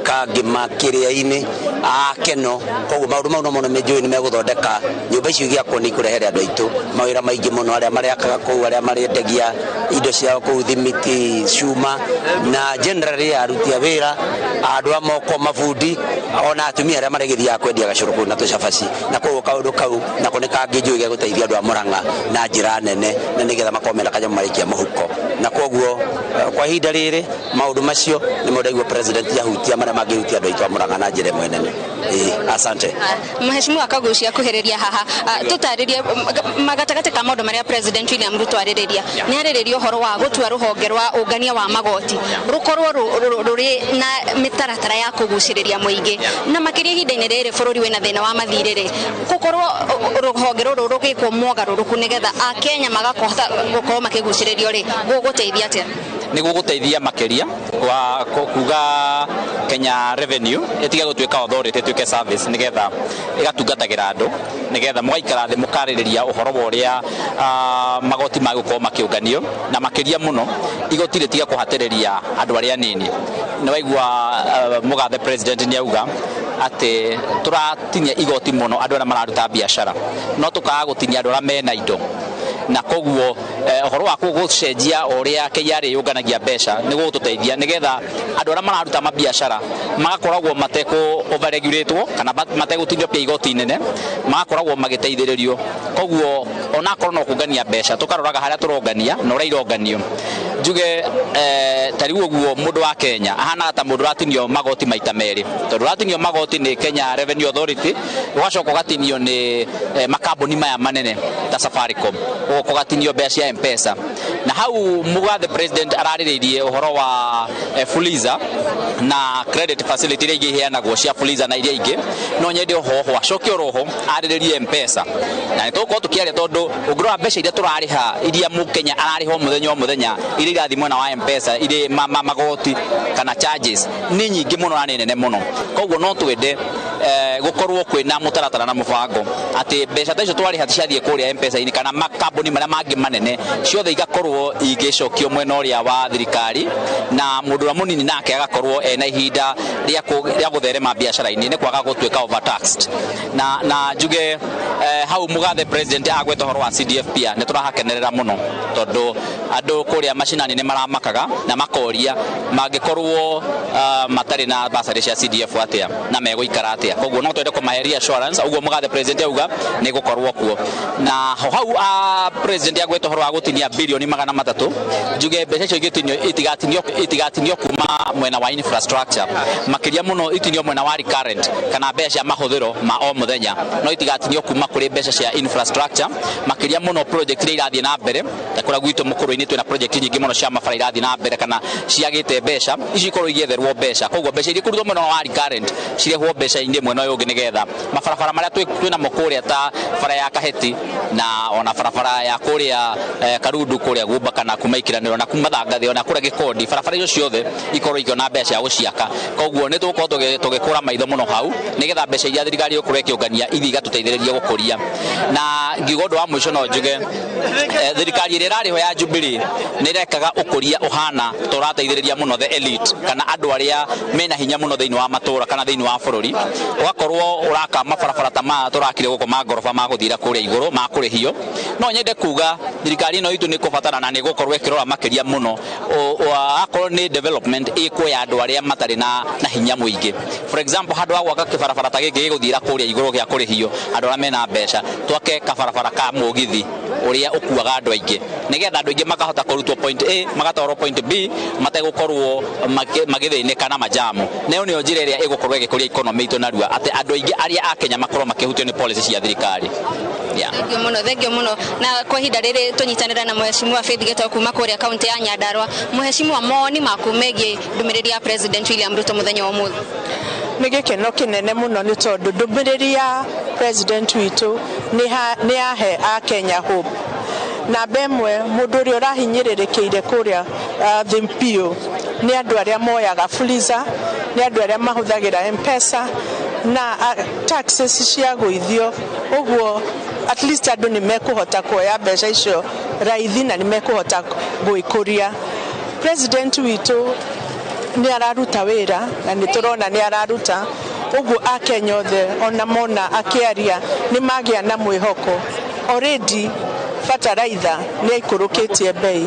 Kangĩma, Kĩrĩa-inĩ, Akeno. Koguo maũndũ mau no mũno njũĩ nĩ megũthondeka nyũmba icio igĩakwo nĩ ikũrehere andũ aitũ mawĩra maingĩ mũno, arĩa marĩakaga kũu, arĩa marĩendagia indo ciao kũu, thimiti, cuma, na generally aruti a wĩra, andũ a moko, mabundi, ona atumia arĩa marĩgĩthiaga kwendia gacũrũ kũu na tũcabaci. Na koguo kaũndũ kau nako nĩ kangĩ njũĩ gĩa gũteithia andũ a Murang'a na njĩra nene, na nĩgetha makorwo mena kanyamũ marĩkia mũhuko. Na koguo kwa ihinda rĩrĩ maũndũ macio nĩmo ndaigua president ahutia marĩa mangĩhutia andũ aitũ a Murang'a na njĩra ĩmwe nene. Asante. Mheshimiwa Kagucia, kuhĩrĩria haha, tũtarĩrie gatagatĩ ka maũndũ marĩa President William Ruto arĩrĩria, nĩ arĩrĩria ũhoro wa gũtua rũhonge rwa ũngania wa magoti rũkorwo rũrĩ na mĩtaratara ya kũgucĩrĩria mũingĩ, na makĩria ihinda-inĩ rĩrĩ bũrũri wĩna thĩna wa mathirĩ, gũkorwo rũhonge rũrũ rũgĩkwo mogarũrũku nĩgetha Akenya magakũhota gũkorwo makĩgucĩrĩrio rĩ, gũgũteithia atĩa? Nĩ gũgũteithia makĩria wa kuga Kenya Revenue ĩtige gũtuĩka authority, ĩtuĩke service, nĩgetha ĩgatungatagĩra andũ, nĩgetha mũgaikara thĩ mũkarĩrĩria ũhoro wa ũrĩa magoti magũkorwo makĩũnganio, na makĩria mũno igoti rĩtige kũhatĩrĩria andũ arĩa anini. Nĩ waigua mũgathe president nĩ auga atĩ tũratinia igoti mũno andũ arĩa mararuta biacara, no tũkaga gũtinia andũ arĩa mena indo. Na koguo ũhoro wa gũcenjia ũrĩa KRA yũnganagia mbeca nĩ gũgũtũteithia nĩgetha andũ arĩa mararuta mabiacara magakoragwo matekũ overregulatwo kana mategũtinio pia igoti inene, magakoragwo magĩteithĩrĩrio. Koguo onakorwo no kũngania mbeca, tũkaroraga harĩa tũrongania na ũrĩa ironganio. Njuge ta rĩu ũguo mũndũ wa Kenya ahanaga ta mũndũ ũratinio magoti maita merĩ, tondũ ũratinio magoti nĩ Kenya Revenue Authority, ũgacoka ũgatinio nĩ makambuni maya manene ta Safaricom, ũgoka ũgatinio mbeca cia M-Pesa. Na hau mũgathe president ararĩrĩirie ũhoro wa Fuliza na credit facility iria ingĩ iheanagwo cia Fuliza na iria ingĩ. No nyende oho acoke oroho arĩrĩrie M-Pesa, na nĩ tũgũkorwo tũkĩaria tondũ ũngĩrora mbeca iria tũrarĩha, iria mũkenya ararĩha o mũthenya o mũthenya, iria irathiĩ mwena wa M-Pesa irĩ magoti kana charges nĩ nyingĩ mũno na nĩ nene mũno. Koguo no twende gũkorwo kwĩna mũtaratara na mũbango atĩ mbeca ta icio twarĩha ciathiĩ kũrĩa M-Pesa-inĩ kana makambuni marĩa mangĩ manene, ciothe igakorwo igĩcokio mwena ũrĩa wa thirikari, na mũndũ ũrĩa mũnini nake agakorwo ena ihinda rĩa gũtherema biacara-inĩ, nĩ kwaga gũtuĩka overtaxed. Na njuge hau mũgathe president agweta ũhoro wa CDF pia nĩ tũrahakenerera mũno, tondũ andũ kũrĩa macinani nĩ maramakaga na makoria mangĩkorwo matarĩ na basarĩ cia CDF atĩa na megũikara atĩa. Koguo no twende kũmahe reassurance ũguo mũgathe president auga nĩ gũkorwo kuo. Na ho hau president agweta ũhoro wa gũtinia bilioni 300, njuge mbeca icio igĩtinio itigatinio kuma mwena wa infrastructure, makĩria mũno itinio mwena wa recurrent kana mbeca cia mahũthĩro ma o mũthenya, no itigatinio kuma kũrĩ mbeca cia infrastructure, makĩria mũno project iria irathiĩ na mbere ta kũrĩa gwitũ mũkũrũ-inĩ twĩna project nyingĩ mũno cia mabara irathiĩ na mbere kana ciagĩte mbeca ici ikorwo igĩetherwo mbeca. Koguo mbeca iria ikurutwo mwena wa recurrent cirehwo mbeca-inĩ mwena ũyũ ũngĩ, nĩgetha mabarabara marĩa twĩnamo kũrĩa ta bara ya Kaheti na ona barabara ya kũrĩa Karundu kũrĩa Gumba kana kuma Ikiranĩro na kuma Thangathĩ ona kũrĩa Gĩkondi, barabara icio ciothe ikorwo ikĩona mbeca cia gũciaka. Koguo nĩ tũgũkorwo tũgĩkũra maitho mũno hau nĩgetha mbeca iria thirikari ĩgũkorwo ĩkĩũngania ithiĩ igatũteithĩrĩria gũkũria. Na ngiuga ũndũ wa mũico no njuge thirikari ĩrĩa ĩrarĩho ya Jubilee nĩ ĩrekaga ũkũria ũhana ta ũrateithĩrĩria mũno the elite kana andũ arĩa mena hinya mũno thĩinĩ wa matũra kana thĩinĩ wa bũrũri, ũgakorwo ũraka mabarabara ta maya tũrakire gũkũ ma ngoroba ma gũthira kũrĩa igũrũ ma kũrĩhio. No nyende kuga thirikari ĩno itũ nĩ ĩkũbatara na nĩ ĩgũkorwo ĩkĩrora makĩria mũno akorwo nĩ development ĩkwo ya andũ arĩa matarĩ na hinya mũingĩ. For example, handũ ha gwaka kĩbarabara ta gĩkĩ gĩgũthira kũrĩa igũrũ gĩa kũrĩhio andũ arĩa mena mbeca, twake kabarabara ka mũgithi ũrĩa ũkuaga andũ aingĩ, nĩgetha andũ aingĩ makahota kũrutwo point A magatwarwo point B mategũkorwo magĩthĩnĩka na majamu. Na ĩyo nĩyo njĩra ĩrĩa ĩgũkorwo ĩgĩkũria economy itũ narua, atĩ andũ aingĩ arĩa a Kenya makorwo makĩhutio nĩ policy cia thirikari. Thank you mũno, thank you mũno. Na kwa ihinda rĩrĩ tũnyitanĩra na Mheshimiwa Faith Gitau kuma kũrĩa kaunti ya Nyandarua. Mheshimiwa, mawoni maku megiĩ ndũmĩrĩri ya President William Ruto mũthenya wa ũmũthĩ? Nĩ gĩkeno kĩnene mũno nĩ tondũ ndũmĩrĩri ya president witũ nĩ yahe a Kenya hope. Namba ĩmwe, mũndũ ũrĩa ũrahinyĩrĩrĩkĩire kũrĩa thĩ biũ nĩ andũ arĩa moyaga Fuliza, nĩ andũ arĩa mahũthagĩra M-Pesa na taxes ciagũithio, ũguo at least andũ nĩ mekũhota kuoya mbeca icio raithi na nĩ mekũhota gwĩkũria. President witũ nĩ araruta wĩra na nĩ tũrona nĩ araruta, ũguo Akenya othe ona mona akĩaria nĩ magĩa na mwĩhoko. Already bataraitha nĩ aikũrũkĩtie bei,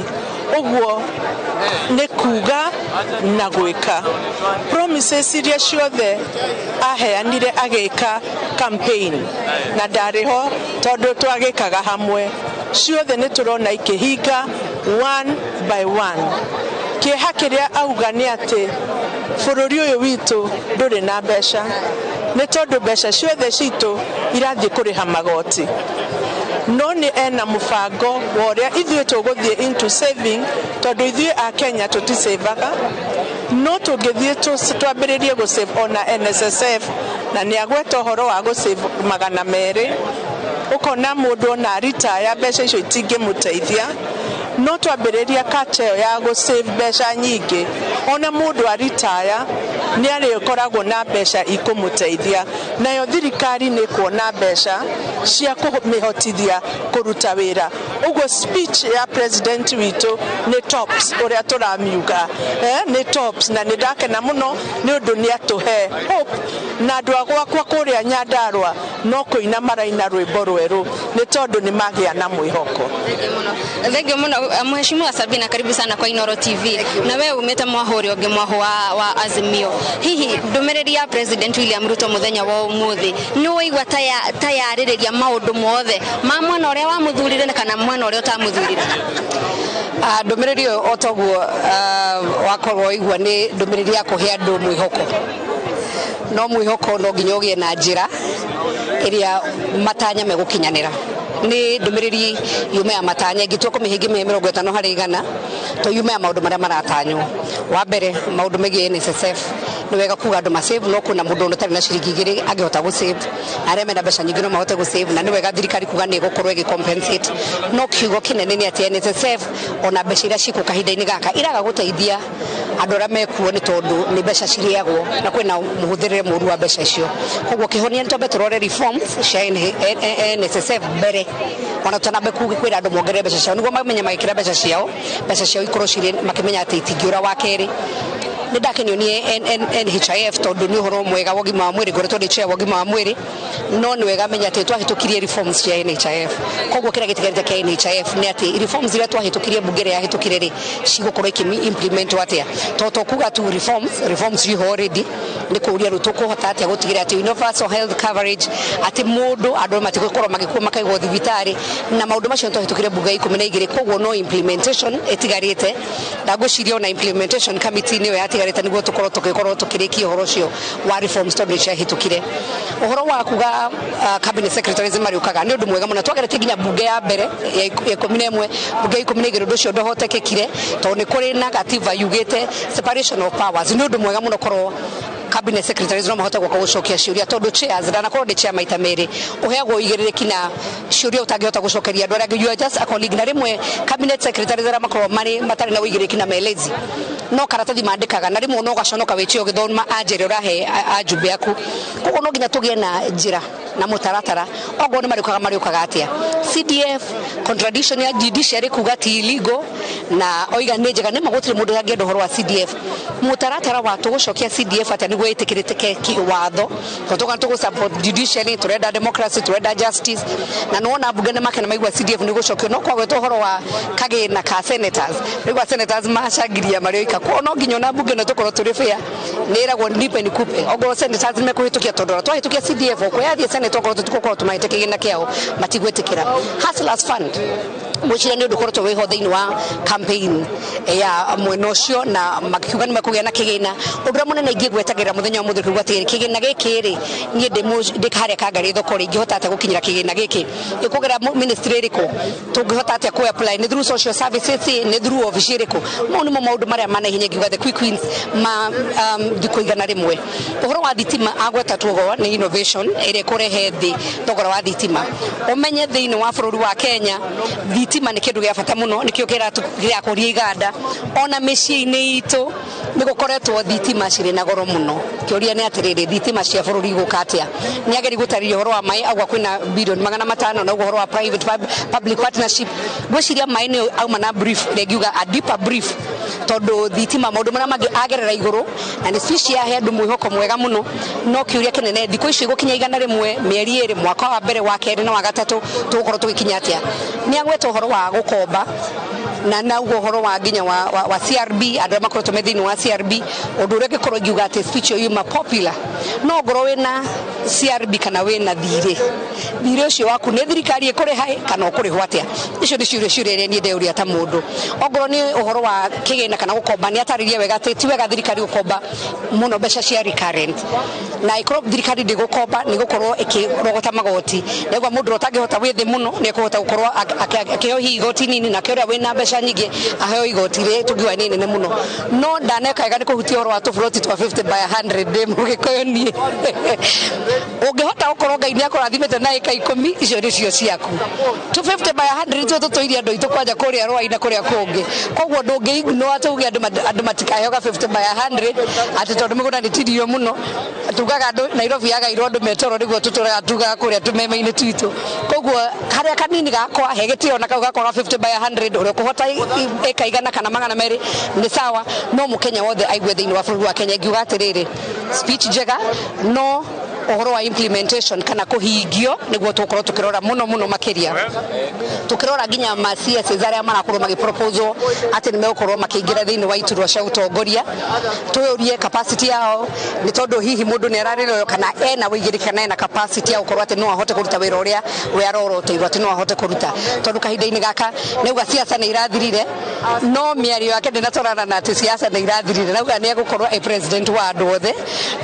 ũguo nĩ kuga na gwĩka. Promises iria ciothe aheanire agĩka campaign na ndarĩ ho tondũ twagĩkaga hamwe, ciothe nĩ tũrona ikĩhinga one by one. Kĩeha kĩrĩa auga nĩ atĩ bũrũri ũyũ witũ ndũrĩ na mbeca, nĩ tondũ mbeca ciothe citũ irathiĩ kũrĩha magoti. No nĩ ena mũbango wa ũrĩa ithuĩ tũgũthiĩ into saving, tondũ ithuĩ a Kenya tũtisevaga, no tũngĩthiĩ twambĩrĩrie gũsave ona NSSF, na nĩ agweta ũhoro wa gũsave 200, ũkona mũndũ ona ritaya mbeca icio itingĩmũteithia. No twambĩrĩria kata ĩyo ya gũsave mbeca nyingĩ, ona mũndũ aritaya nĩ arĩkoragwo na mbeca ikũmũteithia, nayo thirikari nĩ kuona mbeca cia kũmĩhotithia kũruta wĩra. Ũguo speech ya president witũ nĩ tops, ũrĩa tũramiuga nĩ tops, na nĩ ndakena mũno nĩ ũndũ nĩ atũhe hope, na andũ a gwakwa kũrĩa Nyandarua no kũina maraina rwĩmbo rwerũ nĩ tondũ nĩ magĩa na mwĩhoko. Thank you mũno Mheshimiwa Sabina, karibu sana kwa Inoro TV. Na wewe umete mwaho ũrĩa ũngĩ mwaho wa Azimio. Hihi ndũmĩrĩri ya President William Ruto mũthenya wa ũmũthĩ nĩ waigua ta yarĩrĩria maũndũ mothe ma mwena ũrĩa wamuthurire kana mwena ũrĩa ũtamuthurire? Ndũmĩrĩri ĩyo o toguo wakorwo waigua nĩ ndũmĩrĩri ya kũhe andũ mwĩhoko, no mwĩhoko no nginya ũgĩe na njĩra ĩrĩa matanya megũkinyanĩra. Nĩ ndũmĩrĩri yume ya matanya ingĩtua kũmĩhingia 50 harĩ igana, to yume ya maũndũ marĩa maratanywo. Wa mbere, maũndũ megiĩ NSSF nĩ wega kuga andũ masave, no kwĩna mũndũ ũtarĩ na ciringi 2 angĩhota gũsave, na arĩa mena mbeca nyingĩ no mahote gũsave, na nĩ wega thirikari kuga nĩ ĩgũkorwo ĩgĩ-compensate. No kiugo kĩnene nĩ atĩ NSSF ona mbeca iria cikuo kahinda-inĩ gaka iraga gũteithia andũ arĩa mekuo nĩ tondũ nĩ mbeca cirĩagwo na kwĩna mũhũthĩrĩre mũru wa mbeca icio. Koguo kĩhonia nĩ twambe tũrore reforms cia NSSF mbere, ona tũtanambe kwĩra andũ mongerere mbeca ciao, nĩguo mamenye magĩkĩra mbeca ciao ikorwo cirĩ makĩmenya atĩ itingĩũra. Wa kerĩ, nĩ ndakenio nĩ NHIF tondũ nĩ ũhoro mwega wa ũgima wa mwĩrĩ, ngoretwo ndĩ chair wa ũgima wa mwĩrĩ, no nĩ wega menya atĩ twahĩtũkirie reforms cia NHIF. Koguo kĩrĩa gĩtigarĩte kĩa NHIF nĩ atĩ reforms iria twahĩtũkirie mbunge ĩrĩa yahĩtũkire rĩ, cigũkorwo ikĩ implement atĩa? To kuga tu reforms ciho already, nĩ kũũria rĩu tũkũhota atĩa gũtigĩrĩra atĩ universal health coverage, atĩ mũndũ andũ matigũkorwo magĩkua makaigwo thibitarĩ, na maũndũ macio twahĩtũkire mbunge ya 12. Koguo no implementation ĩtigarĩte, na ngwĩciria ona implementation committee nĩyo yatigarĩte nĩguo tũkorwo tũgĩkorwo tũkĩrĩkia ũhoro ũcio wa reforms tondũ nĩ ciahĩtũkire. Ũhoro wa kuga cabinet secretaries marĩũkaga nĩ ũndũ mwega mũno, twageretie nginya mbunge ya mbere ya 11, mbunge ya 12 ũndũ ũcio ndũhotekekire tondũ nĩ kũrĩ na gatiba yugĩte separation of powers. Nĩ ũndũ mwega mũno korwo cabinet secretaries no mahote gũka gũcokia ciũria, tondũ chairs ndanakorwo ndĩ chair maita merĩ, ũheagwo ũigĩrĩrĩki na ciũria ũtangĩhota gũcokeria andũ arĩa angĩ, you are just a colleague. Na rĩmwe cabinet secretaries arĩa makoragwo marĩ matarĩ na ũigĩrĩrĩki na melezi no karatathi mandĩkaga, na rĩmwe no ũgaconoka wĩ chair ũgĩthoma anja ĩrĩa ũrahe ajumbe aku. Koguo no nginya tũgĩe na njĩra na mũtaratara, okorwo nĩ marĩũkaga atĩa. CDF contradiction ya judiciary kuga ti illegal na oiga nĩ njega, nĩ ma gũtirĩ mũndũ angĩenda ũhoro wa CDF. Mũtaratara wa tũgũcokia CDF atĩa nĩguo ĩtĩkĩrĩke kĩwatho, tondũ tũga tũgũ support judiciary, tũrenda democracy, tũrenda justice, na nĩwona mbunge nĩ makena maigua CDF nĩ gũcokio. No kwagwetwo ũhoro wa kagĩna ka senators, maigua senators macangiria marĩ oika, koguo no nginya ona mbunge no tũkorwo tũrĩ fair, nĩ ĩragwo nipe nikupe, okorwo senators nĩ mekũhĩtũkia, tondũ ona twahĩtũkia CDF okwo yathiĩ senate, okorwo tũtigũkorwo tũmahĩte kĩgĩna kĩao matigwĩtĩkĩra. Hustlers Fund ngwĩciria nĩ ũndũ ũkoretwo wĩho thĩinĩ wa campaign ya mwena ũcio, na makiuga nĩ mekũgĩa na kĩgĩna. Ũndũ ũrĩa mũnene ingĩgwetagĩra mũthenya wa mũthĩ kuuga atĩrĩrĩ, kĩgĩna gĩkĩ rĩ, niĩ ndĩ harĩa Kangarĩ thoko rĩ, ingĩhota atĩa gũkinyĩra kĩgĩna gĩkĩ? Ĩkũgera ministry ĩrĩkũ? Tũngĩhota atĩa kũ apply? Nĩ through social services, nĩ through obici ĩrĩkũ? Mau nĩmo maũndũ marĩa ma naihenya ngiuga the quick wins ma thikũ 100. Ũhoro wa thitima agweta tugo nĩ innovation ĩrĩa ĩkũrehe thĩ thogora wa thitima. Ũmenye thĩinĩ wa bũrũri wa Kenya Thitima nĩ kĩndũ gĩa bata mũno, nĩkĩo kĩrakũria iganda ona mĩciĩ-inĩ itũ. Nĩ gũkoretwo thitima cirĩ na goro mũno. Kĩũria nĩ atĩrĩrĩ, thitima cia bũrũri igũka atĩa? Nĩ ageri gũtarĩria ũhoro wa maĩ, auga kwĩna bilioni 500, na ũguo ũhoro wa private public partnership. Ngwĩciria maĩ nĩ auma na brief ĩrĩa ingiuga a deeper brief, tondũ thitima maũndũ marĩa mangĩ agerera igũrũ, na nĩ speech yahe andũ mwĩhoko mwega mũno. No kĩũria kĩnene, thikũ icio igũkinya 100, mĩeri 2, mwaka wa mbere, wa kerĩ na wa gatatũ, tũgũkorwo tũgĩkinya atĩa? Nĩ agweta ũhoro wa gũkomba na nauguo ũhoro wa nginya wa CRB, andũ arĩa makoretwo me thĩinĩ wa CRB. Ũndũ ũrĩa ũngĩkorwo ingiuga atĩ speech ĩyo yuma popular, no ngorwo wĩna CRB kana wĩna thirĩ, thirĩ ũcio waku nĩ thirikari ĩkũrĩha kana ũkũrĩhwo atĩa? Icio nĩ ciũria iria niĩ ndeyũria ta mũndũ. Ongorwo nĩ ũhoro wa kĩgĩna kana gũkomba, nĩ atarĩrie wega atĩ ti wega thirikari gũkomba mũno mbeca cia recurrent, na ĩkorwo thirikari ndĩgũkomba nĩ gũkorwo ĩkĩrogota magoti, nĩguo mũndũ ũrĩa ũtangĩhota wĩ thĩ mũno nĩ ekũhota gũkorwo akĩheo hihi igoti nini, nake ũrĩa wĩna mbeca nyingĩ aheo igoti rĩ tũngiuga nĩ nene mũno. No ndaneka wega nĩ kũhutia ũhoro wa tũburoti twa 50 by 100. Ndĩ mũgĩkũyũ niĩ, ũngĩhota gũkorwo Ngai nĩ akũrathimĩte na ĩka 10, icio nĩcio ciaku. 250 by 100 nĩtuo tũtũirie andũ aitũ kwanja kũrĩa Rwai na kũrĩa kũngĩ. Koguo ndũngĩ ignore tuge andũ matikaheoga 50 by 100 atĩ tondũ mĩgũnda nĩ tirio mũno. Tugaga andũ Nairobi yagairwo andũ metoro, nĩguo tũtũraga tugaga kũrĩa tũmeme-inĩ twitũ. Koguo harĩa kanini gakwa he gĩtĩo na kau gakwa ga 50 by 100, ũrĩa ũkũhota ĩka 100 kana 200 nĩ sawa, no mũkenya wothe aigue thĩinĩ wa bũrũri wa Kenya. Ingiuga atĩrĩrĩ, speech njega, no ũhoro wa implementation kana kũhingio nĩguo tũgũkorwo tũkĩrora mũno mũno makĩria, tũkĩrora nginya ma CSs arĩa marakorwo magĩproposwo atĩ nĩ megũkorwo makĩingĩra thĩinĩ wa iturwa cia ũtongoria. Twĩũrie capacity yao, nĩ tondũ hihi mũndũ nĩ ararĩrwo kana ena wĩigĩrĩki kana ena capacity ya gũkorwo atĩ no ahote kũruta wĩra ũrĩa we aroroteirwo atĩ no ahote kũruta, tondũ kahinda-inĩ gaka nĩauga siasa nĩ irathirire, no mĩario yake ndĩnatwarana na atĩ siasa nĩ irathirire. Nauga nĩ egũkorwo e president wa andũ othe,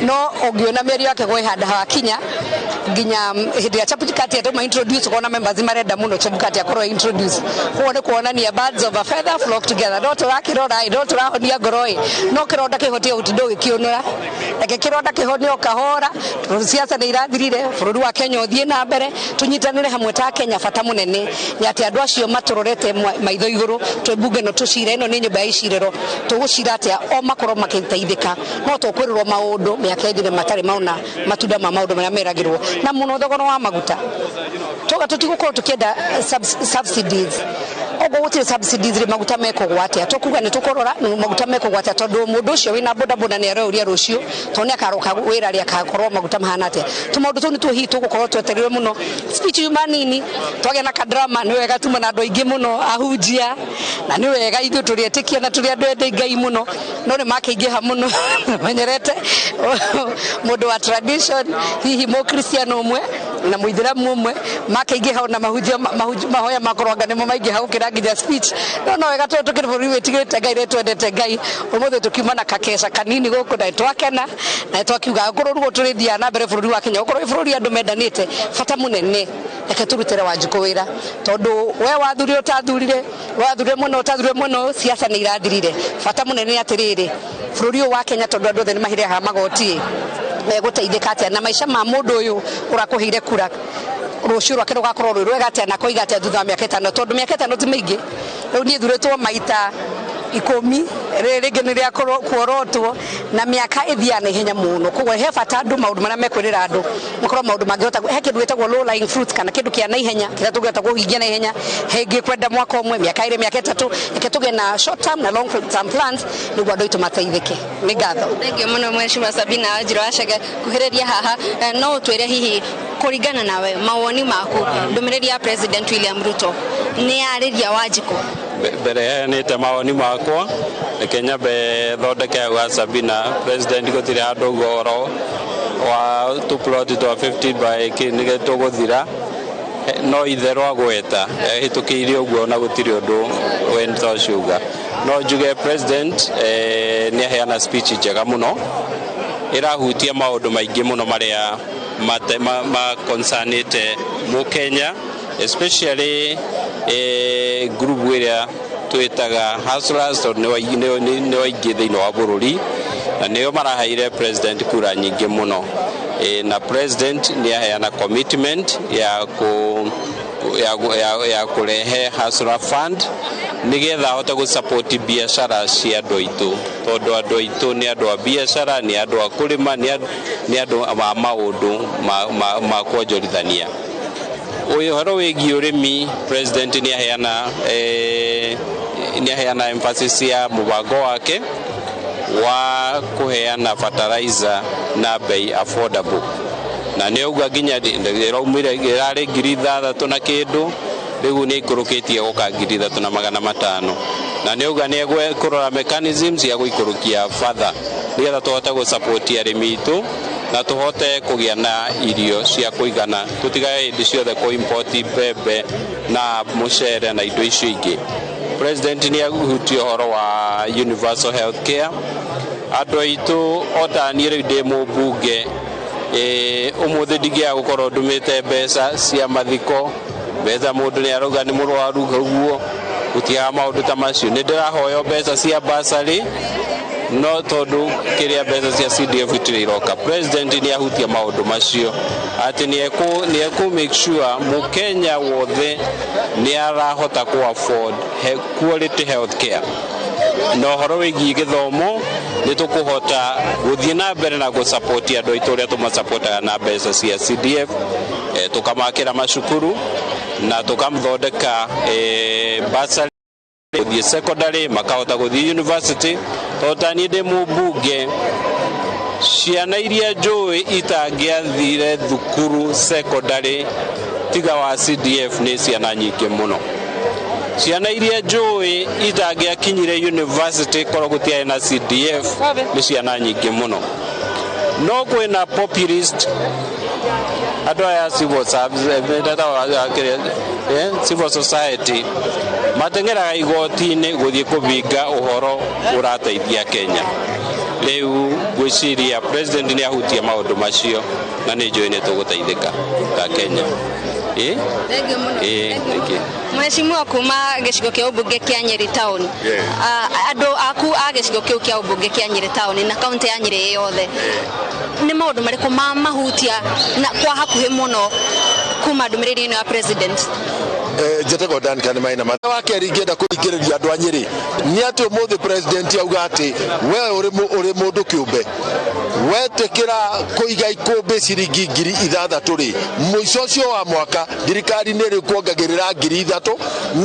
no ũngĩona mĩario yake gwĩ handũ hakinya nginya hĩndĩ ya Chebukati atũma introduce, kona members marenda mũno Chebukati akorwo introduce. Koguo nĩ kuonania birds of a feather flock together. No tũrakĩrora ĩ, no tũrahonia ngoro ĩ, no kĩronda kĩhotie gũtinda ũgĩkĩũnũra. Reke kĩronda kĩhonio kahora, tondũ siasa nĩ irathirire. Bũrũri wa Kenya ũthiĩ na mbere, tũnyitanĩre hamwe ta Kenya. Bata mũnene nĩ atĩ andũ acio matũrorete maitho igũrũ. Twĩ mbunge ĩno tũcire, ĩno nĩ nyũmba ya icirĩro, tũgũcira atĩa o makorwo magĩteithĩka? No tũkwĩrĩrwo maũndũ mĩaka ĩthire matarĩ maona matunda ma maũndũ marĩa meragĩrwo, na mũno thogora wa maguta. Tuga tũtigũkorwo tũkĩenda subsidies. Oguo gũtirĩ subsidies rĩ, maguta mekũgwa atĩa? Tũkuga nĩ tũkũrora maguta mekũgwa atĩa, tondũ mũndũ ũcio wĩna bodaboda nĩ areuria rũciũ, tondũ nĩ akaroka wĩra rĩ, akakorwo maguta mahana atĩa? Tũmaũndũ tũu nĩtuo hihi tũgũkorwo twetereire mũno. Speech yuma nini, twagĩa na kadrama. Nĩ wega tuma na andũ aingĩ mũno ahunjia, na nĩ wega ithuĩ tũrĩ etĩkia na tũrĩ andũ ende Ngai mũno, no nĩ makĩingĩha mũno. Menyerete mũndũ wa tradition, hihi mũkristiano ũmwe na mũithĩramu ũmwe, makĩingĩha ona mahunjia mahoya makorwo anga nĩmo maingĩha gũkĩra nginya speech. No wega tondũ tũkĩrĩ bũrũri wĩtigĩrĩte Ngai, rĩ twendete Ngai. Ũmũthĩ tũkiuma na kakeca kanini gũkũ na twakena na twakiuga ngũrũ ruo tũrĩthiaga na mbere bũrũri wa Kenya ũkorwo wĩ bũrũri andũ mendanĩte. Bata mũnene, reke tũrutĩre Wanjikũ wĩra, tondũ we wathurire ũtathurire, we wathurire mũno ũtathurire mũno, siasa nĩ irathirire. Bata mũnene nĩ atĩrĩrĩ, bũrũri ũyũ wa Kenya, tondũ andũ othe nĩ mahĩrĩhaga magoti, megũteithĩka atĩa? Na maica ma mũndũ ũyũ ũrakũheire kura, rũciũ rwake rũgakorwo rwĩ rwega atĩa, na koiga atĩa thutha wa mĩaka 5? Tondũ mĩaka 5 ti mĩingĩ. Rĩu niĩ thurĩtwo maita 10, rĩrĩ rĩngĩ nĩ rĩa kuorotwo, na mĩaka ĩthiaga na ihenya mũno. Koguo he bata andũ maũndũ marĩa mekwĩrĩra andũ makorwo maũndũ mangĩhota. He kĩndũ gĩtagwo low lying fruits, kana kĩndũ kĩa naihenya kĩrĩa tũngĩhota kũhingia naihenya, hĩngĩ mwaka ũmwe, mĩaka 2, mĩaka 3. Reke tũgĩe na short term na long term plans nĩguo andũ aitũ mateithĩke. Nĩ ngatho. Thank you mũno, Mheshimiwa Sabina Wanjiru wa Chege. Kuhĩrĩria haha, no ũtwĩre hihi kũringana nawe, mawoni maku, ndũmĩrĩri ya President William Ruto nĩ yarĩria Wanjikũ? Mbere heanĩte mawoni makwa, reke nyambe thondeke hau ha Sabina. President gũtirĩ handũ ũguo ũhoro wa tũploti twa 50 by kĩ nĩ tũgũthira, no itherũ agweta ehĩtũkĩire ũguo na gũtirĩ ũndũ we ta ũcio uga. No njuge president nĩ aheana speech njega mũno, ĩrahutia maũndũ maingĩ mũno marĩa ma concernĩte mũkenya, especially group ĩrĩa twĩtaga hustlers, tondũ nĩ waingĩ thĩinĩ wa bũrũri na nĩo maraheire president kura nyingĩ mũno. Na president nĩ aheana commitment ya ku ya kũrehe Hustler Fund nĩgetha ahote gũsupport biacara cia andũ aitũ, tondũ andũ aitũ nĩ andũ a biacara, nĩ andũ a kũrĩma, nĩ andũ a maũndũ ma kuonjorithania. Ũhoro wĩgiĩ ũrĩmi, president nĩ aheana emphasis ya mũbango wake wa kũheana fertilizer na bei affordable, na nĩ auga nginya ĩraumire ĩrarĩ 6,000 na kĩndũ, rĩu nĩ ikũrũkĩtie gũka 3,500, na nĩ auga nĩ ekũrora mechanisms cia gũikũrũkia further nĩgetha tũhote gũsupport arĩmi aitũ na tũhote kũgĩa na irio cia kũigana, tũtigage hĩndĩ ciothe kũ import mbembe na mũcere na indo icio ingĩ. President nĩ ahutia ũhoro wa universal health care. Andũ aitũ, o ta niĩ rĩu ndĩ mũmbunge, ũmũthĩ ndingĩaga gũkorwo ndũmĩte mbeca cia mathiko, mbeca mũndũ nĩ arauga nĩ mũrwaru, ũguo gũtiaga maũndũ ta macio. Nĩ ndĩrahoywo mbeca cia bursary, no tondũ kĩrĩa mbeca cia CDF itirĩ iroka. President nĩ ahutia maũndũ macio atĩ nĩ ekũ make sure mũkenya wothe nĩ arahota kũ afford quality health care. Na ũhoro wĩgiĩ gĩthomo, nĩ tũkũhota gũthiĩ na mbere na gũsupport andũ aitũ ũrĩa tũmasapotaga na mbeca cia CDF, tũkamakĩra macukuru na tũkamthondeka bursary gũthiĩ secondary, makahota gũthiĩ university, tondũ ta niĩ ndĩ mũmbunge, ciana iria njũĩ itangĩathire thukuru secondary tiga wa CDF nĩ ciana nyingĩ mũno. Ciana iria njũĩ itangĩakinyire university korwo gũtiarĩ na CDF nĩ ciana nyingĩ mũno. No kwĩna populist, andũ aya civil service, civil society, mateng'eraga igoti-inĩ gũthiĩ kũbinga ũhoro ũrateithia Kenya. Rĩu ngwĩciria president nĩ ahutia maũndũ macio na nĩ njũĩ nĩ tũgũteithĩka ta Kenya. Ĩ. Thengiũ mũno. Ĩ, thank you. Mheshimiwa kuma gĩcigo kĩa ũmbunge kĩa Nyĩrĩ Town. Andũ aku a gĩcigo kĩu kĩa ũmbunge kĩa Nyĩrĩ Town na kaunti ya Nyĩrĩ yothe, nĩ maũndũ marĩkũ ma mahutia na kwa hakuhĩ mũno kuma ndũmĩrĩri ĩno ya president? Njĩtagwo Duncan Maina. Wa kerĩ ingĩenda kũringĩrĩria andũ a Nyĩrĩ nĩ atĩ ũmũthĩ president auga atĩ we ũrĩ mũndũ kĩũmbe wetĩkĩra kũiga ikũmbĩ ciringi 6,000 rĩ, mũico ũcio wa mwaka thirikari nĩ ĩrĩkuongagĩrĩra 3,000,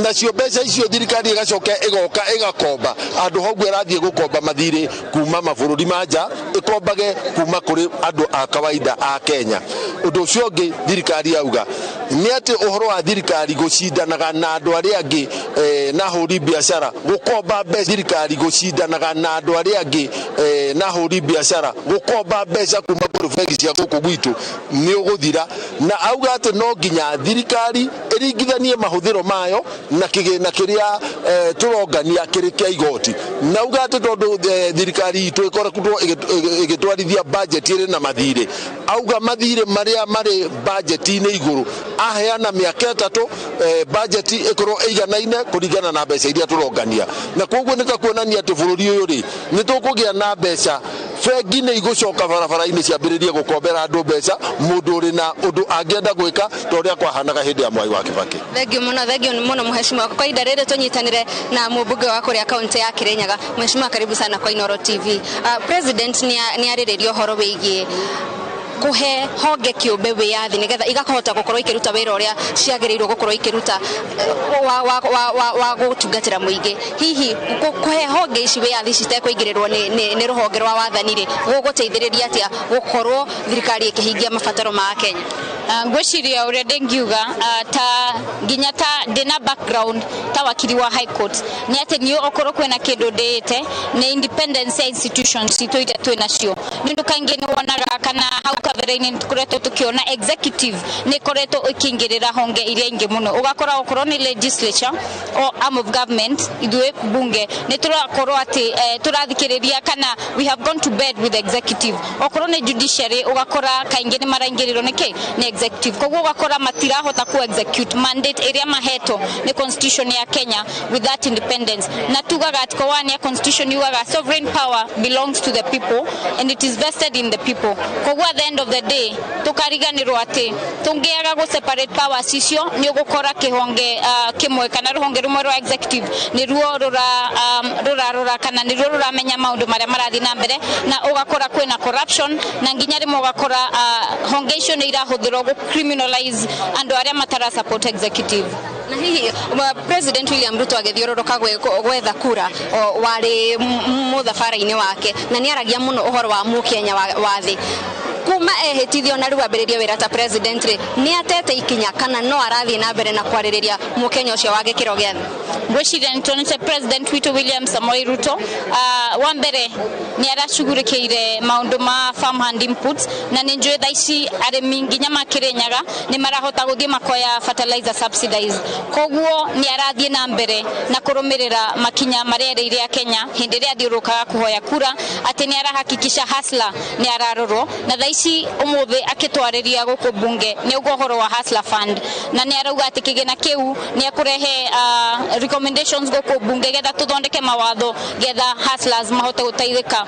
nacio mbeca icio thirikari ĩgacoka ĩgoka ĩgakomba andũ hau ĩrathiĩ gũkomba mathirĩ kuma mabũrũri ma nja, ĩkombage kuma kũrĩ andũ a kawaida a Kenya. Ũndũ ũcio ũngĩ thirikari yauga nĩ atĩ ũhoro wa thirikari gũcindanaga na andũ arĩa angĩ na hũri biacara gũkomba mbeca, thirikari gũcindanaga na andũ arĩa angĩ na hũri biacara gũkomba mbeca kuma kũrĩ bengi cia gũkũ gwitũ nĩ ũgũthira, na auga atĩ no nginya thirikari ĩringithanie mahũthĩro mayo na kĩgĩna kĩrĩa tũrongania kĩrĩ kĩa igoti, na auga atĩ tondũ thirikari itũ ĩkoretwo ĩgĩtwarithia budget ĩrĩ na mathirĩ, auga mathirĩ marĩa marĩ budget-inĩ igũrũ aheana mĩaka 3 budget ĩkorwo ĩiganaine kũringana na mbeca iria tũrongania, na koguo nĩ ta kuonania atĩ bũrũri ũyũ rĩ nĩ tũkũgĩa na mbeca. Bengi nĩ igũcoka barabara-inĩ ciambĩrĩrie gũkombera andũ mbeca, mũndũ ũrĩ na ũndũ angĩenda gwĩka, ta ũrĩa kwahanaga hĩndĩ ya Mwai wa Kibaki. Thengiũ mũno, thengiũ mũno mheshimiwa. Kwa ihinda rĩrĩ tũnyitanĩre na mũmbunge wa kũrĩa kaunti ya Kirinyaga. Mheshimiwa, karibu sana kwa Inooro TV. President nĩ arĩrĩria ũhoro wĩgiĩ kuhe honge kĩũmbe wĩyathi nĩgetha igakahota gũkorwo ikĩruta wĩra ũrĩa ciagĩrĩirwo gũkorwo ikĩruta wa gũtungatĩra mũingĩ. Hihi kũhe honge ici wĩyathi citekũingĩrĩrwo nĩ rũhonge rwa wathani rĩ, gũgũteithĩrĩria atĩa gũkorwo thirikari ĩkĩhingia mabataro ma Kenya? Ngwĩciria ũrĩa ndĩngiuga, ta nginya ta ndĩna background ta wakiri wa high court, nĩ atĩ niĩ okorwo kwĩna kĩndũ ndĩĩte nĩ independence ya institutions citũ iria twĩ nacio, nĩ ũndũ kaingĩ nĩ wonaga kana hau kabere-inĩ nĩ tũkoretwo tũkĩona executive nĩ ĩkoretwo ĩkĩingĩrĩra honge iria ingĩ mũno, ũgakora okorwo nĩ legislature or arm of government, ithuĩ bunge nĩ tũrakorwo atĩ tũrathikĩrĩria kana we have gone to bed with the executive. Okorwo nĩ judiciary, ũgakora kaingĩ nĩ maraingĩrĩrwo nĩ kĩ nĩ Executive. Koguo ũgakora matirahota ku execute mandate ĩrĩa mahetwo nĩ constitution ya Kenya with that independence. Na tugaga article 1 ya constitution yugaga sovereign power belongs to the people and it is vested in the people. Koguo at the end of the day tukariganirwo atĩ tũngĩaga gũ separate powers icio, nĩ ũgũkora kĩhonge kĩmwe kana rũhonge rũmwe rwa executive nĩruo rũrarora kana nĩruo rũramenya maũndũ marĩa marathiĩ na mbere, na ũgakora kwĩna corruption, na nginya rĩmwe ũgakora honge icio nĩ irahũthĩrwo gũ criminalize andũ arĩa matara support executive. Na hihi President William Ruto agĩthiũrũrũka gwetha kura warĩ mũthabara-inĩ wake, na nĩ aragia mũno ũhoro wa mũkenya wa thĩ, kuma ehĩtithio na rĩu ambĩrĩrie wĩra ta president rĩ, nĩ atete ikinya kana no arathiĩ na mbere na kwarĩrĩria mũkenya ũcio wa gĩkĩro gĩa thĩ? Ngwĩciria nĩ tuonete President witũ William Samoei Ruto, wa mbere nĩ aracugurĩkĩire maũndũ ma farmhand inputs, na nĩ njũĩ thaa ici arĩmi nginya ma Kĩrĩnyaga nĩ marahota gũthiĩ makoya fertilizer subsidized. Koguo nĩ arathiĩ na mbere na kũrũmĩrĩra makinya marĩa erĩire a Kenya hĩndĩ ĩrĩa athiũrũrũkaga kũhoya kura, atĩ nĩ arahakikisha hustler nĩ ararorwo. Na thaa ici ũmũthĩ akĩtwarĩria gũkũ bunge nĩ auga ũhoro wa Hustler Fund, na nĩ arauga atĩ kĩgĩna kĩu nĩ ekũrehe recommendations gũkũ bunge getha tũthondeke mawatho getha hustlers mahote gũteithĩka.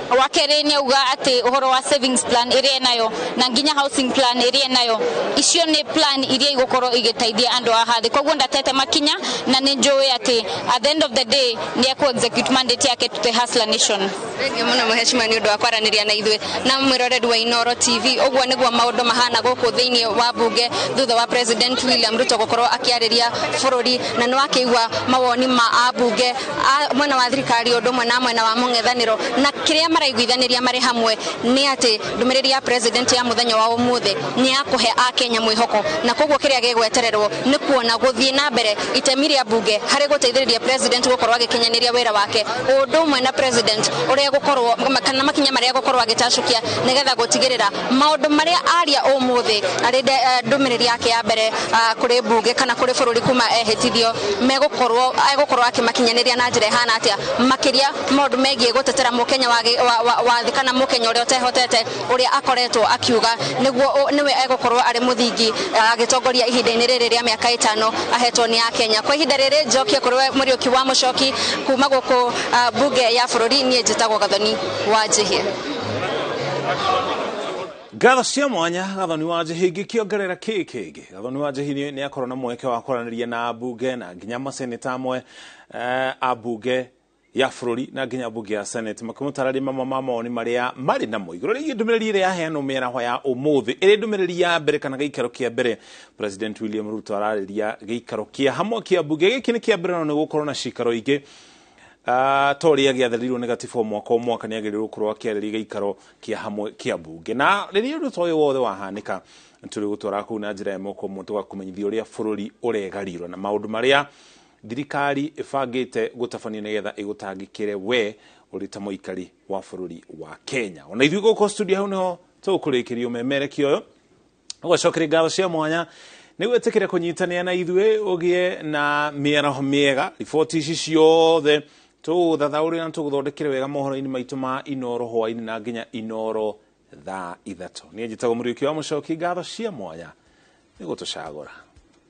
Wa kerĩ nĩ auga atĩ ũhoro wa savings plan ĩrĩa enayo na nginya housing plan ĩrĩa enayo, icio nĩ plan iria igũkorwo igĩteithia andũ a hathĩ. Koguo ndatete makinya, na nĩ njũĩ atĩ at the end of the day nĩ ekũ execute mandate yake to the hustler nation. Thengiũ mũno mũhecimiwa nĩ ũndũ wa kwaranĩria na ithuĩ. Na mwĩroreri wa Inooro TV, ũguo nĩguo maũndũ mahana gũkũ thĩinĩ wa bunge thutha wa President William Ruto gũkorwo akĩarĩria bũrũri, na nĩ wakĩigua mawoni ma ambunge a mwena wa thirikari ũndũ ũmwe na mwena wa mũng'ethanĩro, na kĩrĩa maraiguithanĩria marĩ hamwe nĩ atĩ ndũmĩrĩri ya president ya mũthenya wa ũmũthĩ nĩ ya kũhe akenya mwĩhoko, na koguo kĩrĩa gĩgwetererwo nĩ kuona gũthiĩ na mbere itemi rĩa bunge harĩ gũteithĩrĩria president gũkorwo agĩkinyanĩria wĩra wake, ũndũ ũmwe na president ũrĩa gũkorwo kana makinya marĩa gũkorwo agĩtacũkia nĩgetha gũtigĩrĩra maũndũ marĩa aria ũmũthĩ arĩ ndũmĩrĩri yake ya mbere kũrĩ bunge kana kũrĩ bũrũri kuma ehĩtithio megũkorwo egũkorwo akĩmakinyanĩria na njĩra ĩhana atĩa, makĩria maũndũ megiĩ gũtetera mũkenya wa thĩ kana mũkenya ũrĩa ũtehotete, ũrĩa akoretwo akiuga nĩguo nĩwe egũkorwo arĩ mũthingi agĩtongoria ihinda-inĩ rĩrĩ rĩa mĩaka 5 ahetwo nĩ akenya. Kwa ihinda rĩrĩ njokie kũrĩ we Mũriũki wa Mũcoki kuma gũkũ bunge ya bũrũri. Niĩ njĩtagwo Gathoni wa Njĩhia. Ngatho cia mwanya Gathoni wa Njĩhĩ. Ngĩkĩongerera kĩ kĩngĩ, Gathoni wa Njĩhĩ nĩ akorwo na mweke wa kwaranĩria na mbunge na nginya maseneta amwe a bunge ya bũrũri na nginya bunge ya Senate, makĩmũtarĩria mamwe ma mawoni marĩa marĩ namo igũrũ rĩgiĩ ndũmĩrĩri ĩrĩa yaheanwo mĩaraho ya ũmũthĩ, ĩrĩ ndũmĩrĩri ya mbere kana gĩikaro kĩa mbere President William Ruto ararĩria gĩikaro kĩa hamwe kĩa bunge. Gĩkĩ nĩ kĩa mbere, no nĩ gũkorwo na cikaro ingĩ. Ta ũrĩa gĩathereirwo nĩ gatiba o mwaka o mwaka nĩ agĩrĩirwo gũkorwo akĩarĩria gĩikaro kĩa hamwe kĩa bunge, na rĩrĩa ũndũ ta ũyũ wothe wahanĩka tũrĩ gũtwara kũu na njĩra ĩmwe kwa ĩmwe, tũgakũmenyithia ũrĩa bũrũri ũregarirwo na maũndũ marĩa thirikari ĩbangĩte gũtabania nĩgetha ĩgũtangĩkĩre we ũrĩ ta mũikari wa bũrũri wa Kenya. Ona ithuĩ gũkũ studio hau nĩho tũgũkũrĩkĩria ũmemerekia ũyũ. Ũgacokeria ngatho cia mwanya nĩguo ĩtĩkĩre kũnyitanĩra na ithuĩ ũgĩe na mĩaraho mĩega. Riboti ici ciothe tũgũthathaũrĩra na tũgũthondekere wega mohoro-inĩ maitũ ma Inooro hwaĩ-inĩ na nginya Inooro thaa 3. Niĩ njĩtagwo Mũriũki wa Mũcoki. Ngatho cia mwanya nĩ gũtũcagũra.